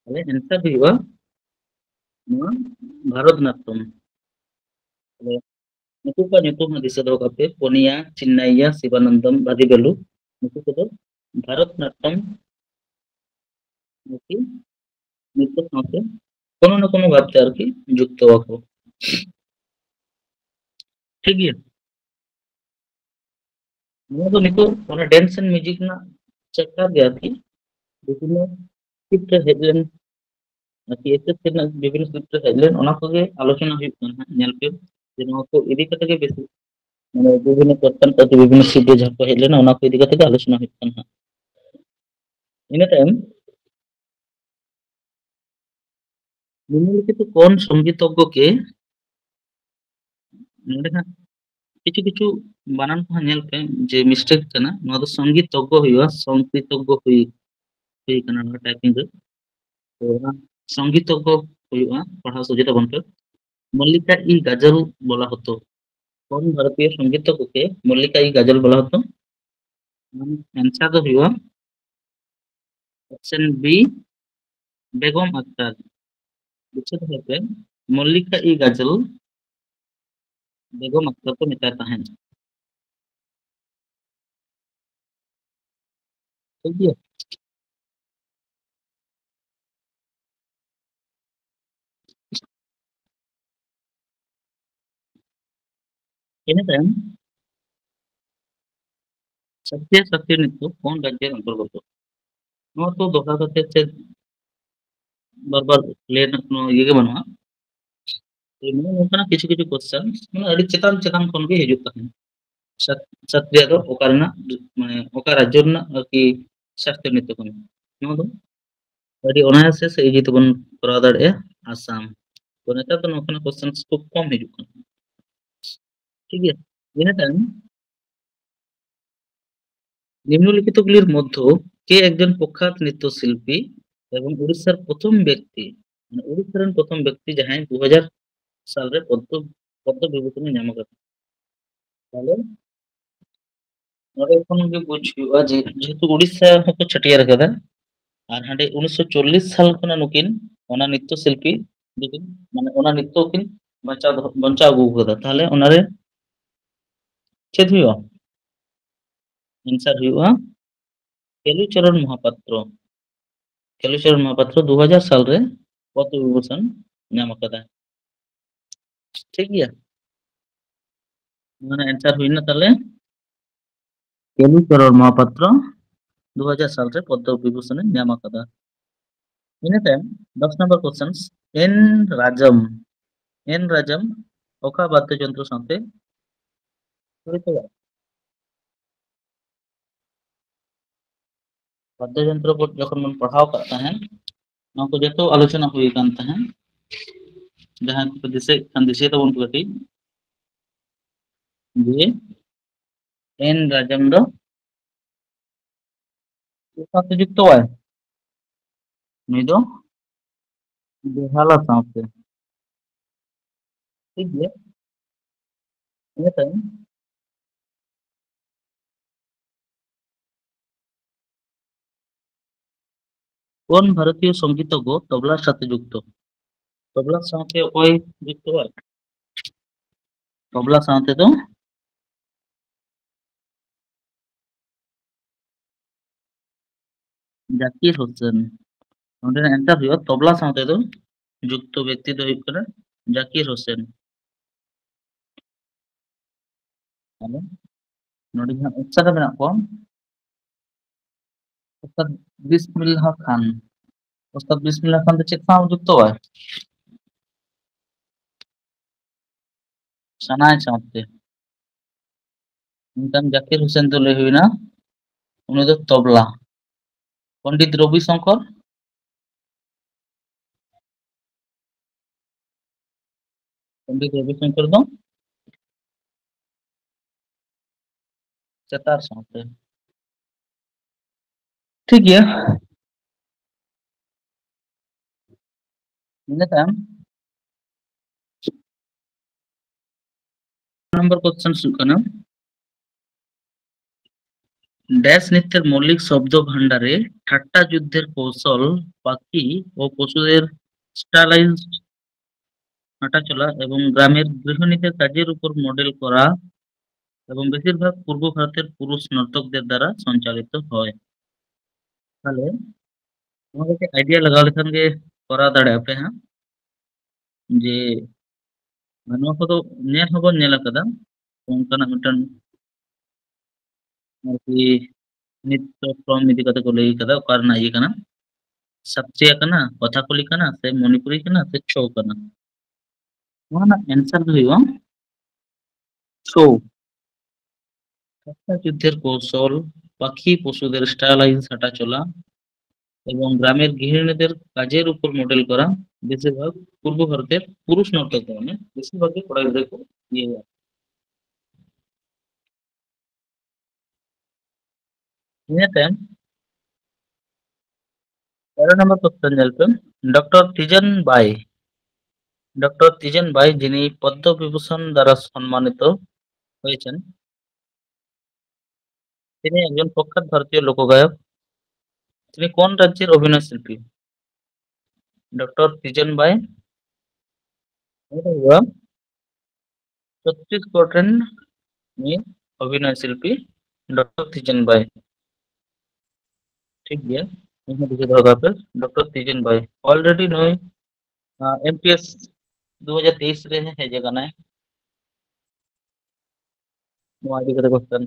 ᱛᱟᱦᱞᱮ ᱮᱱᱥᱟᱨ ᱦᱩᱭᱩᱜᱼᱟ ᱱᱚᱣᱟ ᱵᱷᱟᱨᱚᱛᱱᱟᱴᱴᱚᱢ᱾ ᱛᱟᱦᱞᱮ ᱱᱩᱠᱩ ᱠᱚᱣᱟᱜ ᱧᱩᱛᱩᱢ ᱦᱚᱸ ᱫᱤᱥᱟᱹ ᱫᱚᱦᱚ ᱠᱟᱜ ᱯᱮ, ᱯᱚᱱᱤᱭᱟ, ᱪᱤᱱᱱᱟᱭᱭᱟ, ᱥᱤᱵᱟᱱᱚᱱᱫᱚᱢ, ᱵᱷᱟᱫᱤᱵᱮᱞᱩ, ᱱᱩᱠᱩ ᱠᱚᱫᱚ ᱵᱷᱟᱨᱚᱛᱱᱟᱴᱴᱚᱢ ᱱᱩᱠᱩ ᱱᱤᱛᱚᱜ ᱥᱟᱶᱛᱮ ᱠᱳᱱᱳ ᱱᱟ ᱠᱳᱱᱳ ᱵᱷᱟᱵᱽ ᱛᱮ ᱟᱨᱠᱤ ᱡᱩᱠᱛᱚ ᱟᱠᱚ᱾ ᱴᱷᱤᱠ ᱜᱮᱭᱟ? ᱱᱚᱣᱟ ᱫᱚ ᱱᱤᱛᱚᱜ ᱚᱱᱟ dance and music ᱨᱮᱱᱟᱜ chapter ᱜᱮ ᱟᱨᱠᱤ ᱵᱤᱵᱷᱤᱱᱱᱚ script ᱨᱮ ᱦᱮᱡ ᱞᱮᱱ, ᱟᱨᱠᱤ ᱮᱥᱮᱥᱥᱤ ᱨᱮᱱᱟᱜ ᱵᱤᱵᱷᱤᱱᱱᱚ script ᱨᱮ ᱦᱮᱡ ᱞᱮᱱ, ᱚᱱᱟ ᱠᱚᱜᱮ ᱟᱞᱳᱪᱚᱱᱟ ᱦᱩᱭᱩᱜ ᱠᱟᱱᱟ ᱦᱟᱸᱜ᱾ ᱧᱮᱞ ᱯᱮ ᱡᱮ ᱱᱚᱣᱟ ᱠᱚ ᱤᱫᱤ ᱠᱟᱛᱮ ᱜᱮ ᱵᱮᱥᱤ, ᱢᱟᱱᱮ ᱵᱤᱵᱷᱤᱱᱱᱚ question ᱠᱚ ᱵᱤᱵᱷᱤᱱᱱᱚ script ᱨᱮ ᱡᱟᱦᱟᱸ ᱠᱚ ᱦᱮᱡ ᱞᱮᱱᱟ, ᱚᱱᱟ ᱠᱚ ᱤᱫᱤ ᱠᱟᱛᱮ ᱜᱮ ᱟᱞᱳᱪᱚᱱᱟ ᱦᱩᱭᱩᱜ ᱠᱟᱱᱟ ᱦᱟᱸᱜ᱾ ᱤᱱᱟᱹ ᱛᱟᱭᱚᱢ ᱱᱤᱢᱱᱚᱞᱤᱠᱷᱤᱛ ᱠᱳᱱ ᱥᱚᱝᱜᱤᱛᱚᱜᱽᱜᱚ ᱠᱮ, ᱱᱚᱰᱮ ᱦᱟᱸᱜ ᱠᱤᱪᱷᱩ ᱠᱤᱪᱷᱩ ᱵᱟᱱᱟᱱ ᱠᱚᱦᱚᱸ ᱧᱮᱞ ᱯᱮ ᱡᱮ mistake ᱠᱟᱱᱟ, ᱱᱚᱣᱟ ᱫᱚ ᱥᱚᱝᱜᱤᱛᱚᱜᱽᱜᱚ ᱦᱩᱭᱩᱜᱼᱟ, ᱥᱚᱝᱜᱤᱛᱚᱜᱽᱜᱚ ᱦᱩᱭ, ᱦᱩᱭ ᱠᱟᱱᱟ ᱱᱚᱣᱟ typing ᱨᱮ᱾ ᱛᱚ ᱚᱱᱟ ᱥᱚᱝᱜᱤᱛᱚᱜᱽᱜᱚ ᱦᱩᱭᱩᱜᱼᱟ, ᱯᱟᱲᱦᱟᱣ ᱥᱚᱡᱷᱮ ᱛᱟᱵᱚᱱ ᱯᱮ᱾ ᱢᱚᱞᱞᱤᱠᱟ ᱤ ᱜᱟᱡᱚᱞ ᱵᱚᱞᱟ ᱦᱚᱛᱚ, ᱠᱳᱱ ᱵᱷᱟᱨᱚᱛᱤᱭᱚ ᱥᱚᱝᱜᱤᱛᱚᱜᱽᱜᱚ ᱠᱮ ᱢᱚᱞᱞᱤᱠᱟ ᱤ ᱜᱟᱡᱚᱞ ᱵᱚᱞᱟ ᱦᱚᱛᱚ? answer ᱫᱚ ᱦᱩᱭᱩᱜᱼᱟ option B, ᱵᱮᱜᱚᱢ ᱟᱠᱛᱟᱨ᱾ ᱫᱤᱥᱟᱹ ᱫᱚᱦᱚᱭ ᱯᱮ, ᱢᱚᱞᱞᱤᱠᱟ ᱤ ᱜᱟᱡᱚᱞ ᱵᱮᱜᱚᱢ ᱟᱠᱛᱟᱨ ᱠᱚ ᱢᱮᱛᱟᱭ ᱛᱟᱦᱮᱸᱫ᱾ ᱴᱷᱤᱠ ᱜᱮᱭᱟ? ᱤᱱᱟᱹ ᱛᱟᱭᱚᱢ ᱥᱟᱥᱛᱨᱤᱭᱚ ᱥᱟᱥᱛᱨᱤᱭᱚ ᱱᱨᱤᱛᱛᱚ ᱠᱳᱱ ᱨᱟᱡᱽᱡᱚ ᱨᱮ ᱚᱱᱛᱚᱨᱜᱚᱛᱚ? ᱱᱚᱣᱟ ᱛᱚ ᱫᱚᱦᱲᱟ ᱠᱟᱛᱮ ᱥᱮ ᱵᱟᱨ ᱵᱟᱨ ᱞᱟᱹᱭ ᱨᱮᱱᱟᱜ ᱠᱳᱱᱳ ᱤᱭᱟᱹ ᱜᱮ ᱵᱟᱹᱱᱩᱜᱼᱟ᱾ ᱛᱚ ᱱᱚᱜᱼᱚ ᱱᱚᱝᱠᱟᱱᱟᱜ ᱠᱤᱪᱷᱩ ᱠᱤᱪᱷᱩ question ᱢᱟᱱᱮ ᱟᱹᱰᱤ ᱪᱮᱛᱟᱱ ᱪᱮᱛᱟᱱ ᱠᱷᱚᱱ ᱜᱮ ᱦᱤᱡᱩᱜ ᱛᱟᱦᱮᱸᱫ᱾ ᱥᱟᱛ-, ᱥᱟᱛᱨᱤᱭᱟ ᱫᱚ ᱚᱠᱟ ᱨᱮᱱᱟᱜ, ᱢᱟᱱᱮ ᱚᱠᱟ ᱨᱟᱡᱽᱡᱚ ᱨᱮᱱᱟᱜ ᱟᱨᱠᱤ ᱥᱟᱥᱛᱨᱤᱭᱚ ᱱᱨᱤᱛᱛᱚ ᱠᱟᱱᱟ? ᱱᱚᱣᱟ ᱫᱚ ᱟᱹᱰᱤ ᱚᱱᱟᱭᱟᱥᱮ ᱥᱮ easy ᱛᱮᱵᱚᱱ ᱠᱚᱨᱟᱣ ᱫᱟᱲᱮᱭᱟᱜᱼᱟ, ᱟᱥᱟᱢ᱾ ᱛᱚ ᱱᱮᱛᱟᱨ ᱫᱚ ᱱᱚᱝᱠᱟᱱᱟᱜ question ᱠᱷᱩᱵ ᱠᱚᱢ ᱦᱤᱡᱩᱜ ᱠᱟᱱᱟ᱾ ᱴᱷᱤᱠ ᱜᱮᱭᱟ, ᱤᱱᱟᱹ ᱛᱟᱭᱚᱢ ᱱᱤᱢᱱᱚᱞᱤᱠᱷᱤᱛᱚ ᱜᱩᱞᱤᱨ ᱢᱚᱫᱽᱫᱷᱚ ᱠᱮ ᱮᱠᱡᱚᱱ ᱯᱨᱚᱠᱷᱟᱛ ᱱᱨᱤᱛᱛᱚ ᱥᱤᱞᱯᱤ ᱮᱵᱚᱝ ᱩᱲᱤᱥᱥᱟᱨ ᱯᱨᱚᱛᱷᱚᱢ ᱵᱮᱠᱛᱤ, ᱢᱟᱱᱮ ᱩᱲᱤᱥᱥᱟ ᱨᱮᱱ ᱯᱨᱚᱛᱷᱚᱢ ᱵᱮᱠᱛᱤ ᱡᱟᱦᱟᱸᱭ ᱫᱩ ᱦᱟᱡᱟᱨ ᱥᱟᱞᱨᱮ ᱯᱚᱫᱽᱫᱚ, ᱯᱚᱫᱽᱫᱚ ᱵᱤᱵᱷᱩᱥᱚᱱ ᱮ ᱧᱟᱢ ᱟᱠᱟᱫᱟ? ᱛᱟᱦᱞᱮ ᱱᱚᱰᱮ ᱠᱷᱚᱱ ᱜᱮ ᱵᱩᱡᱽ ᱦᱩᱭᱩᱜᱼᱟ ᱡᱮ ᱡᱮᱦᱮᱛᱩ ᱩᱲᱤᱥᱥᱟ ᱦᱚᱸᱠᱚ ᱪᱷᱟᱹᱴᱭᱟᱹᱨ ᱟᱠᱟᱫᱟ, ᱟᱨ ᱦᱟᱸᱰᱮ ᱩᱱᱤᱥᱥᱚ ᱪᱚᱞᱞᱤᱥ ᱥᱟᱞ ᱠᱷᱚᱱᱟᱜ ᱱᱩᱠᱤᱱ ᱚᱱᱟ ᱱᱨᱤᱛᱛᱚ ᱥᱤᱞᱯᱤ ᱫᱚᱠᱤᱱ, ᱢᱟᱱᱮ ᱚᱱᱟ ᱱᱨᱤᱛᱛᱚ ᱠᱤᱱ ᱵᱟᱧᱪᱟᱣ ᱫᱚᱦᱚ, ᱵᱟᱧᱪᱟᱣ ᱟᱹᱜᱩ ᱟᱠᱟᱫᱟ᱾ ᱛᱟᱦᱞᱮ ᱚᱱᱟᱨᱮ ᱪᱮᱫ ᱦᱩᱭᱩᱜᱼᱟ? answer ᱦᱩᱭᱩᱜᱼᱟ ᱠᱮᱞᱩᱪᱚᱨᱚᱱ ᱢᱚᱦᱟᱯᱟᱛᱨᱚ᱾ ᱠᱮᱞᱩᱪᱚᱨᱚᱱ ᱢᱚᱦᱟᱯᱟᱛᱨᱚ ᱫᱩ ᱦᱟᱡᱟᱨ ᱥᱟᱞ ᱨᱮ ᱯᱚᱫᱽᱫᱚ ᱵᱤᱵᱷᱩᱥᱚᱱ ᱧᱟᱢ ᱟᱠᱟᱫᱟ᱾ ᱴᱷᱤᱠ ᱜᱮᱭᱟ, ᱢᱟᱱᱮ answer ᱦᱩᱭᱱᱟ ᱛᱟᱦᱞᱮ ᱠᱮᱞᱩ ᱪᱚᱨᱚᱬ ᱢᱚᱦᱟᱯᱟᱛᱨᱚ ᱫᱩ ᱦᱟᱡᱟᱨ ᱥᱟᱞ ᱨᱮ ᱯᱚᱫᱽᱫᱚ ᱵᱤᱵᱷᱩᱥᱚᱱ ᱮ ᱧᱟᱢ ᱟᱠᱟᱫᱟ᱾ ᱤᱱᱟᱹ ᱛᱟᱭᱚᱢ ᱫᱚᱥ ᱱᱚᱢᱵᱚᱨ ᱠᱚᱥᱪᱮᱱ, ᱮᱱ ᱨᱟᱡᱚᱢ, ᱮᱱ ᱨᱟᱡᱚᱢ ᱚᱠᱟ ᱵᱟᱫᱽᱫᱚ ᱡᱚᱱᱛᱨᱚ ᱥᱟᱶᱛᱮ ᱡᱚᱲᱤᱛᱚᱭᱟ? ᱵᱟᱫᱽᱫᱚ ᱡᱚᱱᱛᱨᱚ ᱵᱚᱱ ᱡᱚᱠᱷᱚᱱ ᱵᱚᱱ ᱯᱟᱲᱦᱟᱣ ᱠᱟᱜ ᱛᱟᱦᱮᱸᱫ, ᱱᱚᱣᱟ ᱠᱚ ᱡᱚᱛᱚ ᱟᱞᱳᱪᱚᱱᱟ ᱦᱩᱭ ᱟᱠᱟᱱ ᱛᱟᱦᱮᱸᱫ᱾ ᱡᱟᱦᱟᱸᱭ ᱠᱚ ᱫᱤᱥᱟᱹᱭᱮᱫ ᱠᱷᱟᱱ ᱫᱤᱥᱟᱹᱭ ᱛᱟᱵᱚᱱ ᱯᱮ ᱠᱟᱹᱴᱤᱡ, ᱡᱮ ᱮᱱ ᱨᱟᱡᱚᱢ ᱫᱚ ᱪᱮᱫ ᱥᱟᱶᱛᱮ ᱡᱩᱠᱛᱚ ᱟᱭ? ᱱᱩᱭ ᱫᱚ ᱵᱮᱦᱟᱞᱟ ᱥᱟᱶᱛᱮ᱾ ᱴᱷᱤᱠ ᱜᱮᱭᱟ, ᱤᱱᱟᱹ ᱛᱟᱭᱚᱢ ᱠᱳᱱ ᱵᱷᱟᱨᱚᱛᱤᱭᱚ ᱥᱚᱝᱜᱤᱛᱚᱜᱽᱜᱚ ᱛᱚᱵᱞᱟ ᱥᱟᱶᱛᱮ ᱡᱩᱠᱛᱚ? ᱛᱚᱵᱞᱟ ᱥᱟᱶᱛᱮ ᱚᱠᱚᱭ ᱡᱩᱠᱛᱚ ᱟᱭ? ᱛᱚᱵᱞᱟ ᱥᱟᱶᱛᱮ ᱫᱚ ᱡᱟᱠᱤᱨ ᱦᱳᱥᱮᱱ᱾ ᱱᱚᱰᱮᱱᱟᱜ answer ᱦᱩᱭᱩᱜᱼᱟ, ᱛᱚᱵᱞᱟ ᱥᱟᱶᱛᱮ ᱫᱚ ᱡᱩᱠᱛᱚ ᱵᱮᱠᱛᱤ ᱫᱚ ᱦᱩᱭᱩᱜ ᱠᱟᱱᱟ ᱡᱟᱠᱤᱨ ᱦᱳᱥᱮᱱ᱾ ᱛᱟᱦᱞᱮ ᱱᱚᱰᱮ ᱡᱟᱦᱟᱸ option ᱨᱮ ᱢᱮᱱᱟᱜ ᱠᱚᱣᱟ, ᱩᱥᱛᱟᱫ ᱵᱤᱥᱢᱤᱞᱞᱟᱦ ᱠᱷᱟᱱ, ᱩᱥᱛᱟᱫ ᱵᱤᱥᱢᱤᱞᱞᱟᱦ ᱠᱷᱟᱱ ᱫᱚ ᱪᱮᱫ ᱥᱟᱶ ᱡᱩᱠᱛᱚ ᱟᱭ? ᱥᱟᱱᱟᱭ ᱥᱟᱶᱛᱮ᱾ ᱢᱮᱱᱠᱷᱟᱱ ᱡᱟᱠᱤᱨ ᱦᱩᱥᱮᱱ ᱫᱚ ᱞᱟᱹᱭ ᱦᱩᱭᱱᱟ, ᱩᱱᱤ ᱫᱚ ᱛᱚᱵᱞᱟ᱾ ᱯᱚᱱᱰᱤᱛ ᱨᱚᱵᱤ ᱥᱚᱝᱠᱚᱨ, ᱯᱚᱱᱰᱤᱛ ᱨᱚᱵᱤ ᱥᱚᱝᱠᱚᱨ ᱫᱚ ᱪᱮᱛᱟᱨ ᱥᱟᱶᱛᱮ᱾ ᱴᱷᱤᱠ ᱜᱮᱭᱟ, ᱤᱱᱟᱹ ᱛᱟᱭᱚᱢ ᱱᱚᱢᱵᱚᱨ ᱠᱚᱥᱪᱮᱱ ᱦᱩᱭᱩᱜ ᱠᱟᱱᱟ, ᱰᱮᱥ ᱱᱤᱛᱮᱨ মৌলিক শব্দ ভাণ্ডারে ঠাট্টা যুদ্ধের কৌশল, পাখি ও পশুদের স্টাইলাইজড হাঁটাচলা এবং গ্রামের গৃহিণীদের কাজের উপর মডেল করা এবং বেশিরভাগ পূর্ব ভারতের পুরুষ নর্তকদের দ্বারা সঞ্চালিত হয়। তাহলে তোমার কাছে আইডিয়া লাগাও লেখান ᱜᱮ ᱠᱚᱨᱟᱣ ᱫᱟᱲᱮᱭᱟᱜᱼᱟ ᱯᱮ ᱦᱟᱸᱜ, ᱡᱮ ᱱᱚᱣᱟ ᱠᱚᱫᱚ ᱧᱮᱞ ᱦᱚᱸᱵᱚᱱ ᱧᱮᱞ ᱟᱠᱟᱫᱟ, ᱚᱱᱠᱟᱱᱟᱜ ᱢᱤᱫᱴᱟᱝ ᱟᱨᱠᱤ ᱱᱤᱛ ᱫᱚ ᱯᱷᱨᱚᱢ ᱤᱫᱤ ᱠᱟᱛᱮ ᱠᱚ ᱞᱟᱹᱭ ᱠᱟᱫᱟ, ᱚᱠᱟ ᱨᱮᱱᱟᱜ ᱤᱭᱟᱹ ᱠᱟᱱᱟ, ᱥᱟᱛᱨᱤᱭᱟ ᱠᱟᱱᱟ, ᱠᱚᱛᱷᱟᱠᱚᱞᱤ ᱠᱟᱱᱟ, ᱥᱮ ᱢᱚᱱᱤᱯᱩᱨᱤ ᱠᱟᱱᱟ, ᱥᱮ ᱪᱷᱳ ᱠᱟᱱᱟ? ᱱᱚᱣᱟ ᱨᱮᱱᱟᱜ ᱮᱱᱥᱟᱨ ᱫᱚ ᱦᱩᱭᱩᱜᱼᱟ ᱪᱷᱳ᱾ ᱠᱟᱛᱷᱟ ᱡᱩদ্ধের কৌশল, পাখি পশুদের স্টাইলাইজ হাঁটা চলা এবং গ্রামের গৃহিণীদের কাজের উপর মডেল করা, বেশিরভাগ পূর্ব ভারতের পুরুষ নর্তক, মানে বেশিরভাগই ᱠᱚᱲᱟ ᱜᱤᱫᱽᱨᱟᱹ ᱠᱚ ᱤᱭᱟᱹᱭᱟ᱾ ᱤᱱᱟᱹ ᱛᱟᱭᱚᱢ ᱛᱮᱨᱚ ᱱᱚᱢᱵᱚᱨ ᱠᱚᱥᱪᱮᱱ ᱧᱮᱞ ᱯᱮ, ᱰᱚᱠᱴᱚᱨ ᱛᱤᱡᱮᱱ ᱵᱟᱭ, ᱰᱚᱠᱴᱚᱨ ᱛᱤᱡᱮᱱ ᱵᱟᱭ, যিনি পদ্ম বিভূষণ দ্বারা সম্মানিত হয়েছেন, তিনি একজন প্রখ্যাত ভারতীয় লোকগায়ক। তিনি কোন রাজ্যের অভিনয় শিল্পী? ডক্টর তিজেন বাই, ᱱᱚᱣᱟ ᱫᱚ ᱦᱩᱭᱩᱜᱼᱟ ᱪᱷᱚᱛᱛᱤᱥᱜᱚᱲ ᱨᱮᱱ ᱢᱤᱫ ᱚᱵᱷᱤᱱᱚᱭ ᱥᱤᱞᱯᱤ ᱰᱚᱠᱴᱚᱨ ᱛᱤᱡᱮᱱ ᱵᱟᱭ᱾ ᱴᱷᱤᱠ ᱜᱮᱭᱟ, ᱤᱧ ᱦᱚᱸ ᱵᱩᱡᱷᱟᱹᱣ ᱫᱚᱦᱚ ᱠᱟᱜ ᱯᱮ, ᱰᱚᱠᱴᱚᱨ ᱛᱤᱡᱮᱱ ᱵᱟᱭ ᱚᱞᱨᱮᱰᱤ ᱱᱩᱭ ᱮᱢ ᱯᱤ ᱮᱥ ᱫᱩ ᱦᱟᱡᱟᱨ ᱛᱮᱭᱤᱥ ᱨᱮ ᱦᱮᱡ ᱟᱠᱟᱱᱟᱭ᱾ ᱱᱚᱣᱟ ᱤᱫᱤ ᱠᱟᱛᱮ ᱠᱚᱥᱪᱮᱱ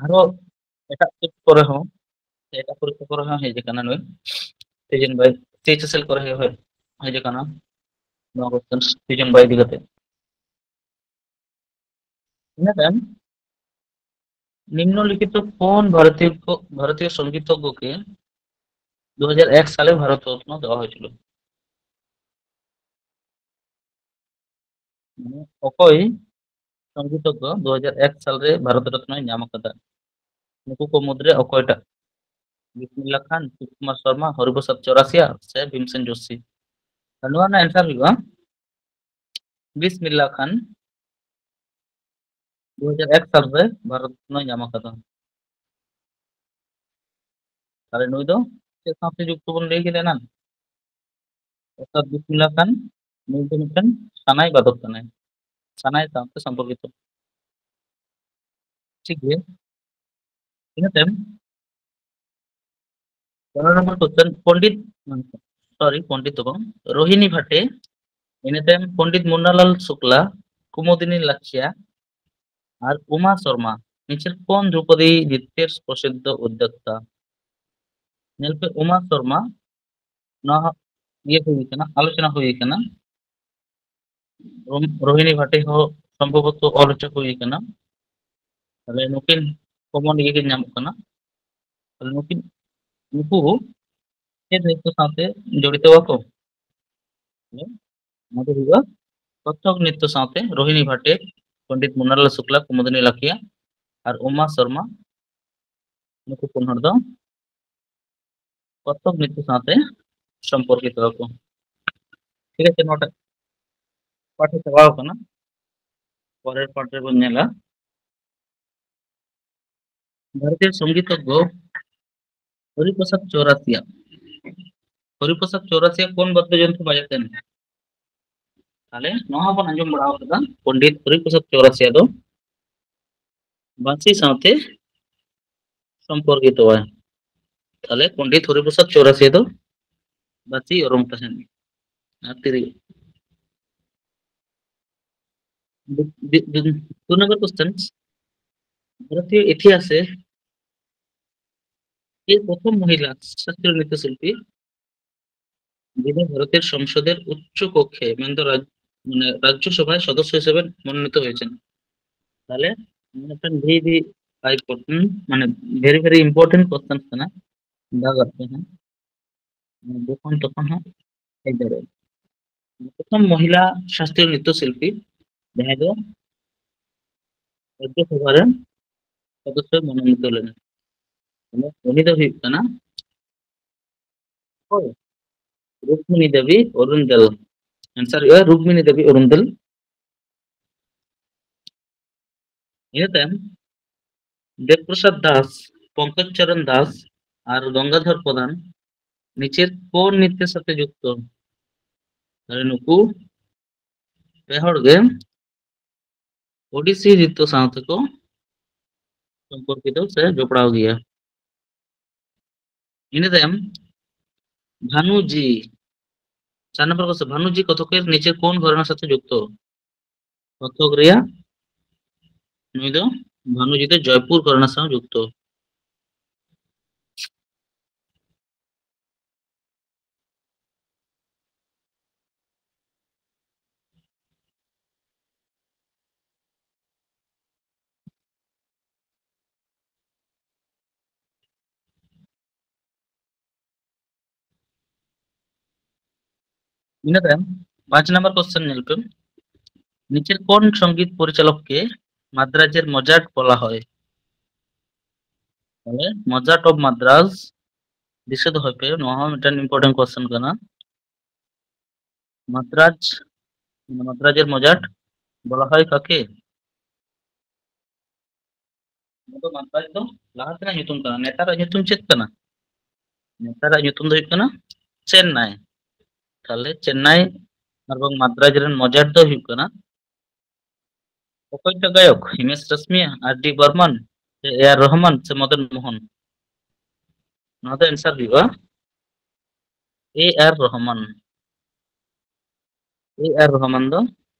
ᱟᱨᱦᱚᱸ ᱮᱴᱟᱜ ᱥᱮᱴ ᱠᱚᱨᱮ ᱦᱚᱸ, ᱮᱴᱟᱜ ᱯᱚᱨᱤᱠᱠᱷᱟ ᱠᱚᱨᱮ ᱦᱚᱸ ᱦᱮᱡ ᱟᱠᱟᱱᱟ ᱱᱩᱭ ᱛᱤᱡᱮᱱ ᱵᱟᱭ, ᱥᱤ ᱮᱭᱤᱪ ᱮᱥ ᱮᱞ ᱠᱚᱨᱮ ᱦᱚᱸ ᱦᱮᱡ ᱟᱠᱟᱱᱟ ᱱᱚᱣᱟ ᱠᱚᱥᱪᱮᱱ ᱛᱤᱡᱮᱱ ᱵᱟᱭ ᱤᱫᱤ ᱠᱟᱛᱮ᱾ ᱤᱱᱟᱹ ᱛᱟᱭᱚᱢ, নিম্নলিখিত কোন ভারতীয় ভারতীয় সঙ্গীতজ্ঞকে দু হাজার এক সালে ভারতরত্ন দেওয়া হয়েছিল? ᱢᱟᱱᱮ ᱚᱠᱚᱭ ᱥᱚᱝᱜᱤᱛᱚᱜᱽᱜᱚ ᱫᱩ ᱦᱟᱡᱟᱨ ᱮᱠ ᱥᱟᱞ ᱨᱮ ᱵᱷᱟᱨᱚᱛ ᱨᱚᱛᱱᱚᱭ ᱧᱟᱢ ᱟᱠᱟᱫᱟ? ᱱᱩᱠᱩ ᱠᱚ ᱢᱩᱫᱽᱨᱮ ᱚᱠᱚᱭᱴᱟᱜ? ᱵᱤᱥᱢᱤᱞᱞᱟ ᱠᱷᱟᱱ, ᱥᱩᱠᱩᱢᱟᱨ ᱥᱚᱨᱢᱟ, ᱦᱚᱨᱤᱯᱨᱚᱥᱟᱫᱽ ᱪᱚᱣᱨᱟᱥᱤᱭᱟ ᱥᱮ ᱵᱷᱤᱢᱥᱮᱱ ᱡᱳᱥᱤ? ᱟᱨ ᱱᱚᱣᱟ ᱨᱮᱱᱟᱜ ᱮᱱᱥᱟᱨ ᱦᱩᱭᱩᱜᱼᱟ ᱵᱤᱥᱢᱤᱞᱞᱟ ᱠᱷᱟᱱ᱾ ᱫᱩ ᱦᱟᱡᱟᱨ ᱮᱠ ᱥᱟᱞ ᱨᱮ ᱵᱷᱟᱨᱚᱛ ᱨᱚᱛᱱᱚᱭ ᱧᱟᱢ ᱟᱠᱟᱫᱟ᱾ ᱛᱟᱦᱞᱮ ᱱᱩᱭ ᱫᱚ ᱪᱮᱫ ᱥᱟᱶᱛᱮ ᱡᱩᱠᱛᱚ ᱵᱚᱱ ᱞᱟᱹᱭ ᱠᱮᱫᱟ ᱮᱱᱟᱝ? ᱚᱨᱛᱷᱟᱛ ᱵᱤᱥᱢᱤᱞᱞᱟ ᱠᱷᱟᱱ ᱱᱩᱭ ᱫᱚ ᱢᱤᱫᱴᱮᱱ ᱥᱟᱱᱟᱭ ᱵᱟᱫᱚᱠ ᱠᱟᱱᱟᱭ, ᱥᱟᱱᱟᱭ ᱥᱟᱶᱛᱮ ᱥᱚᱢᱯᱚᱨᱠᱤᱛᱚ᱾ ᱴᱷᱤᱠ ᱜᱮᱭᱟ, ᱤᱱᱟᱹ ᱛᱟᱭᱚᱢ ᱯᱚᱱᱨᱚ ᱱᱚᱢᱵᱚᱨ ᱠᱚᱥᱪᱮᱱ, ᱯᱚᱱᱰᱤᱛ, ᱥᱚᱨᱤ, ᱯᱚᱱᱰᱤᱛ ᱫᱚ ᱵᱟᱝ, ᱨᱳᱦᱤᱱᱤ ᱵᱷᱟᱴᱮ, ᱤᱱᱟᱹ ᱛᱟᱭᱚᱢ ᱯᱚᱱᱰᱤᱛ ᱢᱩᱱᱱᱟᱞᱟᱞ ᱥᱩᱠᱞᱟ, ᱠᱩᱢᱩᱫᱤᱱᱤ ᱞᱟᱠᱷᱤᱭᱟ ᱟᱨ ᱩᱢᱟ ᱥᱚᱨᱢᱟ ᱱᱤᱪᱮᱨ ᱠᱚᱱ ᱫᱨᱩᱯᱚᱫᱤ ᱫᱤᱛᱭᱚᱨ ᱯᱨᱚᱥᱤᱫᱷ ᱩᱫᱽᱫᱳᱠᱛᱟ? ᱧᱮᱞ ᱯᱮ, ᱩᱢᱟ ᱥᱚᱨᱢᱟ, ᱱᱚᱣᱟ ᱦᱚᱸ ᱤᱭᱟᱹ ᱦᱩᱭ ᱠᱟᱱᱟ, ᱟᱞᱳᱪᱚᱱᱟ ᱦᱩᱭ ᱠᱟᱱᱟ᱾ ᱨᱳᱢ-, ᱨᱳᱦᱤᱱᱤ ᱵᱷᱟᱴᱮ ᱦᱚᱸ ᱥᱚᱢᱵᱷᱚᱵᱚᱛᱚ ᱚᱞ ᱦᱚᱪᱚ ᱦᱩᱭ ᱠᱟᱱᱟ᱾ ᱛᱟᱦᱞᱮ ᱱᱩᱠᱤᱱ ᱠᱚᱢᱚᱱ ᱤᱭᱟᱹ ᱠᱤᱱ ᱧᱟᱢᱚᱜ ᱠᱟᱱᱟ᱾ ᱛᱟᱦᱞᱮ ᱱᱩᱠᱤᱱ, ᱱᱩᱠᱩ ᱪᱮᱫ ᱱᱨᱤᱛᱛᱚ ᱥᱟᱶᱛᱮ ᱡᱚᱲᱤᱛᱚ ᱟᱠᱚ? ᱚᱱᱟ ᱫᱚ ᱦᱩᱭᱩᱜᱼᱟ ᱠᱚᱛᱷᱚᱠ ᱱᱨᱤᱛᱛᱚ ᱥᱟᱶᱛᱮ ᱨᱳᱦᱤᱱᱤ ᱵᱷᱟᱴᱮ, ᱯᱚᱱᱰᱤᱛ ᱢᱩᱱᱱᱟᱞᱟᱞ ᱥᱩᱠᱞᱟ, ᱠᱩᱢᱩᱫᱤᱱᱤ ᱞᱟᱠᱷᱤᱭᱟ ᱟᱨ ᱩᱢᱟ ᱥᱚᱨᱢᱟ, ᱱᱩᱠᱩ ᱯᱩᱱ ᱦᱚᱲ ᱫᱚ ᱠᱚᱛᱷᱚᱠ ᱱᱨᱤᱛᱛᱚ ᱥᱟᱶᱛᱮ ᱥᱚᱢᱯᱚᱨᱠᱤᱛᱚ ᱟᱠᱚ᱾ ᱴᱷᱤᱠ ᱟᱪᱷᱮ, ᱱᱚᱣᱟᱴᱟᱜ ᱯᱟᱴᱷ ᱪᱟᱵᱟᱣ ᱠᱟᱱᱟ, ᱯᱚᱨᱮᱨ ᱯᱟᱴᱷ ᱨᱮᱵᱚᱱ ᱧᱮᱞᱟ᱾ ᱵᱷᱟᱨᱚᱛᱤᱭᱚ ᱥᱚᱝᱜᱤᱛᱚᱜᱽᱜᱚ ᱦᱚᱨᱤᱯᱨᱚᱥᱟᱫᱽ ᱪᱳᱣᱨᱟᱥᱤᱭᱟ, ᱦᱚᱨᱤᱯᱨᱚᱥᱟᱫᱽ ᱪᱳᱣᱨᱟᱥᱤᱭᱟ ᱠᱳᱱ ᱵᱟᱫᱽᱫᱚ ᱡᱚᱱᱛᱨᱚ ᱵᱟᱡᱟᱛᱮᱱ? ᱛᱟᱦᱞᱮ ᱱᱚᱣᱟ ᱦᱚᱸᱵᱚᱱ ᱟᱸᱡᱚᱢ ᱵᱟᱲᱟ ᱟᱠᱟᱫᱟ, ᱯᱚᱱᱰᱤᱛ ᱦᱚᱨᱤᱯᱨᱚᱥᱟᱫᱽ ᱪᱳᱣᱨᱟᱥᱤᱭᱟ ᱫᱚ ᱵᱟᱸᱥᱤ ᱥᱟᱶᱛᱮ ᱥᱚᱢᱯᱚᱨᱠᱤᱛᱚᱣᱟᱭ᱾ ᱛᱟᱦᱞᱮ ᱯᱚᱱᱰᱤᱛ ᱦᱚᱨᱤᱯᱨᱚᱥᱟᱫᱽ ᱪᱳᱣᱨᱟᱥᱤᱭᱟ ᱫᱚ ᱵᱟᱸᱥᱤ ᱚᱨᱚᱝ ᱛᱟᱦᱮᱱ ᱟᱨ ᱛᱤᱨᱭᱳ᱾ ᱫᱩ, ᱫᱩ, ᱫᱩ, ᱫᱩ ᱱᱚᱢᱵᱚᱨ ᱠᱚᱥᱪᱮᱱ, ᱵᱷᱟᱨᱚᱛᱤᱭᱚ ᱤᱛᱤᱦᱟᱥ ᱨᱮ ᱠᱮ ᱯᱨᱚᱛᱷᱚᱢ ᱢᱚᱦᱤᱞᱟ ᱥᱟᱥᱛᱨᱤᱭᱚ ᱱᱨᱤᱛᱛᱚ ᱥᱤᱞᱯᱤ, যিনি ভারতের সংসদের উচ্চ কক্ষে, ᱢᱮᱱᱫᱚ ᱨᱟᱡᱽ-, ᱢᱟᱱᱮ ᱨᱟᱡᱽᱡᱚ ᱥᱚᱵᱷᱟᱭ ᱥᱚᱫᱚᱥᱥᱚ ᱦᱤᱥᱟᱹᱵᱮ ᱢᱚᱱᱳᱱᱤᱛᱚ ᱦᱩᱭ ᱟᱠᱟᱱᱟ? ᱛᱟᱦᱞᱮ ᱢᱤᱫᱴᱮᱱ very, very important, ᱢᱟᱱᱮ very, very important question ᱠᱟᱱᱟ, ᱫᱟᱜ ᱟᱜ ᱯᱮ ᱦᱟᱸᱜ, ᱡᱚᱠᱷᱚᱱ ᱛᱚᱠᱷᱚᱱ ᱦᱟᱸᱜ ᱦᱮᱡ ᱫᱟᱲᱮᱭᱟᱜᱼᱟ᱾ ᱯᱨᱚᱛᱷᱚᱢ ᱢᱚᱦᱤᱞᱟ ᱥᱟᱥᱛᱨᱤᱭᱚ ᱱᱨᱤᱛᱛᱚ ᱥᱤᱞᱯᱤ ᱡᱟᱦᱟᱸᱭ ᱫᱚ ᱨᱟᱡᱽᱡᱚ ᱥᱚᱵᱷᱟ ᱨᱮᱱ ᱥᱚᱫᱚᱥᱥᱚ ᱢᱚᱱᱳᱱᱤᱛᱚ ᱞᱮᱱᱟ, ᱩᱱᱤ ᱫᱚ ᱦᱩᱭᱩᱜ ᱠᱟᱱᱟ ᱚᱠᱚᱭ? ᱨᱩᱠᱢᱤᱱᱤ ᱫᱮᱵᱤ ᱚᱨᱩᱱᱫᱮᱞ᱾ ᱟᱱᱥᱟᱨ ᱦᱩᱭᱩᱜᱼᱟ ᱨᱩᱠᱢᱤᱱᱤ ᱫᱮᱵᱤ ᱚᱨᱩᱱᱫᱮᱞ᱾ ᱤᱱᱟᱹ ᱛᱟᱭᱚᱢ ᱫᱮᱵᱽᱯᱨᱚᱥᱟᱫᱽ ᱫᱟᱥ, ᱯᱚᱝᱠᱚᱡᱽ ᱪᱚᱨᱚᱱ ᱫᱟᱥ ᱟᱨ ᱜᱚᱝᱜᱟᱫᱷᱚᱨ ᱯᱨᱚᱫᱷᱟᱱ ᱱᱤᱪᱮᱨ ᱠᱳᱱ ᱱᱨᱤᱛᱛᱚ ᱥᱟᱛᱮ ᱡᱩᱠᱛᱚ? ᱛᱟᱦᱞᱮ ᱱᱩᱠᱩ ᱯᱮ ᱦᱚᱲ ᱜᱮ ᱳᱰᱤᱥᱤ ᱱᱨᱤᱛᱛᱚ ᱥᱟᱶ ᱛᱮᱠᱚ ᱥᱚᱢᱯᱚᱨᱠᱤᱛᱚ ᱥᱮ ᱡᱚᱯᱲᱟᱣ ᱜᱮᱭᱟ᱾ ᱤᱱᱟᱹ ᱛᱟᱭᱚᱢ ᱵᱷᱟᱱᱩᱡᱤ, ᱪᱟᱨ ᱱᱚᱢᱵᱚᱨ ᱠᱚᱥᱪᱮᱱ, ᱵᱷᱟᱱᱩᱡᱤ ᱠᱚᱛᱷᱚᱠᱮᱨ ᱱᱤᱪᱮ ᱠᱳᱱ ᱜᱷᱚᱨᱟᱱᱟ ᱥᱟᱛᱷᱮ ᱡᱩᱠᱛᱚ? ᱠᱚᱛᱷᱚᱠ ᱨᱮᱭᱟᱜ ᱱᱩᱭ ᱫᱚ ᱵᱷᱟᱱᱩᱡᱤ ᱫᱚ ᱡᱚᱭᱯᱩᱨ ᱜᱷᱚᱨᱟᱱᱟ ᱥᱟᱶ ᱡᱩᱠᱛᱚ᱾ ᱤᱱᱟᱹ ᱛᱟᱭᱚᱢ ᱯᱟᱸᱪ ᱱᱟᱢᱵᱟᱨ ᱠᱚᱥᱪᱮᱱ ᱧᱮᱞ ᱯᱮ, ᱱᱤᱪᱮᱨ ᱠᱳᱱ ᱥᱚᱝᱜᱤᱛ ᱯᱚᱨᱤᱪᱟᱞᱚᱠ ᱠᱮ ᱢᱟᱫᱽᱨᱟᱡᱮᱨ ᱢᱚᱡᱟᱴ ᱵᱚᱞᱟ ᱦᱚᱭ? ᱛᱟᱦᱞᱮ ᱢᱚᱡᱟᱴ ᱚᱯᱷ ᱢᱟᱫᱽᱨᱟᱡᱽ, ᱫᱤᱥᱟᱹ ᱫᱚᱦᱚᱭ ᱯᱮ, ᱱᱚᱣᱟ ᱦᱚᱸ ᱢᱤᱫᱴᱮᱱ ᱤᱢᱯᱚᱨᱴᱮᱱᱴ ᱠᱚᱥᱪᱮᱱ ᱠᱟᱱᱟ᱾ ᱢᱟᱫᱽᱨᱟᱡᱽ, ᱢᱟᱫᱽᱨᱟᱡᱮᱨ ᱢᱚᱡᱟᱴ ᱵᱚᱞᱟ ᱦᱚᱭ ᱠᱟᱠᱮ? ᱱᱚᱣᱟ ᱫᱚ ᱢᱟᱫᱽᱨᱟᱡᱽ ᱫᱚ ᱞᱟᱦᱟ ᱛᱮᱱᱟᱜ ᱧᱩᱛᱩᱢ ᱠᱟᱱᱟ, ᱱᱮᱛᱟᱨᱟᱜ ᱧᱩᱛᱩᱢ ᱪᱮᱫ ᱠᱟᱱᱟ? ᱱᱮᱛᱟᱨᱟᱜ ᱧᱩᱛᱩᱢ ᱫᱚ ᱦᱩᱭᱩᱜ ᱠᱟᱱᱟ ᱪᱮᱱᱱᱟᱭ᱾ ᱛᱟᱦᱞᱮ ᱪᱮᱱᱱᱟᱭ ᱟᱨ ᱵᱟᱝ ᱢᱟᱫᱽᱨᱟᱡᱽ ᱨᱮᱱ ᱢᱚᱡᱟᱴ ᱫᱚ ᱦᱩᱭᱩᱜ ᱠᱟᱱᱟ ᱚᱠᱚᱭᱴᱟᱜ ᱜᱟᱭᱚᱠ? ᱦᱤᱢᱮᱥ ᱨᱮᱥᱢᱤᱭᱟ, ᱟᱨ ᱰᱤ ᱵᱚᱨᱢᱟᱱ, ᱥᱮ ᱮ ᱟᱨ ᱨᱚᱦᱢᱟᱱ, ᱥᱮ ᱢᱚᱫᱚᱱ ᱢᱳᱦᱚᱱ? ᱱᱚᱣᱟ ᱫᱚ ᱮᱱᱥᱟᱨ ᱦᱩᱭᱩᱜᱼᱟ ᱮ ᱟᱨ ᱨᱚᱦᱢᱟᱱ᱾ ᱮ ᱟᱨ ᱨᱚᱦᱢᱟᱱ ᱫᱚ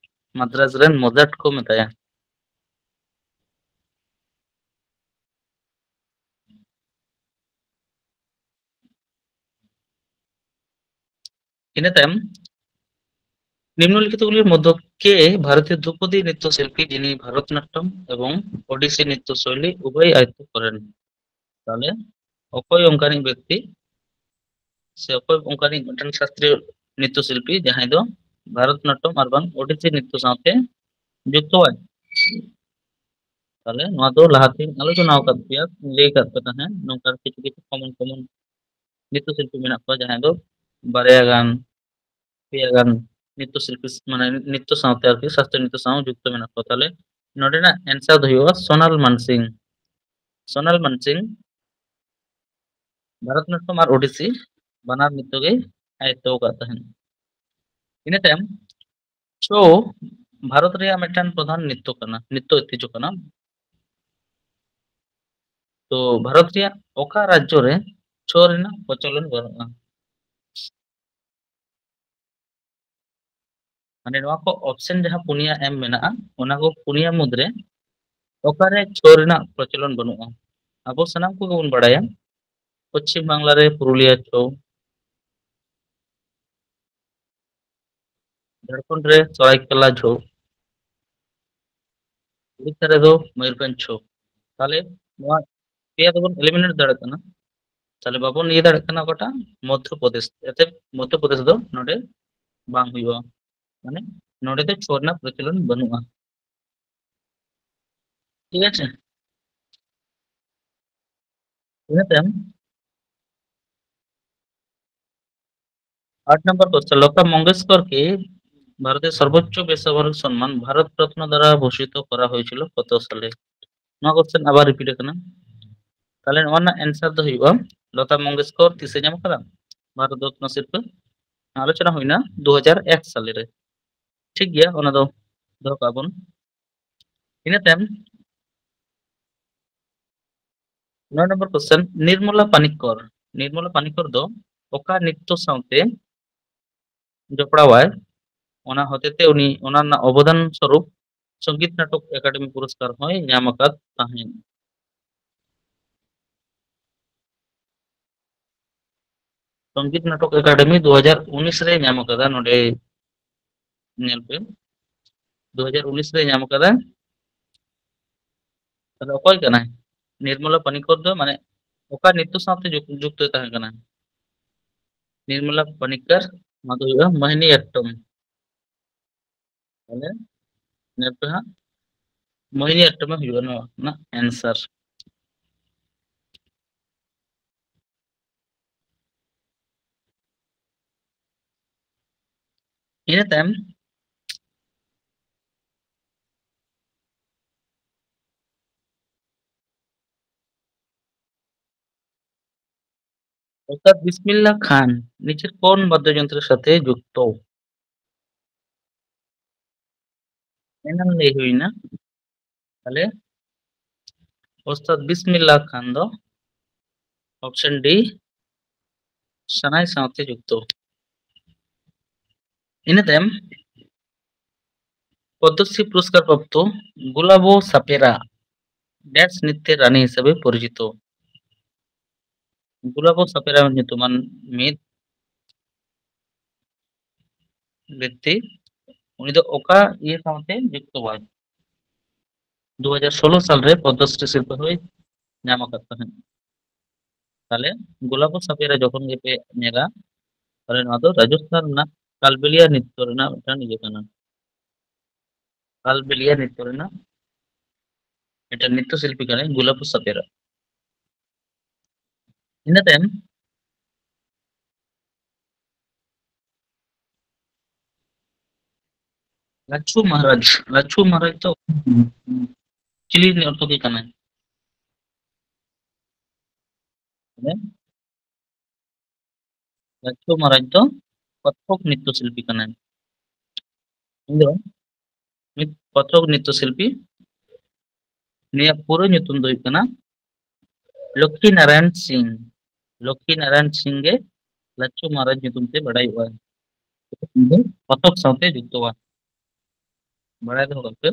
ᱢᱟᱫᱽᱨᱟᱡᱽ ᱨᱮᱱ ᱢᱚᱡᱟᱴ ᱠᱚ ᱢᱮᱛᱟᱭᱟ᱾ ᱤᱱᱟᱹ ᱛᱟᱭᱚᱢ ᱱᱤᱢᱱᱚᱞᱤᱠᱷᱤᱛ ᱠᱩᱞᱤ ᱢᱚᱫᱽᱫᱷᱚ ᱠᱮ ᱵᱷᱟᱨᱚᱛᱤᱭᱚ ᱫᱷᱨᱩᱯᱚᱫᱤ ᱱᱨᱤᱛᱛᱚ ᱥᱤᱞᱯᱤ ᱡᱤᱱᱤ ᱵᱷᱟᱨᱚᱛᱱᱟᱴᱴᱚᱢ ᱮᱵᱚᱝ ᱳᱰᱤᱥᱤ ᱱᱨᱤᱛᱛᱚ ᱥᱳᱭᱞᱤ ᱩᱵᱷᱚᱭ ᱟᱭᱚᱛᱛᱚ ᱠᱚᱨᱮᱱ? ᱛᱟᱦᱞᱮ ᱚᱠᱚᱭ ᱚᱱᱠᱟᱱᱤᱡ ᱵᱮᱠᱛᱤ ᱥᱮ ᱚᱠᱚᱭ ᱚᱱᱠᱟᱱᱤᱡ ᱢᱤᱫᱴᱟᱝ ᱥᱟᱥᱛᱨᱤᱭᱚ ᱱᱨᱤᱛᱛᱚ ᱥᱤᱞᱯᱤ ᱡᱟᱦᱟᱸᱭ ᱫᱚ ᱵᱷᱟᱨᱚᱛᱱᱟᱴᱴᱚᱢ ᱟᱨ ᱵᱟᱝ ᱳᱰᱤᱥᱤ ᱱᱨᱤᱛᱛᱚ ᱥᱟᱶᱛᱮ ᱡᱩᱠᱛᱚ ᱟᱭ? ᱛᱟᱦᱞᱮ ᱱᱚᱣᱟ ᱫᱚ ᱞᱟᱦᱟᱛᱮᱧ ᱟᱞᱳᱪᱚᱱᱟ ᱟᱠᱟᱫ ᱯᱮᱭᱟ, ᱞᱟᱹᱭ ᱟᱠᱟᱫ ᱯᱮ ᱛᱟᱦᱮᱸᱫ, ᱱᱚᱝᱠᱟ ᱠᱤᱪᱷᱩ ᱠᱤᱪᱷᱩ ᱠᱚᱢᱚᱱ ᱠᱚᱢᱚᱱ ᱱᱨᱤᱛᱛᱚ ᱥᱤᱞᱯᱤ ᱢᱮᱱᱟᱜ ᱠᱚᱣᱟ ᱡᱟᱦᱟᱸᱭ ᱫᱚ ᱵᱟᱨᱭᱟ ᱜᱟᱱ, ᱯᱮᱭᱟ ᱜᱟᱱ ᱱᱨᱤᱛᱛᱚ ᱥᱤᱞᱯᱤ, ᱢᱟᱱᱮ ᱱᱨᱤᱛᱛᱚ ᱥᱟᱶᱛᱮ ᱟᱨᱠᱤ ᱥᱟᱥᱛᱨᱤᱭᱚ ᱱᱨᱤᱛᱛᱚ ᱥᱟᱶ ᱡᱩᱠᱛᱚ ᱢᱮᱱᱟᱜ ᱠᱚᱣᱟ᱾ ᱛᱟᱦᱞᱮ ᱱᱚᱰᱮᱱᱟᱜ ᱮᱱᱥᱟᱨ ᱫᱚ ᱦᱩᱭᱩᱜᱼᱟ ᱥᱳᱱᱟᱞ ᱢᱟᱱᱥᱤᱝ᱾ ᱥᱳᱱᱟᱞ ᱢᱟᱱᱥᱤᱝ ᱵᱷᱟᱨᱚᱛᱱᱟᱴᱴᱚᱢ ᱟᱨ ᱳᱰᱤᱥᱤ ᱵᱟᱱᱟᱨ ᱱᱨᱤᱛᱛᱚ ᱜᱮ ᱟᱭᱚᱛᱛᱚ ᱟᱠᱟᱫ ᱛᱟᱦᱮᱸᱱ᱾ ᱤᱱᱟᱹ ᱛᱟᱭᱚᱢ ᱪᱷᱳ ᱵᱷᱟᱨᱚᱛ ᱨᱮᱭᱟᱜ ᱢᱤᱫᱴᱟᱝ ᱯᱨᱚᱫᱷᱟᱱ ᱱᱨᱤᱛᱛᱚ ᱠᱟᱱᱟ, ᱱᱨᱤᱛᱛᱚ ᱳᱭᱛᱤᱡᱷᱚ ᱠᱟᱱᱟ᱾ ᱛᱚ ᱵᱷᱟᱨᱚᱛ ᱨᱮᱭᱟᱜ ᱚᱠᱟ ᱨᱟᱡᱽᱡᱚ ᱨᱮ ᱪᱷᱚ ᱨᱮᱱᱟᱜ ᱯᱨᱚᱪᱚᱞᱚᱱ ᱵᱟᱹᱱᱩᱜᱼᱟ᱾ ᱢᱟᱱᱮ ᱱᱚᱣᱟ ᱠᱚ ᱚᱯᱥᱮᱱ ᱡᱟᱦᱟᱸ ᱯᱩᱱᱭᱟ ᱮᱢ ᱢᱮᱱᱟᱜᱼᱟ, ᱚᱱᱟ ᱠᱚ ᱯᱩᱱᱭᱟ ᱢᱩᱫᱽᱨᱮ ᱚᱠᱟᱨᱮ ᱪᱷᱚ ᱨᱮᱱᱟᱜ ᱯᱨᱚᱪᱚᱞᱚᱱ ᱵᱟᱹᱱᱩᱜᱼᱟ? ᱟᱵᱚ ᱥᱟᱱᱟᱢ ᱠᱚᱜᱮ ᱵᱚᱱ ᱵᱟᱲᱟᱭᱟ, ᱯᱚᱪᱷᱤᱢ ᱵᱟᱝᱞᱟ ᱨᱮ ᱯᱩᱨᱩᱞᱤᱭᱟ ᱪᱷᱚ, ᱡᱷᱟᱲᱠᱷᱚᱸᱰ ᱨᱮ ᱥᱚᱨᱟᱭᱠᱮᱞᱟ ᱪᱷᱚ, ᱩᱲᱤᱥᱥᱟ ᱨᱮᱫᱚ ᱢᱚᱭᱩᱨᱵᱷᱚᱸᱡᱽ ᱪᱷᱚ᱾ ᱛᱟᱦᱞᱮ ᱱᱚᱣᱟ ᱯᱮᱭᱟ ᱫᱚᱵᱚᱱ ᱮᱞᱤᱢᱤᱱᱮᱴ ᱫᱟᱲᱮᱭᱟᱜ ᱠᱟᱱᱟ᱾ ᱛᱟᱦᱞᱮ ᱵᱟᱵᱚᱱ ᱤᱭᱟᱹ ᱫᱟᱲᱮᱭᱟᱜ ᱠᱟᱱᱟ ᱚᱠᱟᱴᱟᱜ? ᱢᱚᱫᱽᱫᱷᱚ ᱯᱨᱚᱫᱮᱥ᱾ ᱮᱛᱮ ᱢᱚᱫᱽᱫᱷᱚ ᱯᱨᱚᱫᱮᱥ ᱫᱚ ᱱᱚᱰᱮ ᱵᱟᱝ ᱦᱩᱭᱩᱜᱼᱟ, ᱢᱟᱱᱮ ᱱᱚᱰᱮ ᱫᱚ ᱪᱷᱚ ᱨᱮᱱᱟᱜ ᱯᱨᱚᱪᱚᱞᱚᱱ ᱵᱟᱹᱱᱩᱜᱼᱟ᱾ ᱴᱷᱤᱠ ᱟᱪᱷᱮ? ᱤᱱᱟᱹ ᱛᱟᱭᱚᱢ ᱟᱴ ᱱᱚᱢᱵᱚᱨ ᱠᱚᱥᱪᱮᱱ, ᱞᱚᱛᱟ ᱢᱚᱝᱜᱮᱥᱠᱚᱨ ᱠᱤ ᱵᱷᱟᱨᱚᱛᱮᱨ ᱥᱚᱨᱵᱳᱪᱪᱚ ᱵᱮᱥᱟᱢᱚᱨᱤᱠ ᱥᱚᱱᱢᱟᱱ ᱵᱷᱟᱨᱚᱛ ᱨᱚᱛᱱᱚ ᱫᱟᱨᱟ ᱵᱷᱩᱥᱤᱛᱚ ᱠᱚᱨᱟ ᱦᱚᱭᱮᱥᱤᱞ ᱠᱚᱛᱚ ᱥᱟᱞᱮ? ᱱᱚᱣᱟ ᱠᱚᱥᱪᱮᱱ ᱟᱵᱟᱨ ᱨᱤᱯᱤᱴ ᱟᱠᱟᱱᱟ᱾ ᱛᱟᱦᱞᱮ ᱱᱚᱣᱟ ᱨᱮᱱᱟᱜ ᱮᱱᱥᱟᱨ ᱫᱚ ᱦᱩᱭᱩᱜᱼᱟ, ᱞᱚᱛᱟ ᱢᱚᱝᱜᱮᱥᱠᱚᱨ ᱛᱤᱥᱮ ᱧᱟᱢ ᱟᱠᱟᱫᱟ ᱵᱷᱟᱨᱚᱛ ᱨᱚᱛᱱᱚ ᱥᱤᱨᱯᱟᱹ? ᱟᱞᱳᱪᱚᱱᱟ ᱦᱩᱭᱱᱟ ᱫᱩ ᱦᱟᱡᱟᱨ ᱮᱠ ᱥᱟᱞᱮ ᱨᱮ᱾ ᱴᱷᱤᱠ ᱜᱮᱭᱟ, ᱚᱱᱟ ᱫᱚ ᱫᱚᱦᱚ ᱠᱟᱜᱼᱟ ᱵᱚᱱ᱾ ᱤᱱᱟᱹ ᱛᱟᱭᱚᱢ ᱱᱚᱭ ᱱᱚᱢᱵᱚᱨ ᱠᱚᱥᱪᱮᱱ, ᱱᱤᱨᱢᱚᱞᱟ ᱯᱟᱱᱤᱠᱠᱚᱨ᱾ ᱱᱤᱨᱢᱚᱞᱟ ᱯᱟᱱᱤᱠᱠᱚᱨ ᱫᱚ ᱚᱠᱟ ᱱᱨᱤᱛᱛᱚ ᱥᱟᱶᱛᱮ ᱡᱚᱯᱲᱟᱣᱟᱭ? ᱚᱱᱟ ᱦᱚᱛᱮᱛᱮ ᱩᱱᱤ ᱚᱱᱟ ᱨᱮᱱᱟᱜ ᱚᱵᱚᱫᱟᱱ ᱥᱚᱨᱩᱯ ᱥᱚᱝᱜᱤᱛ ᱱᱟᱴᱚᱠ ᱮᱠᱟᱰᱮᱢᱤ ᱯᱩᱨᱚᱥᱠᱟᱨ ᱦᱚᱸᱭ ᱧᱟᱢ ᱟᱠᱟᱫ ᱛᱟᱦᱮᱸᱫ᱾ ᱥᱚᱝᱜᱤᱛ ᱱᱟᱴᱚᱠ ᱮᱠᱟᱰᱮᱢᱤ ᱫᱩ ᱦᱟᱡᱟᱨ ᱩᱱᱤᱥ ᱨᱮ ᱧᱟᱢ ᱟᱠᱟᱫᱟ᱾ ᱱᱚᱰᱮ ᱧᱮᱞ ᱯᱮ, ᱫᱩ ᱦᱟᱡᱟᱨ ᱩᱱᱤᱥ ᱨᱮ ᱧᱟᱢ ᱟᱠᱟᱫᱟ᱾ ᱛᱟᱦᱞᱮ ᱚᱠᱚᱭ ᱠᱟᱱᱟᱭ ᱱᱤᱨᱢᱚᱞᱟ ᱯᱟᱱᱤᱠᱠᱚᱨ ᱫᱚ? ᱢᱟᱱᱮ ᱚᱠᱟ ᱱᱨᱤᱛᱛᱚ ᱥᱟᱶᱛᱮ ᱡᱩᱠ-, ᱡᱩᱠᱛᱚᱭ ᱛᱟᱦᱮᱸ ᱠᱟᱱᱟ? ᱱᱤᱨᱢᱚᱞᱟ ᱯᱟᱱᱤᱠᱠᱚᱨ, ᱱᱚᱣᱟ ᱫᱚ ᱦᱩᱭᱩᱜᱼᱟ ᱢᱳᱦᱤᱱᱤ ᱟᱴᱴᱚᱢ᱾ ᱛᱟᱦᱞᱮ ᱧᱮᱞ ᱯᱮ ᱦᱟᱸᱜ, ᱢᱳᱦᱤᱱᱤ ᱟᱴᱴᱚᱢᱮ ᱦᱩᱭᱩᱜᱼᱟ ᱱᱚᱣᱟ ᱨᱮᱱᱟᱜ ᱮᱱᱥᱟᱨ᱾ ᱤᱱᱟᱹ ᱛᱟᱭᱚᱢ ᱚᱨᱛᱷᱟᱛ ᱵᱤᱥᱢᱤᱞᱞᱟ ᱠᱷᱟᱱ ᱱᱤᱪᱮ কোন বাদ্যযন্ত্রের সাথে যুক্ত? ᱮᱱᱟᱝ ᱞᱟᱹᱭ ᱦᱩᱭᱱᱟ᱾ ᱛᱟᱦᱞᱮ ᱚᱨᱛᱷᱟᱛ ᱵᱤᱥᱢᱤᱞᱞᱟ ᱠᱷᱟᱱ ᱫᱚ ᱚᱯᱥᱮᱱ ᱰᱤ, ᱥᱟᱱᱟᱭ ᱥᱟᱶᱛᱮ ᱡᱩᱠᱛᱚ᱾ ᱤᱱᱟᱹ ᱛᱟᱭᱚᱢ ᱯᱚᱫᱽᱢᱚᱥᱨᱤ ᱯᱩᱨᱚᱥᱠᱟᱨ ᱯᱨᱟᱯᱛᱚ ᱜᱩᱞᱟᱵᱚ ᱥᱟᱯᱮᱨᱟ ᱰᱮᱥ ᱱᱤᱛᱛᱮ ᱨᱟᱱᱤ ᱦᱤᱥᱟᱹᱵᱮ ᱯᱚᱨᱤᱪᱤᱛᱚ᱾ ᱜᱩᱞᱟᱵᱚ ᱥᱟᱯᱮᱨᱟ ᱧᱩᱛᱩᱢᱟᱱ ᱢᱤᱫ ᱵᱮᱠᱛᱤ, ᱩᱱᱤ ᱫᱚ ᱚᱠᱟ ᱤᱭᱟᱹ ᱥᱟᱶᱛᱮ ᱡᱩᱠᱛᱚ ᱵᱟᱭ? ᱫᱩ ᱦᱟᱡᱟᱨ ᱥᱳᱞᱳ ᱥᱟᱞᱨᱮ ᱯᱚᱫᱽᱢᱚᱥᱨᱤ ᱥᱤᱨᱯᱟᱹ ᱦᱚᱸᱭ ᱧᱟᱢ ᱟᱠᱟᱫ ᱛᱟᱦᱮᱸᱫ᱾ ᱛᱟᱦᱞᱮ ᱜᱩᱞᱟᱵᱚ ᱥᱟᱯᱮᱨᱟ ᱡᱚᱠᱷᱚᱱ ᱜᱮᱯᱮ ᱧᱮᱞᱟ, ᱛᱟᱦᱞᱮ ᱱᱚᱣᱟ ᱫᱚ ᱨᱟᱡᱚᱥᱛᱷᱟᱱ ᱨᱮᱱᱟᱜ ᱠᱟᱞᱵᱮᱞᱤᱭᱟ ᱱᱨᱤᱛᱛᱚ ᱨᱮᱱᱟᱜ ᱢᱤᱫᱴᱟᱝ ᱤᱭᱟᱹ ᱠᱟᱱᱟ᱾ ᱠᱟᱞᱵᱮᱞᱤᱭᱟ ᱱᱨᱤᱛᱛᱚ ᱨᱮᱱᱟᱜ ᱢᱤᱫᱴᱟᱝ ᱱᱨᱤᱛᱛᱚ ᱥᱤᱞᱯᱤ ᱠᱟᱱᱟᱭ ᱜᱩᱞᱟᱵᱚ ᱥᱟᱯᱮᱨᱟ᱾ ᱤᱱᱟᱹ ᱛᱟᱭᱚᱢ ᱞᱟᱪᱷᱩ ᱢᱚᱦᱟᱨᱟᱡᱽ, ᱞᱟᱪᱷᱩ ᱢᱚᱦᱟᱨᱟᱡᱽ ᱫᱚ ᱪᱤᱞᱤ ᱨᱤᱱᱤᱡ ᱚᱨᱛᱷᱚ ᱜᱮ ᱠᱟᱱᱟᱭ? ᱞᱟᱪᱷᱩ ᱢᱚᱦᱟᱨᱟᱡᱽ ᱫᱚ ᱠᱚᱛᱷᱚᱠ ᱱᱨᱤᱛᱛᱚ ᱥᱤᱞᱯᱤ ᱠᱟᱱᱟᱭ᱾ ᱩᱱᱤ ᱫᱚ ᱢᱤᱫ ᱠᱚᱛᱷᱚᱠ ᱱᱨᱤᱛᱛᱚ ᱥᱤᱞᱯᱤ᱾ ᱩᱱᱤᱭᱟᱜ ᱯᱩᱨᱟᱹ ᱧᱩᱛᱩᱢ ᱫᱚ ᱦᱩᱭᱩᱜ ᱠᱟᱱᱟ ᱞᱚᱠᱠᱷᱤ ᱱᱟᱨᱟᱭᱚᱱ ᱥᱤᱝ᱾ ᱞᱚᱠᱠᱷᱤ ᱱᱟᱨᱟᱭᱚᱱ ᱥᱤᱝ ᱜᱮ ᱞᱟᱪᱷᱩ ᱢᱚᱦᱟᱨᱟᱡᱽ ᱧᱩᱛᱩᱢ ᱛᱮ ᱵᱟᱰᱟᱭᱚᱜᱼᱟ᱾ ᱩᱱᱤ ᱫᱚ ᱠᱚᱛᱷᱚᱠ ᱥᱟᱶᱛᱮ ᱡᱩᱠᱛᱚᱣᱟ᱾ ᱵᱟᱲᱟᱭ ᱫᱚᱦᱚ ᱠᱟᱜ ᱯᱮ,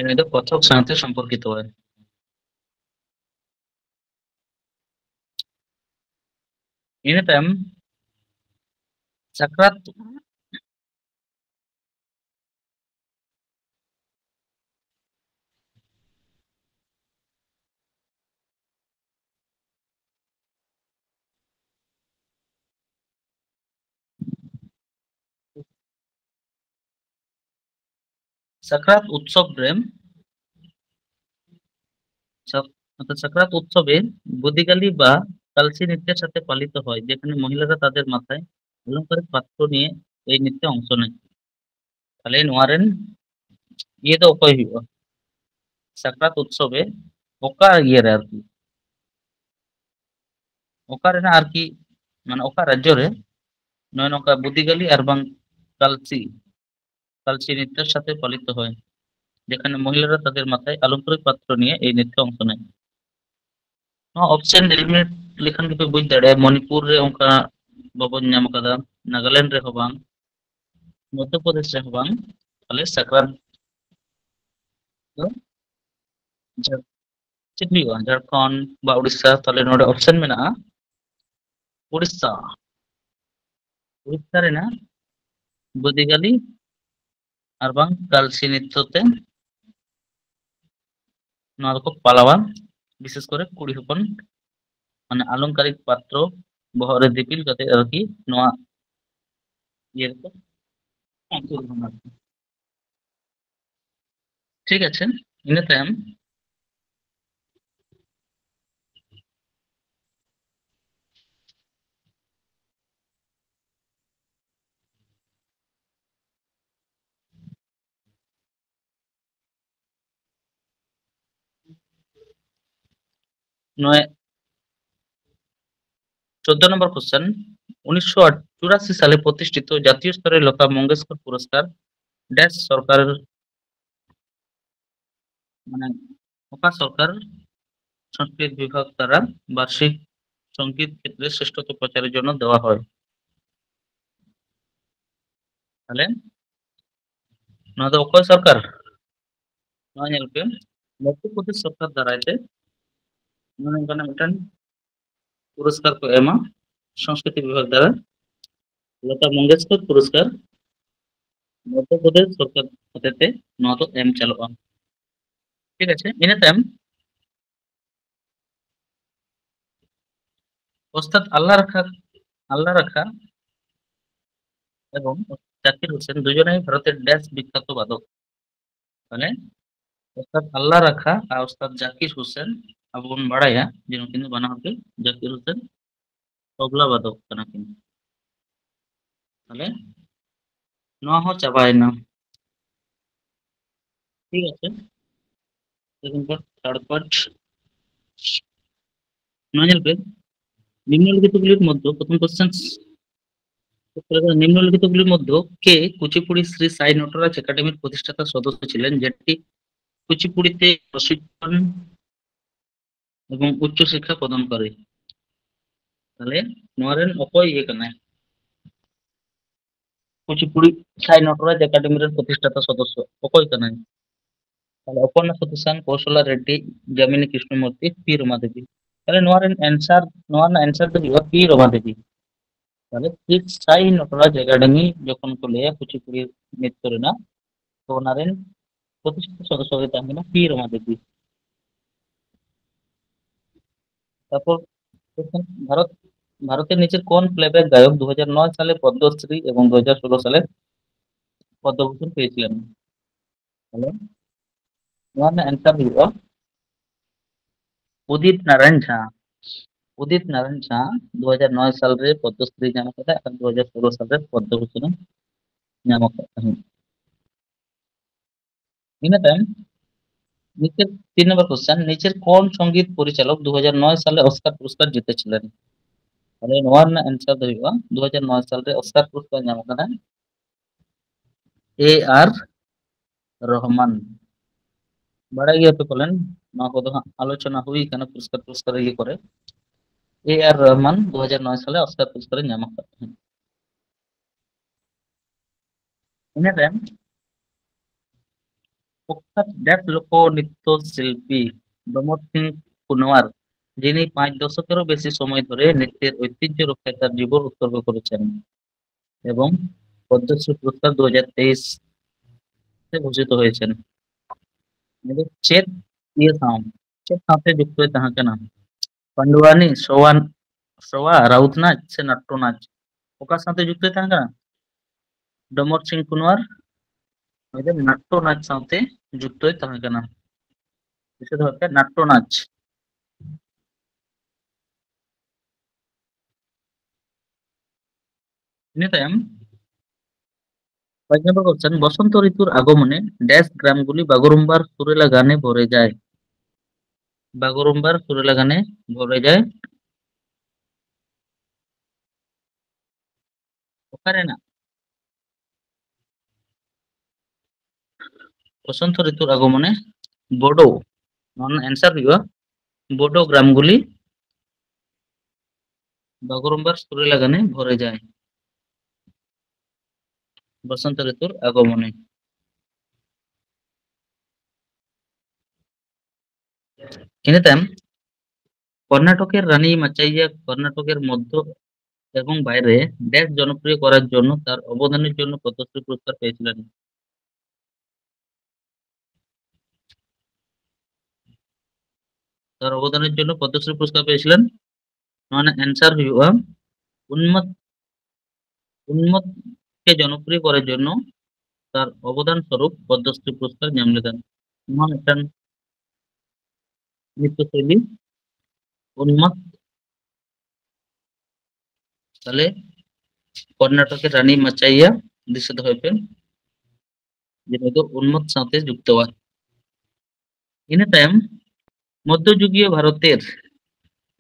ᱱᱩᱭ ᱫᱚ ᱠᱚᱛᱷᱚᱠ ᱥᱟᱶᱛᱮ ᱥᱚᱢᱯᱚᱨᱠᱤᱛᱚᱣᱟᱭ᱾ ᱤᱱᱟᱹ ᱛᱟᱭᱚᱢ ᱥᱟᱠᱨᱟᱛ ᱥᱟᱠᱨᱟᱛ ᱩᱛᱥᱚᱵ ᱨᱮ, ᱥᱟᱠ-, ᱚᱨᱛᱷᱟᱛ ᱥᱟᱠᱨᱟᱛ উৎসবে বুদিগালি বা কালসি নৃত্যের সাথে পালিত হয়, যেখানে মহিলারা তাদের মাথায় আলংকারিক পাত্র নিয়ে এই নৃত্যে অংশ নেয়। তাহলে ᱱᱚᱣᱟ ᱨᱮᱱ ᱤᱭᱟᱹ ᱫᱚ ᱚᱠᱚᱭ ᱦᱩᱭᱩᱜᱼᱟ? ᱥᱟᱠᱨᱟᱛ ᱩᱛᱥᱚᱵ ᱨᱮ ᱚᱠᱟ ᱤᱭᱟᱹ ᱨᱮ ᱟᱨᱠᱤ, ᱚᱠᱟ ᱨᱮᱱᱟᱜ ᱟᱨᱠᱤ, ᱢᱟᱱᱮ ᱚᱠᱟ ᱨᱟᱡᱽᱡᱚ ᱨᱮ ᱱᱚᱜᱼᱚᱭ ᱱᱚᱝᱠᱟ বুদিগালি ᱟᱨ ᱵᱟᱝ ᱠᱟᱞᱥᱤ, ᱠᱟᱞᱥᱤ নৃত্যের সাথে পালিত হয়, যেখানে মহিলারা তাদের মাথায় আলংকারিক পাত্র নিয়ে এই নৃত্যে অংশ নেয়। ᱱᱚᱣᱟ ᱚᱯᱥᱮᱱ ᱮᱞᱤᱢᱤᱱᱮᱴ ᱞᱮᱠᱷᱟᱱ ᱜᱮᱯᱮ ᱵᱩᱡᱽ ᱫᱟᱲᱮᱭᱟᱜᱼᱟ, ᱢᱚᱱᱤᱯᱩᱨ ᱨᱮ ᱚᱱᱠᱟ ᱵᱟᱵᱚᱱ ᱧᱟᱢ ᱟᱠᱟᱫᱟ, ᱱᱟᱜᱟᱞᱮᱱᱰ ᱨᱮᱦᱚᱸ ᱵᱟᱝ, ᱢᱚᱫᱽᱫᱷᱚ ᱯᱨᱚᱫᱮᱥ ᱨᱮᱦᱚᱸ ᱵᱟᱝ᱾ ᱛᱟᱦᱞᱮ ᱥᱟᱠᱨᱟᱛ ᱫᱚ ᱡᱷᱟᱲ-, ᱪᱮᱫ ᱦᱩᱭᱩᱜᱼᱟ? ᱡᱷᱟᱲᱠᱷᱚᱸᱰ ᱵᱟ ᱩᱲᱤᱥᱥᱟ? ᱛᱟᱦᱞᱮ ᱱᱚᱰᱮ ᱚᱯᱥᱮᱱ ᱢᱮᱱᱟᱜᱼᱟ ᱩᱲᱤᱥᱥᱟ᱾ ᱩᱲᱤᱥᱥᱟ ᱨᱮᱱᱟᱜ ᱵᱟᱹᱫᱤᱜᱟᱞᱤ ᱟᱨ ᱵᱟᱝ ᱠᱟᱞᱥᱤ ᱱᱤᱛᱛᱚ ᱛᱮ ᱱᱚᱣᱟ ᱫᱚᱠᱚ ᱯᱟᱞᱟᱣᱟ, ᱵᱤᱥᱮᱥ ᱠᱚᱨᱮ ᱠᱩᱲᱤ ᱦᱚᱯᱚᱱ, ᱢᱟᱱᱮ ᱟᱞᱚᱝᱠᱟᱨᱤᱠ ᱯᱟᱛᱨᱚ ᱵᱚᱦᱚᱜ ᱨᱮ ᱫᱤᱯᱤᱞ ᱠᱟᱛᱮ ᱟᱨᱠᱤ ᱱᱚᱣᱟ ᱤᱭᱟᱹ ᱨᱮᱠᱚ ᱟᱹᱪᱩᱨ ᱵᱚᱱᱟ᱾ ᱴᱷᱤᱠ ᱟᱪᱷᱮ, ᱤᱱᱟᱹ ᱛᱟᱭᱚᱢ ᱱᱚᱜᱼᱚᱭ ᱪᱳᱫᱫᱳ ᱱᱚᱢᱵᱚᱨ ᱠᱚᱥᱪᱮᱱ, ᱩᱱᱤᱥᱥᱚ ᱪᱩᱨᱟᱥᱤ ᱥᱟᱞᱮ ᱯᱨᱚᱛᱤᱥᱴᱷᱤᱛ ᱡᱟᱛᱤᱭᱚ স্তরে লতা মঙ্গেশকর পুরস্কার ড্যাশ সরকারের, মানে, ᱚᱠᱟ ᱥᱚᱨᱠᱟᱨ ᱥᱚᱝᱥᱠᱨᱤᱛ ᱵᱤᱵᱷᱟᱜᱽ ᱫᱟᱨᱟ ᱵᱟᱨᱥᱤᱠ ᱥᱚᱝᱜᱤᱛ ᱠᱷᱮᱛᱨᱮ ᱥᱨᱮᱥᱴᱷᱚᱛᱚ ᱯᱨᱚᱪᱟᱨᱮᱨ ᱡᱚᱱᱱᱚ ᱫᱮᱣᱟ ᱦᱚᱭ? ᱛᱟᱦᱞᱮ ᱱᱚᱣᱟ ᱫᱚ ᱚᱠᱚᱭ ᱥᱚᱨᱠᱟᱨ? ᱱᱚᱣᱟ ᱧᱮᱞ ᱯᱮ, ᱢᱚᱫᱽᱫᱷᱚ ᱯᱨᱚᱫᱮᱥ ᱥᱚᱨᱠᱟᱨ ᱫᱟᱨᱟᱭ ᱛᱮ ᱱᱚᱜᱼᱚ ᱱᱚᱝᱠᱟᱱᱟᱜ ᱢᱤᱫᱴᱟᱝ ᱯᱩᱨᱚᱥᱠᱟᱨ ᱠᱚ ᱮᱢᱟ ᱥᱚᱝᱥᱠᱨᱤᱛᱤ ᱵᱤᱵᱷᱟᱜᱽ ᱫᱟᱨᱟ, ᱞᱚᱛᱟ ᱢᱚᱝᱜᱮᱥᱠᱚᱨ ᱯᱩᱨᱚᱥᱠᱟᱨ ᱢᱚᱫᱽᱫᱷᱚ ᱯᱨᱚᱫᱮᱥ ᱥᱚᱨᱠᱟᱨ ᱦᱚᱛᱮᱛᱮ ᱱᱚᱣᱟ ᱫᱚ ᱮᱢ ᱪᱟᱞᱚᱜᱼᱟ᱾ ᱴᱷᱤᱠ ᱟᱪᱷᱮ, ᱤᱱᱟᱹ ᱛᱟᱭᱚᱢ ᱚᱥᱛᱟᱫ ᱟᱞᱞᱟ ᱨᱟᱠᱷᱟ, ᱟᱞᱞᱟ ᱨᱟᱠᱷᱟ এবং জাকির হোসেন দুজনেই ভারতের ড্যাশ বিখ্যাত বাদক। মানে ওস্তাদ আল্লাহ রাখা আর ওস্তাদ জাকির হোসেন, ᱟᱵᱚ ᱵᱚᱱ ᱵᱟᱲᱟᱭᱟ ᱡᱮ ᱱᱩᱠᱤᱱ ᱫᱚ ᱵᱟᱱᱟ ᱦᱚᱲ ᱜᱮ ᱡᱟᱠᱤᱨ ᱦᱳᱥᱮᱱ ᱛᱚᱵᱞᱟ ᱵᱟᱫᱚᱠ ᱠᱟᱱᱟ ᱠᱤᱱ᱾ ᱛᱟᱦᱞᱮ ᱱᱚᱣᱟ ᱦᱚᱸ ᱪᱟᱵᱟᱭᱮᱱᱟ᱾ ᱴᱷᱤᱠ ᱟᱪᱷᱮ, ᱮᱠᱷᱚᱱ ᱛᱷᱟᱨᱰ ᱯᱟᱨᱴ ᱱᱚᱣᱟ ᱧᱮᱞ ᱯᱮ, নিম্নলিখিতগুলির মধ্যে প্রথম কোশ্চেন, নিম্নলিখিতগুলির মধ্যে কে কুচিপুড়ি শ্রী সাই নটরাজ একাডেমির প্রতিষ্ঠাতা সদস্য ছিলেন, যেটি কুচিপুড়িতে প্রশিক্ষণ ᱮᱵᱚᱝ ᱩᱪᱪᱚ ᱥᱤᱠᱠᱷᱟ ᱯᱨᱚᱫᱟᱱᱠᱟᱨᱤ᱾ ᱛᱟᱦᱞᱮ ᱱᱚᱣᱟ ᱨᱮᱱ ᱚᱠᱚᱭ ᱤᱭᱟᱹ ᱠᱟᱱᱟᱭ? ᱠᱩᱪᱤᱯᱩᱲᱤ ᱥᱟᱭ ᱱᱚᱴᱨᱟᱡᱽ ᱮᱠᱟᱰᱮᱢᱤ ᱨᱮᱱ ᱯᱨᱚᱛᱤᱥᱴᱷᱟᱛᱟ ᱥᱚᱫᱚᱥᱥᱚ ᱚᱠᱚᱭ ᱠᱟᱱᱟᱭ? ᱛᱟᱦᱞᱮ ᱚᱯᱚᱨᱱᱟ ᱥᱚᱛᱤᱥᱟᱱ, ᱠᱳᱥᱚᱞᱟ ᱨᱮᱰᱰᱤ, ᱡᱟᱢᱤᱱᱤ ᱠᱨᱤᱥᱱᱚᱢᱩᱨᱛᱤ, ᱯᱤ ᱨᱚᱢᱟ ᱫᱮᱵᱤ᱾ ᱛᱟᱦᱞᱮ ᱱᱚᱣᱟ ᱨᱮᱱ ᱮᱱᱥᱟᱨ, ᱱᱚᱣᱟ ᱨᱮᱱᱟᱜ ᱮᱱᱥᱟᱨ ᱫᱚ ᱦᱩᱭᱩᱜᱼᱟ ᱯᱤ ᱨᱚᱢᱟ ᱫᱮᱵᱤ᱾ ᱛᱟᱦᱞᱮ ᱴᱷᱤᱠ ᱥᱟᱭ ᱱᱚᱴᱨᱟᱡᱽ ᱮᱠᱟᱰᱮᱢᱤ ᱡᱚᱠᱷᱚᱱ ᱠᱚ ᱞᱟᱹᱭᱟ ᱠᱩᱪᱤᱯᱩᱲᱤ ᱱᱨᱤᱛᱛᱚ ᱨᱮᱱᱟᱜ, ᱛᱚ ᱚᱱᱟ ᱨᱮᱱ ᱯᱨᱚᱛᱤᱥᱴᱷᱤᱛ ᱥᱚᱫᱚᱥᱥᱚ ᱜᱮ ᱛᱟᱦᱮᱸ ᱠᱟᱱᱟ ᱯᱤ ᱨᱚᱢᱟ ᱫᱮᱵᱤ᱾ ᱛᱟᱨᱯᱚᱨ ᱵᱷᱟᱨᱚᱛ, ভারতের নিচের কোন প্লেব্যাক গায়ক দু হাজার নয় সালে পদ্মশ্রী এবং দু হাজার ষোলো সালে পদ্মভূষণ পেয়েছিলেন? ᱛᱟᱦᱞᱮ ᱱᱚᱣᱟ ᱨᱮᱱᱟᱜ ᱮᱱᱥᱟᱨ ᱦᱩᱭᱩᱜᱼᱟ ᱩᱫᱤᱛ ᱱᱟᱨᱟᱭᱚᱱ ᱡᱷᱟ᱾ ᱩᱫᱤᱛ ᱱᱟᱨᱟᱭᱚᱱ ᱡᱷᱟ ᱫᱩ ᱦᱟᱡᱟᱨ ᱱᱚᱭ ᱥᱟᱞ ᱨᱮ ᱯᱚᱫᱽᱢᱚᱥᱨᱤ ᱧᱟᱢ ᱟᱠᱟᱫᱟ ᱟᱨ ᱫᱩ ᱦᱟᱡᱟᱨ ᱥᱳᱞᱳ ᱥᱟᱞ ᱨᱮ ᱯᱚᱫᱽᱢᱚᱵᱷᱩᱥᱚᱱ ᱮ ᱧᱟᱢ ᱟᱠᱟᱫ ᱛᱟᱦᱮᱸᱫ᱾ ᱤᱱᱟᱹ ᱛᱟᱭᱚᱢ ᱱᱤᱪᱮᱨ, ᱛᱤᱱ ᱱᱚᱢᱵᱚᱨ ᱠᱚᱥᱪᱮᱱ, ᱱᱤᱪᱮᱨ ᱠᱚᱱ ᱥᱚᱝᱜᱤᱛ ᱯᱚᱨᱤᱪᱟᱞᱚᱠ ᱫᱩ ᱦᱟᱡᱟᱨ ᱱᱚᱭ ᱥᱟᱞᱮ ᱚᱥᱠᱟᱨ ᱯᱩᱨᱚᱥᱠᱟᱨ ᱡᱤᱛᱮ ᱪᱷᱤᱞᱮᱱ? ᱛᱟᱦᱞᱮ ᱱᱚᱣᱟ ᱨᱮᱱᱟᱜ ᱮᱱᱥᱟᱨ ᱫᱚ ᱦᱩᱭᱩᱜᱼᱟ ᱫᱩ ᱦᱟᱡᱟᱨ ᱱᱚᱭ ᱥᱟᱞ ᱨᱮ ᱚᱥᱠᱟᱨ ᱯᱩᱨᱚᱥᱠᱟᱨ ᱧᱟᱢ ᱟᱠᱟᱫᱟ ᱮ ᱟᱨ ᱨᱚᱦᱢᱟᱱ᱾ ᱵᱟᱲᱟᱭ ᱜᱮᱭᱟ ᱯᱮ ᱯᱟᱞᱮᱱ, ᱱᱚᱣᱟ ᱠᱚᱫᱚ ᱦᱟᱸᱜ ᱟᱞᱳᱪᱚᱱᱟ ᱦᱩᱭ ᱠᱟᱱᱟ ᱯᱩᱨᱚᱥᱠᱟᱨ, ᱯᱩᱨᱚᱥᱠᱟᱨ ᱤᱭᱟᱹ ᱠᱚᱨᱮ᱾ ᱮ ᱟᱨ ᱨᱚᱦᱢᱟᱱ ᱫᱩ ᱦᱟᱡᱟᱨ ᱱᱚᱭ ᱥᱟᱞᱮ ᱚᱥᱠᱟᱨ ᱯᱩᱨᱚᱥᱠᱟᱨᱮ ᱧᱟᱢ ᱟᱠᱟᱫ ᱛᱟᱦᱮᱸᱫ᱾ ᱤᱱᱟᱹ ᱛᱟᱭᱚᱢ ᱯᱨᱚᱠᱷᱟᱛ ᱰᱮᱯ ᱞᱳᱠ ᱱᱨᱤᱛᱛᱚ ᱥᱤᱞᱯᱤ ᱰᱚᱢᱚᱨ ᱥᱤᱝ ᱠᱩᱱᱣᱟᱨ, যিনি পাঁচ দশকেরও বেশি সময় ধরে নৃত্যের ঐতিহ্য রক্ষায় তার জীবন উৎসর্গ করেছেন এবং পদ্মশ্রী পুরস্কার দু হাজার তেইশ ᱛᱮ ᱵᱷᱩᱥᱤᱛ ᱦᱩᱭ ᱟᱠᱟᱱᱟ᱾ ᱩᱱᱤ ᱫᱚ ᱪᱮᱫ ᱤᱭᱟᱹ ᱥᱟᱶ, ᱪᱮᱫ ᱥᱟᱶᱛᱮ ᱡᱩᱠᱛᱚᱭ ᱛᱟᱦᱮᱸ ᱠᱟᱱᱟ? ᱯᱟᱱᱰᱩᱣᱟᱱᱤ, ᱥᱚᱣᱟᱱ, ᱥᱚᱣᱟ, ᱨᱟᱣᱩᱛ ᱱᱟᱪ ᱥᱮ ᱱᱟᱴᱴᱚ ᱱᱟᱪ? ᱚᱠᱟ ᱥᱟᱶᱛᱮ ᱡᱩᱠᱛᱚᱭ ᱛᱟᱦᱮᱸ ᱠᱟᱱᱟ? ᱰᱚᱢᱚᱨ ᱥᱤᱝ ᱠᱩᱱᱣᱟᱨ, ᱩᱱᱤ ᱫᱚ ᱱᱟᱴᱴᱚ ᱱᱟᱪ ᱥᱟᱶᱛᱮ ᱡᱩᱠᱛᱚᱭ ᱛᱟᱦᱮᱸ ᱠᱟᱱᱟ᱾ ᱫᱤᱥᱟᱹ ᱫᱚᱦᱚ ᱯᱮ, ᱱᱟᱴᱴᱚ ᱱᱟᱪ᱾ ᱤᱱᱟᱹ ᱛᱟᱭᱚᱢ ᱯᱟᱸᱪ নম্বর কোশ্চেন, বসন্ত ঋতুর আগমনে ড্যাশ গ্রামগুলি বাগরুম্বার সুরেলা গানে ভরে যায়। বাগরুম্বার সুরেলা গানে ভরে যায়। ᱚᱠᱟ ᱨᱮᱱᱟᱜ? ᱵᱚᱥᱚᱱᱛᱚ ᱨᱤᱛᱩᱨ ᱟᱜᱚᱢᱚᱱᱮ ᱵᱚᱰᱚ᱾ ᱱᱚᱣᱟ ᱨᱮᱱᱟᱜ ᱮᱱᱥᱟᱨ ᱦᱩᱭᱩᱜᱼᱟ ᱵᱳᱰᱳ ᱜᱨᱟᱢᱜᱩᱞᱤ, ᱵᱟᱜᱽᱨᱩᱢᱵᱟᱨ ᱥᱩᱨᱮ ᱞᱟᱜᱟᱱᱮ ᱵᱷᱚᱨᱮ ᱡᱟᱭ, ᱵᱚᱥᱚᱱᱛ ᱨᱤᱛᱩᱨ ᱟᱜᱚᱢᱚᱱᱮ᱾ ᱤᱱᱟᱹ ᱛᱟᱭᱚᱢ ᱠᱚᱨণᱟᱴᱚᱠᱮᱨ ᱨᱟᱱᱤ ᱢᱟᱪᱟᱭᱭᱟ ᱠᱚᱨণᱟᱴᱚᱠᱮᱨ ᱢᱚᱫᱽᱫᱷᱚ এবং বাইরে দেশ জনপ্রিয় করার জন্য তার অবদানের জন্য পদ্মশ্রী পুরস্কার পেয়েছিলেন। তার অবদানের জন্য পদ্মশ্রী পুরস্কার পেয়েছিলেন। ᱱᱚᱣᱟ ᱨᱮᱱᱟᱜ answer ᱦᱩᱭᱩᱜᱼᱟ, ᱩᱱᱢᱚᱛ ᱩᱱᱢᱚᱛ ᱠᱮ ᱡᱚᱱᱚᱯᱨᱤᱭᱚ ᱠᱚᱨᱟᱨ ᱡᱚᱱᱱᱚ ᱛᱟᱨ ᱚᱵᱚᱫᱟᱱ ᱥᱚᱨᱩᱯ ᱯᱚᱫᱽᱢᱚᱥᱨᱤ ᱯᱩᱨᱚᱥᱠᱟᱨ ᱧᱟᱢ ᱞᱮᱫᱟ᱾ ᱱᱚᱣᱟ ᱢᱤᱫᱴᱟᱝ ᱱᱨᱤᱛᱛᱚ ᱥᱳᱭᱞᱤ ᱩᱱᱢᱚᱛ᱾ ᱛᱟᱦᱞᱮ ᱠᱚᱨᱱᱟᱴᱚᱠᱮᱨ ᱨᱟᱱᱤ ᱢᱟᱪᱟᱭᱭᱟ, ᱫᱤᱥᱟᱹ ᱫᱚᱦᱚᱭ ᱯᱮ, ᱡᱮ ᱱᱩᱭ ᱫᱚ ᱩᱱᱢᱚᱛ ᱥᱟᱶᱛᱮ ᱡᱩᱠᱛᱚᱣᱟ᱾ ᱤᱱᱟᱹ ᱛᱟᱭᱚᱢ মধ্যযুগীয় ভারতের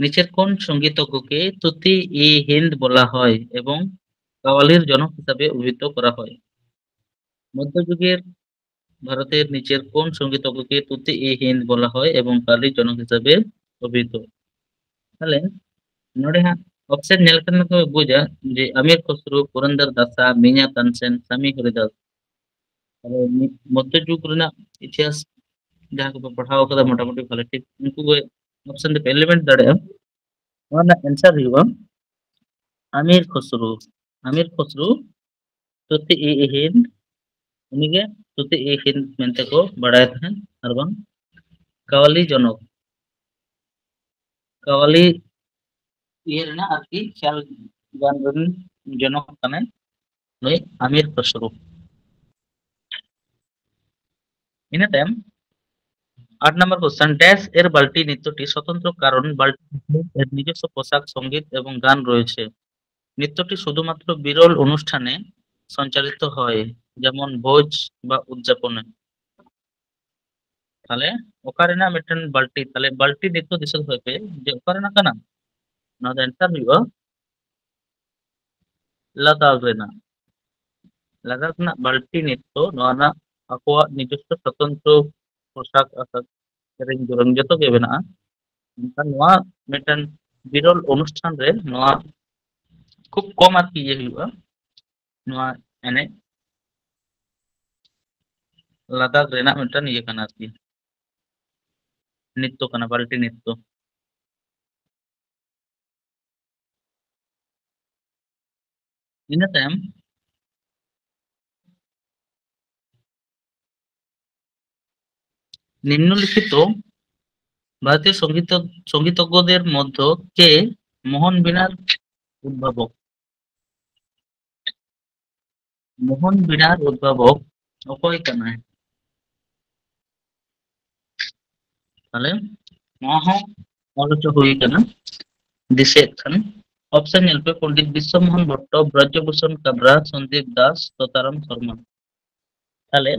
নিচের কোন সঙ্গীতজ্ঞকে তুতি ই হিন্দ বলা হয় এবং কাওয়ালির জনক হিসাবে অভিহিত করা হয়? মধ্যযুগের ভারতের নিচের কোন সঙ্গীতজ্ঞকে তুতি ই হিন্দ বলা হয় এবং কাওয়ালির জনক হিসাবে অভিহিত? ᱛᱟᱦᱞᱮ ᱱᱚᱰᱮ ᱦᱟᱸᱜ ᱚᱯᱥᱮᱱ ᱧᱮᱞ ᱠᱟᱛᱮ ᱯᱮ ᱵᱩᱡᱟ ᱡᱮ ᱟᱢᱤᱨ ᱠᱷᱩᱥᱨᱩ, ᱯᱩᱨᱚᱱᱫᱚᱨ ᱫᱟᱥᱟ, ᱢᱤᱧᱟ ᱛᱟᱱᱥᱮᱱ, ᱥᱟᱢᱤ ᱦᱚᱨᱤᱫᱟᱥ᱾ ᱛᱟᱦᱞᱮ ᱢᱤ-, ᱢᱚᱫᱽᱫᱷᱚ ᱡᱩᱜᱽ ᱨᱮᱱᱟᱜ ᱤᱛᱤᱦᱟᱥ ᱡᱟᱦᱟᱸ ᱠᱚᱯᱮ ᱯᱟᱲᱦᱟᱣ ᱠᱟᱫᱟ ᱢᱚᱴᱟᱢᱩᱴᱤ ᱵᱷᱟᱞᱮ ᱴᱷᱤᱠ, ᱩᱱᱠᱩ ᱜᱮ ᱚᱯᱥᱮᱱ ᱫᱚᱯᱮ ᱮᱞᱤᱢᱤᱱᱮᱴ ᱫᱟᱲᱮᱭᱟᱜᱼᱟ᱾ ᱱᱚᱣᱟ ᱨᱮᱱᱟᱜ answer ᱦᱩᱭᱩᱜᱼᱟ ᱟᱢᱤᱨ ᱠᱷᱩᱥᱨᱩ᱾ ᱟᱢᱤᱨ ᱠᱷᱩᱥᱨᱩ ᱛᱩᱛᱤ ᱤ ᱤᱦᱤᱱ, ᱩᱱᱤᱜᱮ ᱛᱩᱛᱤ ᱤ ᱦᱤᱱ ᱢᱮᱱᱛᱮ ᱠᱚ ᱵᱟᱲᱟᱭ ᱛᱟᱦᱮᱸᱫ, ᱟᱨ ᱵᱟᱝ ᱠᱟᱣᱟᱞᱤ ᱡᱚᱱᱚᱠ, ᱠᱟᱣᱟᱞᱤ ᱤᱭᱟᱹ ᱨᱮᱱᱟᱜ ᱟᱨᱠᱤ ᱠᱷᱮᱭᱟᱞ ᱜᱟᱱ ᱨᱮᱱ ᱡᱚᱱᱚᱠ ᱠᱟᱱᱟᱭ ᱱᱩᱭ ᱟᱢᱤᱨ ᱠᱷᱩᱥᱨᱩ᱾ ᱤᱱᱟᱹ ᱛᱟᱭᱚᱢ ᱟᱴ নম্বর কোশ্চেন, ড্যাশ এর বাল্টি নৃত্যটি স্বতন্ত্র, কারণ বাল্টি এর নিজস্ব পোশাক, সঙ্গীত এবং গান রয়েছে। নৃত্যটি শুধুমাত্র বিরল অনুষ্ঠানে সঞ্চালিত হয়, যেমন ভোজ বা উদযাপনে। ᱛᱟᱦᱞᱮ ᱚᱠᱟ ᱨᱮᱱᱟᱜ ᱢᱤᱫᱴᱮᱱ ᱵᱟᱞᱴᱤ? ᱛᱟᱦᱞᱮ ᱵᱟᱞᱴᱤ ᱱᱤᱛᱚᱜ ᱫᱤᱥᱟᱹ ᱫᱚᱦᱚᱭ ᱯᱮ ᱡᱮ ᱚᱠᱟ ᱨᱮᱱᱟᱜ ᱠᱟᱱᱟ᱾ ᱱᱚᱣᱟ ᱫᱚ answer ᱦᱩᱭᱩᱜᱼᱟ ᱞᱟᱫᱟᱠᱷ ᱨᱮᱱᱟᱜ᱾ ᱞᱟᱫᱟᱠᱷ ᱨᱮᱱᱟᱜ ᱵᱟᱞᱴᱤ ᱱᱤᱛᱚᱜ ᱱᱚᱣᱟ ᱨᱮᱱᱟᱜ ᱟᱠᱚᱣᱟᱜ ᱱᱤᱡᱚᱥᱥᱚ ᱥᱚᱛᱚᱱᱛᱨᱚ ᱯᱳᱥᱟᱠ, ᱟᱥᱟᱠ, ᱥᱮᱨᱮᱧ ᱫᱩᱨᱟᱹᱝ ᱡᱚᱛᱚ ᱜᱮ ᱢᱮᱱᱟᱜᱼᱟ᱾ ᱢᱮᱱᱠᱷᱟᱱ ᱱᱚᱣᱟ ᱢᱤᱫᱴᱮᱱ ᱵᱤᱨᱚᱞ ᱚᱱᱩᱥᱴᱷᱟᱱ ᱨᱮ ᱱᱚᱣᱟ ᱠᱷᱩᱵ ᱠᱚᱢ ᱟᱨᱠᱤ ᱤᱭᱟᱹ ᱦᱩᱭᱩᱜᱼᱟ᱾ ᱱᱚᱣᱟ ᱮᱱᱮᱡ ᱞᱟᱫᱟᱠᱷ ᱨᱮᱱᱟᱜ ᱢᱤᱫᱴᱮᱱ ᱤᱭᱟᱹ ᱠᱟᱱᱟ ᱟᱨᱠᱤ, ᱱᱤᱛᱛᱚ ᱠᱟᱱᱟ, ᱵᱟᱞᱴᱤ ᱱᱤᱛᱛᱚ᱾ ᱤᱱᱟᱹ ᱛᱟᱭᱚᱢ ᱱᱤᱢᱱᱚᱞᱤᱠᱷᱤᱛ ᱵᱷᱟᱨᱚᱛᱤᱭᱚ ᱥᱚᱝᱜᱤᱛ ᱥᱚᱝᱜᱤᱛᱚᱜᱽᱜᱚᱫᱮᱨ ᱢᱚᱫᱽᱫᱷᱚ ᱠᱮ ᱢᱳᱦᱚᱱ ᱵᱤᱱᱟᱨ ᱩᱫᱵᱷᱟᱵᱚᱠ? ᱢᱳᱦᱚᱱ ᱵᱤᱱᱟᱨ ᱩᱫᱵᱷᱟᱵᱚᱠ ᱚᱠᱚᱭ ᱠᱟᱱᱟᱭ? ᱛᱟᱦᱞᱮ ᱱᱚᱣᱟ ᱦᱚᱸ ᱚᱞ ᱦᱚᱪᱚ ᱦᱩᱭ ᱠᱟᱱᱟ, ᱫᱤᱥᱟᱹᱭᱮᱫ ᱠᱷᱟᱱ᱾ ᱚᱯᱥᱮᱱ ᱧᱮᱞ ᱯᱮ, ᱯᱚᱱᱰᱤᱛ ᱵᱤᱥᱥᱚ ᱢᱳᱦᱚᱱ ᱵᱷᱚᱴᱴᱚ, ᱵᱨᱚᱡᱽᱡᱚ ᱵᱷᱩᱥᱚᱱ ᱠᱟᱵᱽᱨᱟ, ᱥᱚᱱᱫᱤᱯ ᱫᱟᱥ, ᱥᱚᱛᱟᱨᱟᱢ ᱥᱚᱨᱢᱟ᱾ ᱛᱟᱦᱞᱮ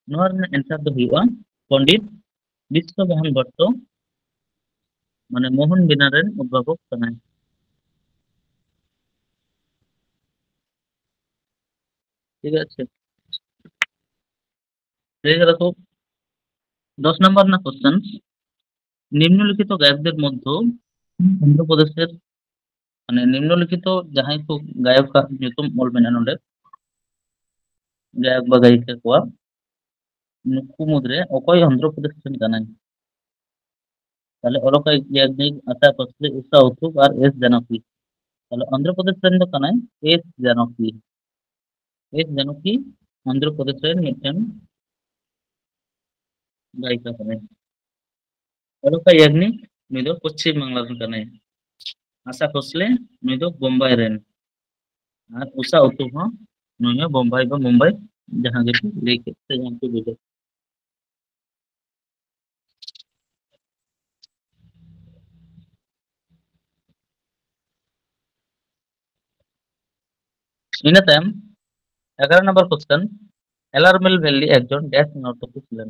ᱱᱚᱣᱟ ᱨᱮᱱᱟᱜ ᱮᱱᱥᱟᱨ ᱫᱚ ᱦᱩᱭᱩᱜᱼᱟ ᱯᱚᱱᱰᱤᱛ ᱵᱤᱥᱥᱚ ᱢᱳᱦᱚᱱ ᱵᱷᱚᱴᱴᱚ, ᱢᱟᱱᱮ ᱢᱳᱦᱚᱱ ᱵᱤᱱᱟᱨ ᱨᱮᱱ ᱩᱫᱵᱷᱟᱵᱚᱠ ᱠᱟᱱᱟᱭ᱾ ᱴᱷᱤᱠ ᱟᱪᱷᱮ, ᱞᱟᱹᱭ ᱠᱟᱫᱟ ᱠᱚ ᱫᱚᱥ ᱱᱟᱢᱵᱟᱨ ᱨᱮᱱᱟᱜ ᱠᱚᱥᱪᱮᱱ, ᱱᱤᱢᱱᱚᱞᱤᱠᱷᱤᱛᱚ ᱜᱟᱭᱚᱠᱫᱮᱨ ᱢᱚᱫᱽᱫᱷᱚ ᱚᱱᱫᱷᱨᱚ ᱯᱨᱚᱫᱮᱥᱮᱨ, ᱢᱟᱱᱮ ᱱᱤᱢᱱᱚᱞᱤᱠᱷᱤᱛᱚ ᱡᱟᱦᱟᱸᱭ ᱠᱚ ᱜᱟᱭᱚᱠᱟᱜ ᱧᱩᱛᱩᱢ ᱚᱞ ᱢᱮᱱᱟᱜᱼᱟ ᱱᱚᱰᱮ, ᱜᱟᱭᱚᱠ ᱵᱟ ᱜᱟᱭᱤᱠᱟ ᱠᱚᱣᱟᱜ, ᱱᱩᱠᱩ ᱢᱩᱫᱽᱨᱮ ᱚᱠᱚᱭ ᱚᱱᱫᱷᱨᱚ ᱯᱨᱚᱫᱮᱥ ᱨᱮᱱ ᱠᱟᱱᱟᱭ? ᱛᱟᱦᱞᱮ ᱚᱞᱚᱠᱟ ᱭᱟᱜᱽᱱᱤᱠ, ᱟᱥᱟ ᱵᱷᱳᱥᱞᱮ, ᱩᱥᱟ ᱩᱛᱷᱩᱯ ᱟᱨ ᱮᱥ ᱡᱟᱱᱚᱠᱤ᱾ ᱛᱟᱦᱞᱮ ᱚᱱᱫᱷᱨᱚ ᱯᱨᱚᱫᱮᱥ ᱨᱮᱱ ᱫᱚ ᱠᱟᱱᱟᱭ ᱮᱥ ᱡᱟᱱᱚᱠᱤ᱾ ᱮᱥ ᱡᱟᱱᱚᱠᱤ ᱚᱱᱫᱷᱨᱚ ᱯᱨᱚᱫᱮᱥ ᱨᱮᱱ ᱢᱤᱫᱴᱮᱱ ᱜᱟᱭᱤᱠᱟ ᱠᱟᱱᱟᱭ᱾ ᱚᱞᱚᱠᱟ ᱭᱟᱜᱽᱱᱤᱠ, ᱱᱩᱭ ᱫᱚ ᱯᱚᱪᱷᱤᱢ ᱵᱟᱝᱞᱟ ᱨᱮᱱ ᱠᱟᱱᱟᱭ᱾ ᱟᱥᱟ ᱵᱷᱳᱥᱞᱮ, ᱱᱩᱭ ᱫᱚ ᱵᱳᱢᱵᱟᱭ ᱨᱮᱱ᱾ ᱟᱨ ᱩᱥᱟ ᱩᱛᱷᱩᱯ ᱦᱚᱸ, ᱱᱩᱭ ᱦᱚᱸ ᱵᱳᱢᱵᱟᱭ ᱵᱟ ᱢᱩᱢᱵᱟᱭ, ᱡᱟᱦᱟᱸ ᱜᱮᱯᱮ ᱞᱟᱹᱭ ᱠᱮᱫ ᱥᱮ ᱡᱟᱦᱟᱸ ᱯᱮ ᱵᱩᱡᱷᱟᱹᱣ᱾ ᱤᱱᱟᱹ ᱛᱟᱭᱚᱢ ᱮᱜᱟᱨᱚ ᱱᱚᱢᱵᱚᱨ ᱠᱚᱥᱪᱮᱱ, ᱮᱞᱟᱨᱢᱮᱞ ᱵᱷᱮᱞᱤ ᱮᱠᱡᱚᱱ ᱰᱮᱥ ᱱᱚᱨᱛᱚᱠᱤ ᱠᱟᱱᱟᱭ᱾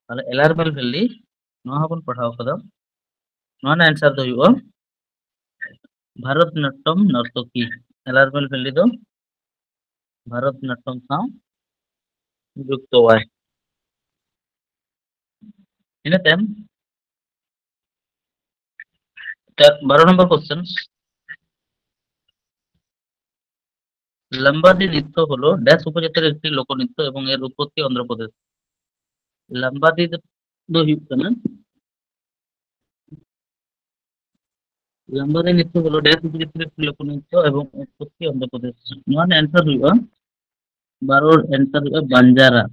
ᱛᱟᱦᱞᱮ ᱮᱞᱟᱨᱢᱮᱞ ᱵᱷᱮᱞᱤ, ᱱᱚᱣᱟ ᱦᱚᱸᱵᱚᱱ ᱯᱟᱲᱦᱟᱣ ᱠᱟᱫᱟ᱾ ᱱᱚᱣᱟ ᱨᱮᱱᱟᱜ ᱮᱱᱥᱟᱨ ᱫᱚ ᱦᱩᱭᱩᱜᱼᱟ ᱵᱷᱟᱨᱚᱛᱱᱟᱴᱴᱚᱢ ᱱᱚᱨᱛᱚᱠᱤ᱾ ᱮᱞᱟᱨᱢᱮᱞ ᱵᱷᱮᱞᱤ ᱫᱚ ᱵᱷᱟᱨᱚᱛᱱᱟᱴᱴᱚᱢ ᱥᱟᱶ ᱡᱩᱠᱛᱚᱣᱟᱭ᱾ ᱤᱱᱟᱹ ᱛᱟᱭᱚᱢ ᱵᱟᱨᱚ নম্বর কোশ্চেন। লাম্বাদি নৃত্য হলো ড্যাশ উপজাতির একটি লোকনৃত্য এবং এর উৎপত্তি অন্ধ্রপ্রদেশ। ᱞᱟᱢᱵᱟᱫᱤ ᱫᱚ ᱦᱩᱭᱩᱜ ᱠᱟᱱᱟ, ᱞᱟᱢᱵᱟᱫᱤ ᱱᱨᱤᱛᱛᱚ ᱦᱚᱞᱚ ᱰᱮᱥ ᱩᱯᱚᱡᱟᱹᱛᱤ ᱨᱮ ᱠᱷᱮᱞ ᱠᱚ ᱱᱨᱤᱛᱛᱚ ᱮᱵᱚᱝ ᱩᱛᱯᱚᱛᱛᱤ ᱚᱱᱫᱷᱨᱚ ᱯᱨᱚᱫᱮᱥ᱾ ᱱᱚᱣᱟ ᱨᱮᱱᱟᱜ ᱮᱱᱥᱟᱨ ᱦᱩᱭᱩᱜᱼᱟ, ᱵᱟᱨᱚ ᱮᱱᱥᱟᱨ ᱦᱩᱭᱩᱜᱼᱟ ᱵᱟᱧᱡᱟᱨᱟ᱾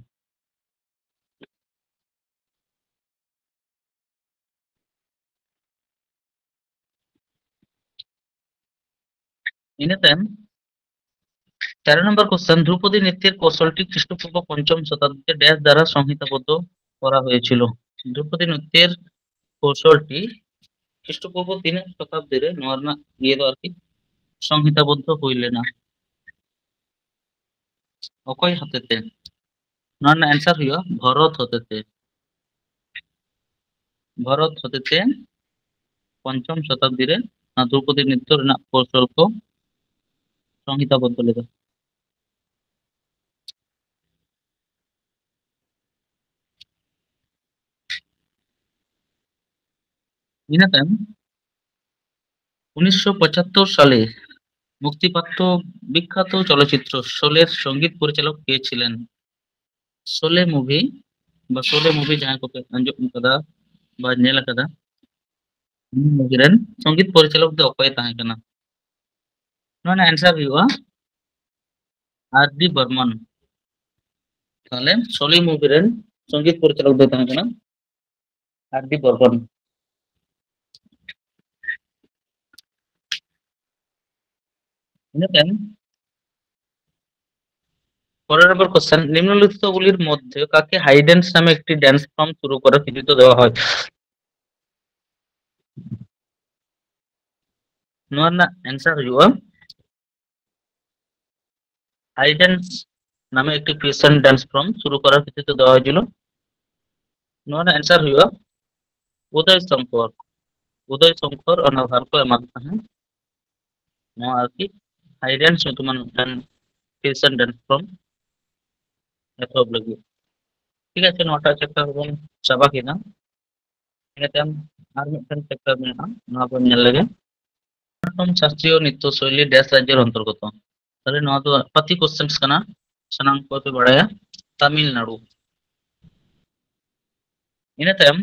ᱤᱱᱟᱹ ᱛᱟᱭᱚᱢ ᱛᱮᱨᱚ নম্বর কোশ্চেন, ধ্রুপদী নৃত্যের কৌশলটি খ্রিস্টপূর্ব পঞ্চম শতাব্দীতে ড্যাশ দ্বারা সংহিতাবদ্ধ করা হয়েছিল। ধ্রুপদী নৃত্যের কৌশলটি খ্রিস্টপূর্ব তিন শতাব্দীতে ᱱᱚᱣᱟ ᱨᱮᱱᱟᱜ ᱤᱭᱟᱹ ᱫᱚ ᱟᱨᱠᱤ ᱥᱚᱝᱦᱤᱛᱟᱵᱚᱫᱽᱫᱷᱚ ᱦᱩᱭ ᱞᱮᱱᱟ᱾ ᱚᱠᱚᱭ ᱦᱚᱛᱮᱛᱮ? ᱱᱚᱣᱟ ᱨᱮᱱᱟᱜ ᱮᱱᱥᱟᱨ ᱦᱩᱭᱩᱜᱼᱟ ᱵᱷᱚᱨᱚᱛ ᱦᱚᱛᱮᱛᱮ᱾ ᱵᱷᱚᱨᱚᱛ ᱦᱚᱛᱮᱛᱮ ᱯᱚᱧᱪᱚᱢ ᱥᱚᱛᱟᱵᱫᱤ ᱨᱮ ᱱᱚᱣᱟ ᱫᱨᱳᱯᱚᱫᱤ ᱱᱨᱤᱛᱛᱚ ᱨᱮᱱᱟᱜ ᱠᱚᱣᱥᱚᱞ ᱠᱚ ᱥᱚᱝᱦᱤᱛᱟᱵᱚᱫᱽᱫᱷᱚ ᱞᱮᱫᱟ᱾ ᱤᱱᱟᱹ ᱛᱟᱭᱚᱢ ᱩᱱᱤᱥᱥᱚ ᱯᱚᱸᱪᱟᱛᱛᱳᱨ ᱥᱟᱞᱮ ᱢᱩᱠᱛᱤᱯᱨᱟᱯᱛᱚ ᱵᱤᱠᱠᱷᱟᱛᱚ ᱪᱚᱞᱚᱪᱤᱛᱨᱚ ᱥᱳᱞᱮᱨ ᱥᱚᱝᱜᱤᱛ ᱯᱚᱨᱤᱪᱟᱞᱚᱠ ᱠᱮ ᱪᱷᱤᱞᱮᱱ? ᱥᱳᱞᱮ ᱢᱩᱵᱷᱤ ᱵᱟ ᱥᱳᱞᱮ ᱢᱩᱵᱷᱤ ᱡᱟᱦᱟᱸᱭ ᱠᱚᱯᱮ ᱟᱸᱡᱚᱢ ᱠᱟᱫᱟ ᱵᱟ ᱧᱮᱞ ᱠᱟᱫᱟ, ᱩᱱᱤ ᱢᱩᱵᱷᱤ ᱨᱮᱱ ᱥᱚᱝᱜᱤᱛ ᱯᱚᱨᱤᱪᱟᱞᱚᱠ ᱫᱚ ᱚᱠᱚᱭᱮ ᱛᱟᱦᱮᱸ ᱠᱟᱱᱟ? ᱱᱚᱣᱟ ᱨᱮᱱᱟᱜ ᱮᱱᱥᱟᱨ ᱦᱩᱭᱩᱜᱼᱟ ᱟᱨ ᱰᱤ ᱵᱚᱨᱢᱚᱱ᱾ ᱛᱟᱦᱞᱮ ᱥᱳᱞᱮ ᱢᱩᱵᱷᱤ ᱨᱮᱱ ᱥᱚᱝᱜᱤᱛ ᱯᱚᱨᱤᱪᱟᱞᱚᱠ ᱫᱚᱭ ᱛᱟᱦᱮᱸ ᱠᱟᱱᱟ ᱟᱨ ᱰᱤ ᱵᱚᱨᱢᱚᱱ᱾ ᱤᱱᱟᱹ ᱛᱟᱭᱚᱢ পনেরো নম্বর কোশ্চেন, নিম্নলিখিতগুলির মধ্যে কাকে হাইডেন্স নামে একটি ড্যান্স ফর্ম শুরু করার কৃতিত্ব দেওয়া হয়? ᱱᱚᱣᱟ ᱨᱮᱱᱟᱜ ᱮᱱᱥᱟᱨ ᱦᱩᱭᱩᱜᱼᱟ ᱦᱟᱭᱰᱮᱱᱥ ᱱᱟᱢᱮ ᱮᱠᱴᱤ ᱯᱷᱤᱭᱩᱡᱚᱱ ᱰᱮᱱᱥ ᱯᱷᱨᱚᱢ ᱥᱩᱨᱩ ᱠᱚᱨᱟᱣ ᱠᱷᱟᱹᱛᱤᱨ ᱛᱮ ᱫᱚᱦᱚ ᱦᱩᱭᱩᱜᱼᱟ᱾ ᱱᱚᱣᱟ ᱨᱮᱱᱟᱜ ᱮᱱᱥᱟᱨ ᱦᱩᱭᱩᱜᱼᱟ ᱩᱫᱚᱭ ᱥᱚᱝᱠᱚᱨ᱾ ᱩᱫᱚᱭ ᱥᱚᱝᱠᱚᱨ ᱚᱱᱟ ᱵᱷᱟᱨ ᱠᱚ ᱮᱢᱟ ᱠᱚ ᱛᱟᱦᱮᱸᱫ᱾ ᱱᱚᱣᱟ ᱟᱨᱠᱤ ᱦᱟᱭᱰᱮᱱᱥ ᱧᱩᱛᱩᱢᱟᱱ ᱢᱤᱫᱴᱟᱝ ᱯᱷᱤᱭᱩᱡᱚᱱ ᱰᱮᱱᱥ ᱯᱷᱨᱚᱢ ᱮᱛᱚᱦᱚᱵ ᱞᱟᱹᱜᱤᱫ᱾ ᱴᱷᱤᱠ ᱟᱪᱷᱮ, ᱱᱚᱣᱟᱴᱟᱜ ᱪᱮᱯᱴᱟᱨ ᱵᱚᱱ ᱪᱟᱵᱟ ᱠᱮᱫᱟ᱾ ᱤᱱᱟᱹ ᱛᱟᱭᱚᱢ ᱟᱨ ᱢᱤᱫᱴᱮᱱ ᱪᱮᱯᱴᱟᱨ ᱢᱮᱱᱟᱜᱼᱟ, ᱱᱚᱣᱟ ᱵᱚᱱ ᱧᱮᱞ ᱞᱮᱜᱮ᱾ ᱵᱷᱟᱨᱚᱛᱱᱟᱴᱴᱚᱢ ᱥᱟᱥᱛᱨᱤᱭᱚ ᱱᱨᱤᱛᱛᱚ ᱥᱳᱭᱞᱤ ᱰᱮᱥ ᱨᱟᱡᱽᱡᱚᱨ ᱚᱱᱛᱚᱨᱜᱚᱛᱚ? ᱛᱟᱦᱞᱮ ᱱᱚᱣᱟ ᱫᱚ ᱯᱟᱛᱤ ᱠᱚᱥᱪᱮᱱᱥ ᱠᱟᱱᱟ, ᱥᱟᱱᱟᱢ ᱠᱚᱯᱮ ᱵᱟᱲᱟᱭᱟ, ᱛᱟᱢᱤᱞᱱᱟᱲᱩ᱾ ᱤᱱᱟᱹ ᱛᱟᱭᱚᱢ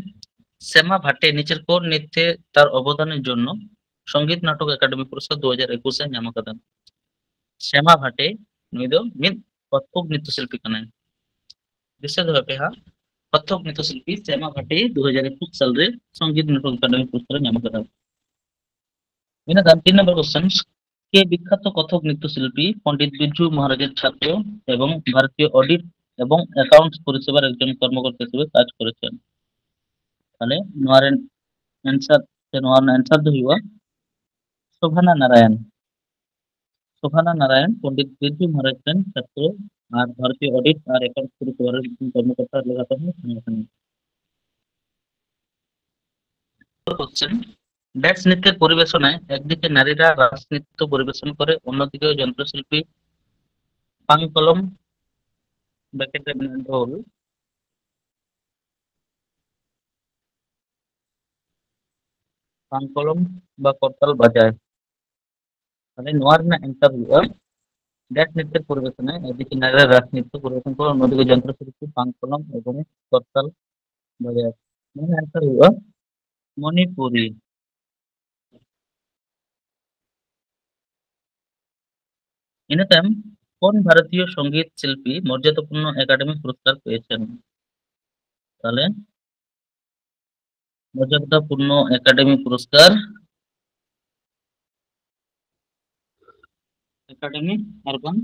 ᱥᱮᱢᱟ ᱵᱷᱟᱴᱮ ᱱᱤᱡᱮᱨ ᱠᱚ ᱱᱤᱛᱛᱮ ᱛᱟᱨ ᱚᱵᱚᱫᱟᱱᱮᱨ ᱡᱚᱱᱱᱚ ᱥᱚᱝᱜᱤᱛ ᱱᱟᱴᱚᱠ ᱮᱠᱟᱰᱮᱢᱤ ᱯᱩᱨᱚᱥᱠᱟᱨ ᱫᱩ ᱦᱟᱡᱟᱨ ᱮᱠᱩᱥ ᱮ ᱧᱟᱢ ᱟᱠᱟᱫᱟ᱾ ᱥᱮᱢᱟ ᱵᱷᱟᱴᱮ ᱱᱩᱭ ᱫᱚ ᱢᱤᱫ ᱠᱚᱛᱷᱚᱠ ᱱᱨᱤᱛᱛᱚ ᱥᱤᱞᱯᱤ ᱠᱟᱱᱟᱭ᱾ ᱫᱤᱥᱟᱹ ᱫᱚᱦᱚᱭ ᱯᱮ ᱦᱟᱸᱜ, ᱠᱚᱛᱷᱚᱠ ᱱᱨᱤᱛᱛᱚ ᱥᱤᱞᱯᱤ ᱥᱮᱢᱟ ᱵᱷᱟᱴᱮ ᱫᱩ ᱦᱟᱡᱟᱨ ᱮᱠᱩᱥ ᱥᱟᱞ ᱨᱮ ᱥᱚᱝᱜᱤᱛ ᱱᱟᱴᱚᱠ ᱮᱠᱟᱰᱮᱢᱤ ᱯᱩᱨᱚᱥᱠᱟᱨ ᱮ ᱧᱟᱢ ᱟᱠᱟᱫᱟ᱾ ᱤᱱᱟᱹ ᱛᱟᱭᱚᱢ ᱛᱤᱱ ᱱᱚᱢᱵᱚᱨ ᱠᱚᱥᱪᱮᱱ, কে বিখ্যাত কথক নৃত্যশিল্পী পণ্ডিত বিরজু মহারাজের ছাত্র এবং ভারতীয় অডিট এবং অ্যাকাউন্টস পরিষেবার একজন কর্মকর্তা হিসেবে কাজ করেছেন? তাহলে ᱱᱚᱣᱟ ᱨᱮᱱ ᱮᱱᱥᱟᱨ ᱥᱮ ᱱᱚᱣᱟ ᱨᱮᱱᱟᱜ ᱮᱱᱥᱟᱨ ᱫᱚ ᱦᱩᱭᱩᱜᱼᱟ ᱥᱳᱵᱷᱟᱱᱟ ᱱᱟᱨᱟᱭᱚᱱ᱾ ᱥᱳᱵᱷᱟᱱᱟ ᱱᱟᱨᱟᱭᱚᱱ ᱯᱚᱱᱰᱤᱛ ᱵᱤᱨᱡᱩ ᱢᱚᱦᱟᱨᱟᱡᱽ ᱨᱮᱱ ᱪᱷᱟᱛᱨᱚ ᱟᱨ ᱵᱷᱟᱨᱚᱛᱤᱭᱚ ᱚᱰᱤᱴ ᱟᱨ ᱮᱠᱟᱣᱩᱱᱴ ᱯᱚᱨᱤᱥᱮᱵᱟ ᱨᱮᱱ ᱠᱚᱨᱢᱚᱠᱚᱨᱛᱟ ᱞᱮᱠᱟᱛᱮ ᱦᱚᱸ ᱛᱟᱦᱮᱸ ᱠᱟᱱᱟ᱾ কোশ্চেন, ড্যাশ নৃত্যের পরিবেশনায় একদিকে নারীরা রাসনৃত্য পরিবেশন করে, অন্যদিকে যন্ত্রশিল্পী পাংকলম, ব্র্যাকেটে ঢোল, পাংকলম বা করতাল বাজায়। তাহলে ᱱᱚᱣᱟ ᱨᱮᱱᱟᱜ ᱮᱱᱥᱟᱨ ᱦᱩᱭᱩᱜᱼᱟ, ᱰᱮᱥ ᱱᱨᱤᱛᱛᱚ ᱯᱚᱨᱤᱵᱮᱥᱚᱱᱟᱭ, ᱮᱠᱫᱤᱠᱮ ᱱᱟᱨᱤ ᱨᱟᱥ ᱱᱨᱤᱛᱛᱚ ᱯᱚᱨᱤᱵᱮᱥᱚᱱ ᱠᱚ, ᱚᱱᱱᱚᱫᱤᱠᱮ ᱡᱚᱱᱛᱨᱚ ᱥᱤᱞᱯᱤ ᱯᱟᱝᱠᱚᱞᱚᱢ ᱮᱵᱚᱝ ᱠᱚᱨᱛᱟᱞ ᱵᱟᱡᱟᱭ᱾ ᱱᱚᱣᱟ ᱨᱮᱱᱟᱜ ᱮᱱᱥᱟᱨ ᱦᱩᱭᱩᱜᱼᱟ ᱢᱚᱱᱤᱯᱩᱨᱤ᱾ ᱤᱱᱟᱹ ᱛᱟᱭᱚᱢ কোন ভারতীয় সঙ্গীত শিল্পী মর্যাদাপূর্ণ একাডেমি পুরস্কার পেয়েছেন? তাহলে ᱢᱚᱨᱡᱟᱫᱟ ᱯᱩᱨᱱᱚ ᱮᱠᱟᱰᱮᱢᱤ ᱯᱩᱨᱚᱥᱠᱟᱨ, ᱮᱠᱟᱰᱮᱢᱤ ᱟᱨ ᱵᱟᱝ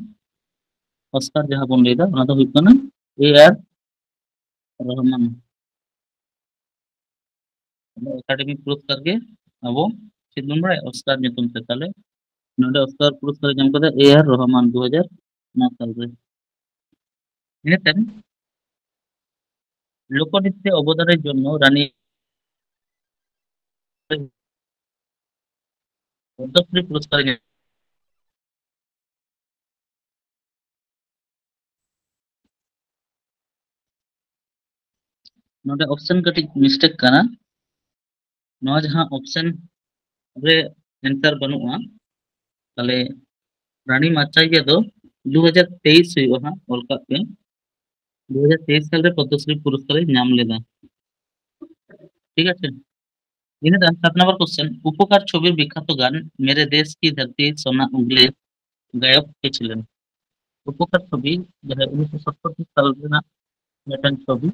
ᱚᱥᱠᱟᱨ ᱡᱟᱦᱟᱸ ᱵᱚᱱ ᱞᱟᱹᱭᱫᱟ, ᱚᱱᱟ ᱫᱚ ᱦᱩᱭᱩᱜ ᱠᱟᱱᱟ ᱮ ᱟᱨ ᱨᱚᱦᱢᱟᱱ᱾ ᱮᱠᱟᱰᱮᱢᱤ ᱯᱩᱨᱚᱥᱠᱟᱨ ᱜᱮ ᱟᱵᱚ ᱪᱮᱫ ᱵᱚᱱ ᱵᱟᱲᱟᱭᱟ? ᱚᱥᱠᱟᱨ ᱧᱩᱛᱩᱢ ᱛᱮ᱾ ᱛᱟᱦᱞᱮ ᱱᱚᱰᱮ ᱚᱥᱠᱟᱨ ᱯᱩᱨᱚᱥᱠᱟᱨ ᱧᱟᱢ ᱠᱟᱫᱟ ᱮ ᱟᱨ ᱨᱚᱦᱢᱟᱱ ᱫᱩ ᱦᱟᱡᱟᱨ ᱱᱚ ᱥᱟᱞ ᱨᱮ᱾ ᱤᱱᱟᱹ ᱛᱟᱭᱚᱢ ᱞᱳᱠᱚᱱᱨᱤᱛᱛᱮ ᱚᱵᱚᱫᱟᱱᱮᱨ ᱡᱚᱱᱱᱚ ᱨᱟᱱᱤ ᱯᱚᱫᱽᱢᱚᱥᱨᱤ ᱯᱩᱨᱚᱥᱠᱟᱨ ᱧᱟᱢ᱾ ᱱᱚᱰᱮ ᱚᱯᱥᱮᱱ ᱠᱟᱹᱴᱤᱡ ᱢᱤᱥᱴᱮᱠ ᱠᱟᱱᱟ, ᱱᱚᱣᱟ ᱡᱟᱦᱟᱸ ᱚᱯᱥᱮᱱ ᱨᱮ ᱮᱱᱥᱟᱨ ᱵᱟᱹᱱᱩᱜᱼᱟ, ᱛᱟᱦᱞᱮ ᱨᱟᱱᱤ ᱢᱟᱨᱪᱟᱭᱤᱭᱟ ᱫᱚ ᱫᱩ ᱦᱟᱡᱟᱨ ᱛᱮᱭᱤᱥ ᱦᱩᱭᱩᱜᱼᱟ ᱦᱟᱸᱜ, ᱚᱞ ᱠᱟᱜ ᱯᱮ᱾ ᱫᱩ ᱦᱟᱡᱟᱨ ᱛᱮᱭᱤᱥ ᱥᱟᱞᱨᱮ ᱯᱚᱫᱽᱢᱚᱥᱨᱤ ᱯᱩᱨᱚᱥᱠᱟᱨᱮ ᱧᱟᱢ ᱞᱮᱫᱟ᱾ ᱴᱷᱤᱠ ᱟᱪᱷᱮ, ᱤᱱᱟᱹ ᱛᱟᱭᱚᱢ ᱥᱟᱛ ᱱᱟᱢᱵᱟᱨ ᱠᱚᱥᱪᱮᱱ, ᱩᱯᱚᱠᱟᱨ ᱪᱷᱚᱵᱤᱨ ᱵᱤᱠᱠᱷᱟᱛᱚ ᱜᱟᱱ ᱢᱮᱨᱮ ᱫᱮᱥ ᱠᱤ ᱫᱷᱟᱨᱛᱤ ᱥᱳᱱᱟ ᱩᱜᱽᱞᱮ ᱜᱟᱭᱚᱠ ᱠᱮ ᱪᱷᱤᱞᱮᱱ? ᱩᱯᱚᱠᱟᱨ ᱪᱷᱚᱵᱤ, ᱡᱟᱦᱟᱸ ᱩᱱᱤᱥᱥᱚ ᱥᱚᱛᱛᱚᱨ ᱥᱟᱞ ᱨᱮᱱᱟᱜ ᱢᱤᱫᱴᱟᱝ ᱪᱷᱚᱵᱤ,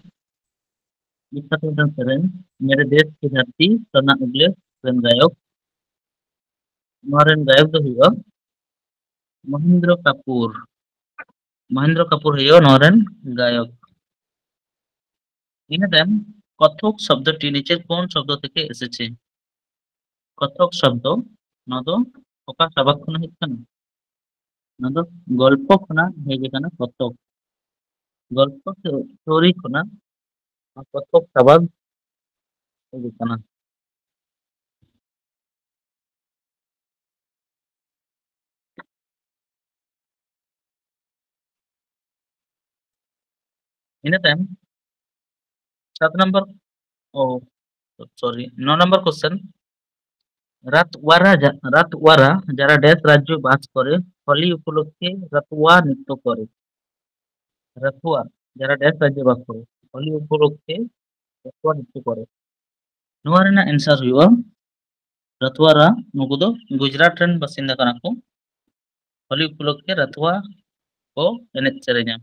ᱵᱤᱠᱠᱷᱟᱛᱚ ᱢᱤᱫᱴᱟᱝ ᱥᱮᱨᱮᱧ, ᱢᱮᱨᱮ ᱫᱮᱥ ᱠᱤ ᱫᱷᱟᱨᱛᱤ ᱥᱳᱱᱟ ᱩᱜᱽᱞᱮ ᱨᱮᱱ ᱜᱟᱭᱚᱠ, ᱱᱚᱣᱟ ᱨᱮᱱ ᱜᱟᱭᱚᱠ ᱫᱚ ᱦᱩᱭᱩᱜᱼᱟ ᱢᱚᱦᱮᱱᱫᱨᱚ ᱠᱟᱯᱩᱨ᱾ ᱢᱚᱦᱮᱱᱫᱨᱚ ᱠᱟᱯᱩᱨ ᱦᱩᱭᱩᱜᱼᱟ ᱱᱚᱣᱟ ᱨᱮᱱ ᱜᱟᱭᱚᱠ᱾ ᱤᱱᱟᱹ ᱛᱟᱭᱚᱢ ᱠᱚᱛᱷᱚᱠ ᱥᱚᱵᱫᱚ ᱴᱤ ᱱᱤᱪᱮ ᱠᱳᱱ ᱥᱚᱵᱫᱚ ᱛᱷᱮᱠᱮ ᱮᱥᱮᱪᱷᱮ? ᱠᱚᱛᱷᱚᱠ ᱥᱚᱵᱫᱚ, ᱱᱚᱣᱟ ᱫᱚ ᱚᱠᱟ ᱥᱟᱵᱟᱫ ᱠᱷᱚᱱ ᱦᱮᱡ ᱠᱟᱱᱟ? ᱱᱚᱣᱟ ᱫᱚ ᱜᱚᱞᱯᱚ ᱠᱷᱚᱱᱟᱜ ᱦᱮᱡ ᱟᱠᱟᱱᱟ᱾ ᱠᱚᱛᱷᱚᱠ, ᱜᱚᱞᱯᱚ ᱥᱮ ᱥᱴᱳᱨᱤ ᱠᱷᱚᱱᱟᱜ ᱠᱚᱛᱷᱚᱠ ᱥᱟᱵᱟᱫ ᱦᱮᱡ ᱟᱠᱟᱱᱟ᱾ ᱤᱱᱟᱹ ᱛᱟᱭᱚᱢ ᱥᱟᱛ ᱱᱟᱢᱵᱟᱨ, ᱳ ᱥᱚᱨᱤ, ᱱᱚ ᱱᱟᱢᱵᱟᱨ ᱠᱚᱥᱪᱮᱱ, রাতওয়ারা যা- রাতওয়ারা যারা দেশ রাজ্যে বাস করে, হোলি উপলক্ষে রাতওয়া নৃত্য করে। রাতওয়া যারা দেশ রাজ্যে বাস করে, হোলি উপলক্ষে রাতওয়া নৃত্য করে। ᱱᱚᱣᱟ ᱨᱮᱱᱟᱜ ᱮᱱᱥᱟᱨ ᱦᱩᱭᱩᱜᱼᱟ ᱨᱟᱛᱣᱟᱨᱟ, ᱱᱩᱠᱩ ᱫᱚ ᱜᱩᱡᱽᱨᱟᱴ ᱨᱮᱱ ᱵᱟᱥᱤᱱᱫᱟ ᱠᱟᱱᱟ ᱠᱚ᱾ ᱦᱳᱞᱤ ᱩᱯᱚᱞᱚᱠᱠᱷᱮ ᱨᱟᱛᱣᱟ ᱠᱚ ᱮᱱᱮᱡ ᱥᱮᱨᱮᱧᱟ᱾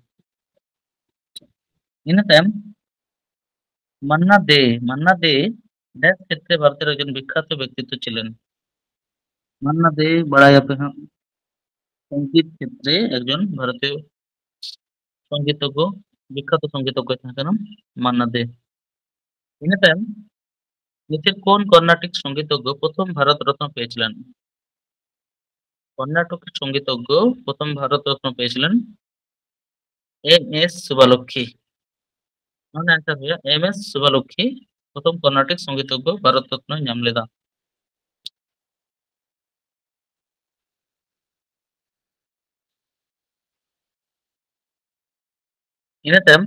ᱤᱱᱟᱹ ᱛᱟᱭᱚᱢ ᱢᱟᱱᱱᱟ ᱫᱮ, ᱢᱟᱱᱱᱟ ᱫᱮ ᱰᱮᱥ ᱠᱷᱮᱛᱨᱮ ᱵᱷᱟᱨᱚᱛ ᱨᱮ ᱮᱠᱡᱚᱱ ᱵᱤᱠᱠᱷᱟᱛᱚ ᱵᱮᱠᱛᱤᱛᱛᱚ ᱪᱤᱞᱮᱱ? ᱢᱟᱱᱱᱟ ᱫᱮ ᱵᱟᱲᱟᱭᱟᱯᱮ ᱦᱟᱸᱜ, ᱥᱚᱝᱜᱤᱛ ᱠᱷᱮᱛᱨᱮ ᱮᱠᱡᱚᱱ ᱵᱷᱟᱨᱚᱛᱤᱭᱚ ᱥᱚᱝᱜᱤᱛᱚᱜᱽᱜᱚ, ᱵᱤᱠᱠᱷᱟᱛᱚ ᱥᱚᱝᱜᱤᱛᱚᱜᱽᱜᱚ ᱛᱟᱦᱮᱸ ᱠᱟᱱᱟ ᱢᱟᱱᱱᱟ ᱫᱮ᱾ ᱤᱱᱟᱹ ᱛᱟᱭᱚᱢ ᱱᱤᱪᱮ ᱠᱳᱱ ᱠᱚᱨᱱᱟᱴᱤᱠ ᱥᱚᱝᱜᱤᱛᱚᱜᱽᱜᱚ ᱯᱨᱚᱛᱷᱚᱢ ᱵᱷᱟᱨᱚᱛ ᱨᱚᱛᱱᱚ ᱯᱮᱭᱮᱪᱷᱤᱞᱮᱱ? ᱠᱚᱨᱱᱟᱴᱤᱠ ᱥᱚᱝᱜᱤᱛᱚᱜᱽᱜᱚ ᱯᱨᱚᱛᱷᱚᱢ ᱵᱷᱟᱨᱚᱛ ᱨᱚᱛᱱᱚ ᱯᱮᱭᱮᱪᱷᱤᱞᱮᱱ ᱮᱢ ᱮᱥ ᱥᱩᱵᱟᱞᱚᱠᱠᱷᱤ᱾ ᱱᱚᱣᱟ ᱨᱮᱱᱟᱜ ᱮᱱᱥᱟᱨ ᱦᱩᱭᱩᱜᱼᱟ ᱮᱢ ᱮᱥ ᱥᱩᱵᱟᱞᱚᱠᱠᱷᱤ ᱯᱨᱚᱛᱷᱚᱢ ᱠᱚᱨᱱᱟᱴᱤᱠ ᱥᱚᱝᱜᱤᱛᱚᱜᱽᱜᱚ ᱵᱷᱟᱨᱚᱛ ᱨᱚᱛᱱᱚᱭ ᱧᱟᱢ ᱞᱮᱫᱟ᱾ ᱤᱱᱟᱹ ᱛᱟᱭᱚᱢ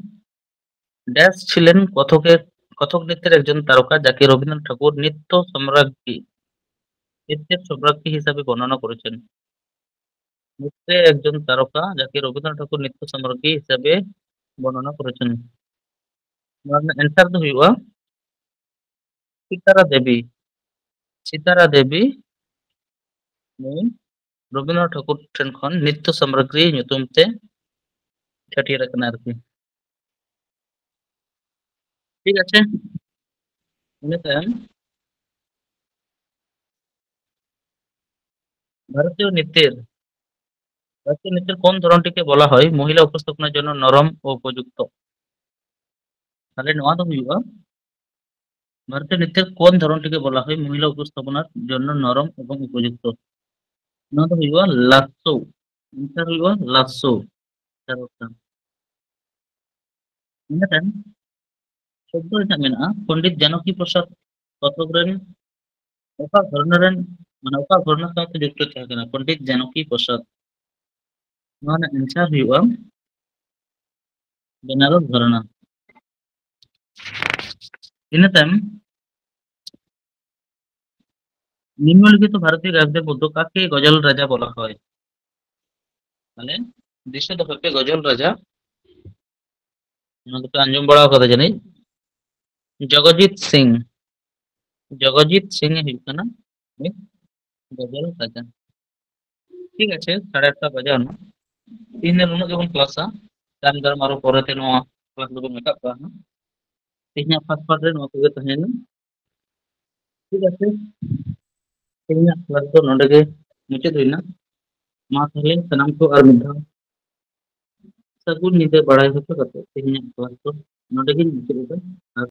ᱰᱮᱥ ᱪᱷᱤᱞᱮᱱ ᱠᱚᱛᱷᱚᱠᱮ কথক নৃত্যের একজন তারকা, যাকে রবীন্দ্রনাথ ঠাকুর নৃত্য সম্রাজ্ঞী, নৃত্যের সম্রাজ্ঞী হিসাবে বর্ণনা করেছেন। নৃত্যে একজন তারকা, যাকে রবীন্দ্রনাথ ঠাকুর নৃত্য সম্রাজ্ঞী হিসাবে ᱵᱚᱨᱱᱚᱱᱟ ᱠᱚᱨᱮ ᱪᱮᱱ᱾ ᱱᱚᱣᱟ ᱨᱮᱱᱟᱜ answer ᱫᱚ ᱦᱩᱭᱩᱜᱼᱟ ᱥᱤᱛᱟᱨᱟ ᱫᱮᱵᱤ᱾ ᱥᱤᱛᱟᱨᱟ ᱫᱮᱵᱤ ᱱᱩᱭ ᱨᱚᱵᱤᱱᱫᱨᱚᱱᱟᱛᱷ ᱴᱷᱟᱠᱩᱨ ᱴᱷᱮᱱ ᱠᱷᱚᱱ ᱱᱤᱛᱛᱚ ᱥᱟᱢᱨᱟᱜᱽᱜᱨᱤ ᱧᱩᱛᱩᱢ ᱛᱮ ᱪᱷᱟᱹᱴᱭᱟᱹᱨ ᱟᱠᱟᱱᱟ ᱟᱨᱠᱤ᱾ ᱴᱷᱤᱠ ᱟᱪᱷᱮ, ᱤᱱᱟᱹ ᱛᱟᱭᱚᱢ ᱵᱷᱟᱨᱚᱛᱤᱭᱚ ᱱᱤᱛᱛᱮᱨ, ᱵᱷᱟᱨᱚᱛᱤᱭᱚ ᱱᱤᱛᱛᱮᱨ ᱠᱳᱱ ᱫᱷᱚᱨᱚᱱᱴᱤᱠᱮ ᱵᱚᱞᱟ ᱦᱚᱭ ᱢᱚᱦᱤᱞᱟ ᱩᱯᱚᱥᱛᱷᱟᱯᱚᱱᱟ ᱡᱚᱱᱱᱚ ᱱᱚᱨᱚᱢ ᱳ ᱩᱯᱚᱡᱩᱠᱛᱚ? ᱛᱟᱦᱞᱮ ᱱᱚᱣᱟ ᱫᱚ ᱦᱩᱭᱩᱜᱼᱟ, ᱵᱷᱟᱨᱚᱛᱤᱭᱚ ᱱᱤᱛᱛᱮᱨ ᱠᱳᱱ ᱫᱷᱚᱨᱚᱱᱴᱤᱠᱮ ᱵᱚᱞᱟ ᱦᱚᱭ ᱢᱚᱦᱤᱞᱟ ᱩᱯᱚᱥᱛᱷᱟᱯᱚᱱᱟ ᱡᱚᱱᱱᱚ ᱱᱚᱨᱚᱢ ᱮᱵᱚᱝ ᱩᱯᱚᱡᱩᱠᱛᱚ? ᱱᱚᱣᱟ ᱫᱚ ᱦᱩᱭᱩᱜᱼᱟ ᱞᱟᱥᱥᱚ᱾ answer ᱦᱩᱭᱩᱜᱼᱟ ᱞᱟᱥᱥᱚ᱾ ᱤᱱᱟᱹ ᱛᱟᱭᱚᱢ ᱥᱚᱵᱫᱚ ᱨᱮᱱᱟᱜ ᱢᱮᱱᱟᱜᱼᱟ, ᱯᱚᱱᱰᱤᱛ ᱡᱟᱱᱚᱠᱤ ᱯᱨᱚᱥᱟᱫᱽ ᱯᱚᱛᱚᱵ ᱨᱮᱱ ᱚᱠᱟ ᱜᱷᱚᱨᱱᱟ ᱨᱮᱱ, ᱢᱟᱱᱮ ᱚᱠᱟ ᱜᱷᱚᱨᱱᱟ ᱥᱟᱶᱛᱮ ᱡᱩᱠᱛᱚ ᱛᱟᱦᱮᱸ ᱠᱟᱱᱟ ᱯᱚᱱᱰᱤᱛ ᱡᱟᱱᱚᱠᱤ ᱯᱨᱚᱥᱟᱫᱽ? ᱱᱚᱣᱟ ᱨᱮᱱᱟᱜ answer ᱦᱩᱭᱩᱜᱼᱟ ᱵᱮᱱᱟᱨᱚᱥ ᱜᱷᱚᱨᱱᱟ᱾ ᱤᱱᱟᱹ ᱛᱟᱭᱚᱢ নিম্নলিখিত ভারতীয় গায়কদের মধ্যে কাকে গজল রাজা বলা হয়? তাহলে দৃশ্য দর্শককে গজল রাজা, ᱚᱱᱟ ᱫᱚᱯᱮ ᱟᱸᱡᱚᱢ ᱵᱟᱲᱟ ᱠᱟᱫᱟ ᱡᱟᱹᱱᱤᱡ, ᱡᱚᱜᱚᱡᱤᱛ ᱥᱤᱝ᱾ ᱡᱚᱜᱚᱡᱤᱛ ᱥᱤᱝ ᱮ ᱦᱩᱭᱩᱜ ᱠᱟᱱᱟ ᱢᱤᱫ ᱜᱚᱡᱚᱞ ᱨᱟᱡᱟ᱾ ᱴᱷᱤᱠ ᱟᱪᱷᱮ, ᱥᱟᱲᱮ ᱟᱴᱴᱟ ᱵᱟᱡᱟᱣ ᱮᱱᱟ᱾ ᱛᱮᱦᱮᱧ ᱫᱚ ᱱᱩᱱᱟᱹᱜ ᱜᱮᱵᱚᱱ ᱠᱞᱟᱥᱟ᱾ ᱛᱟᱭᱚᱢ ᱫᱟᱨᱟᱢ ᱟᱨᱚ ᱯᱚᱨᱮᱛᱮ ᱱᱚᱣᱟ ᱠᱞᱟᱥ ᱫᱚᱵᱚᱱ ᱨᱟᱠᱟᱵ ᱠᱟᱜᱼᱟ ᱦᱟᱸᱜ᱾ ᱛᱮᱦᱮᱧᱟᱜ first part ᱨᱮ ᱱᱚᱣᱟ ᱠᱚᱜᱮ ᱛᱟᱦᱮᱸᱭᱮᱱᱟ᱾ ᱴᱷᱤᱠ ᱟᱪᱷᱮ, ᱛᱮᱦᱮᱧᱟᱜ ᱠᱞᱟᱥ ᱫᱚ ᱱᱚᱰᱮ ᱜᱮ ᱢᱩᱪᱟᱹᱫ ᱦᱩᱭᱱᱟ᱾ ᱢᱟ ᱛᱟᱦᱞᱮ ᱥᱟᱱᱟᱢ ᱠᱚ ᱟᱨ ᱢᱤᱫ ᱫᱷᱟᱣ ᱥᱟᱹᱜᱩᱱ ᱧᱤᱫᱟᱹ ᱵᱟᱲᱟᱭ ᱦᱚᱪᱚ ᱠᱟᱛᱮ ᱛᱮᱦᱮᱧᱟᱜ ᱠᱞᱟᱥ ᱫᱚ ᱱᱚᱰᱮ ᱜᱤᱧ ᱢᱩᱪᱟᱹᱫ ᱮᱫᱟ᱾ ᱟᱨ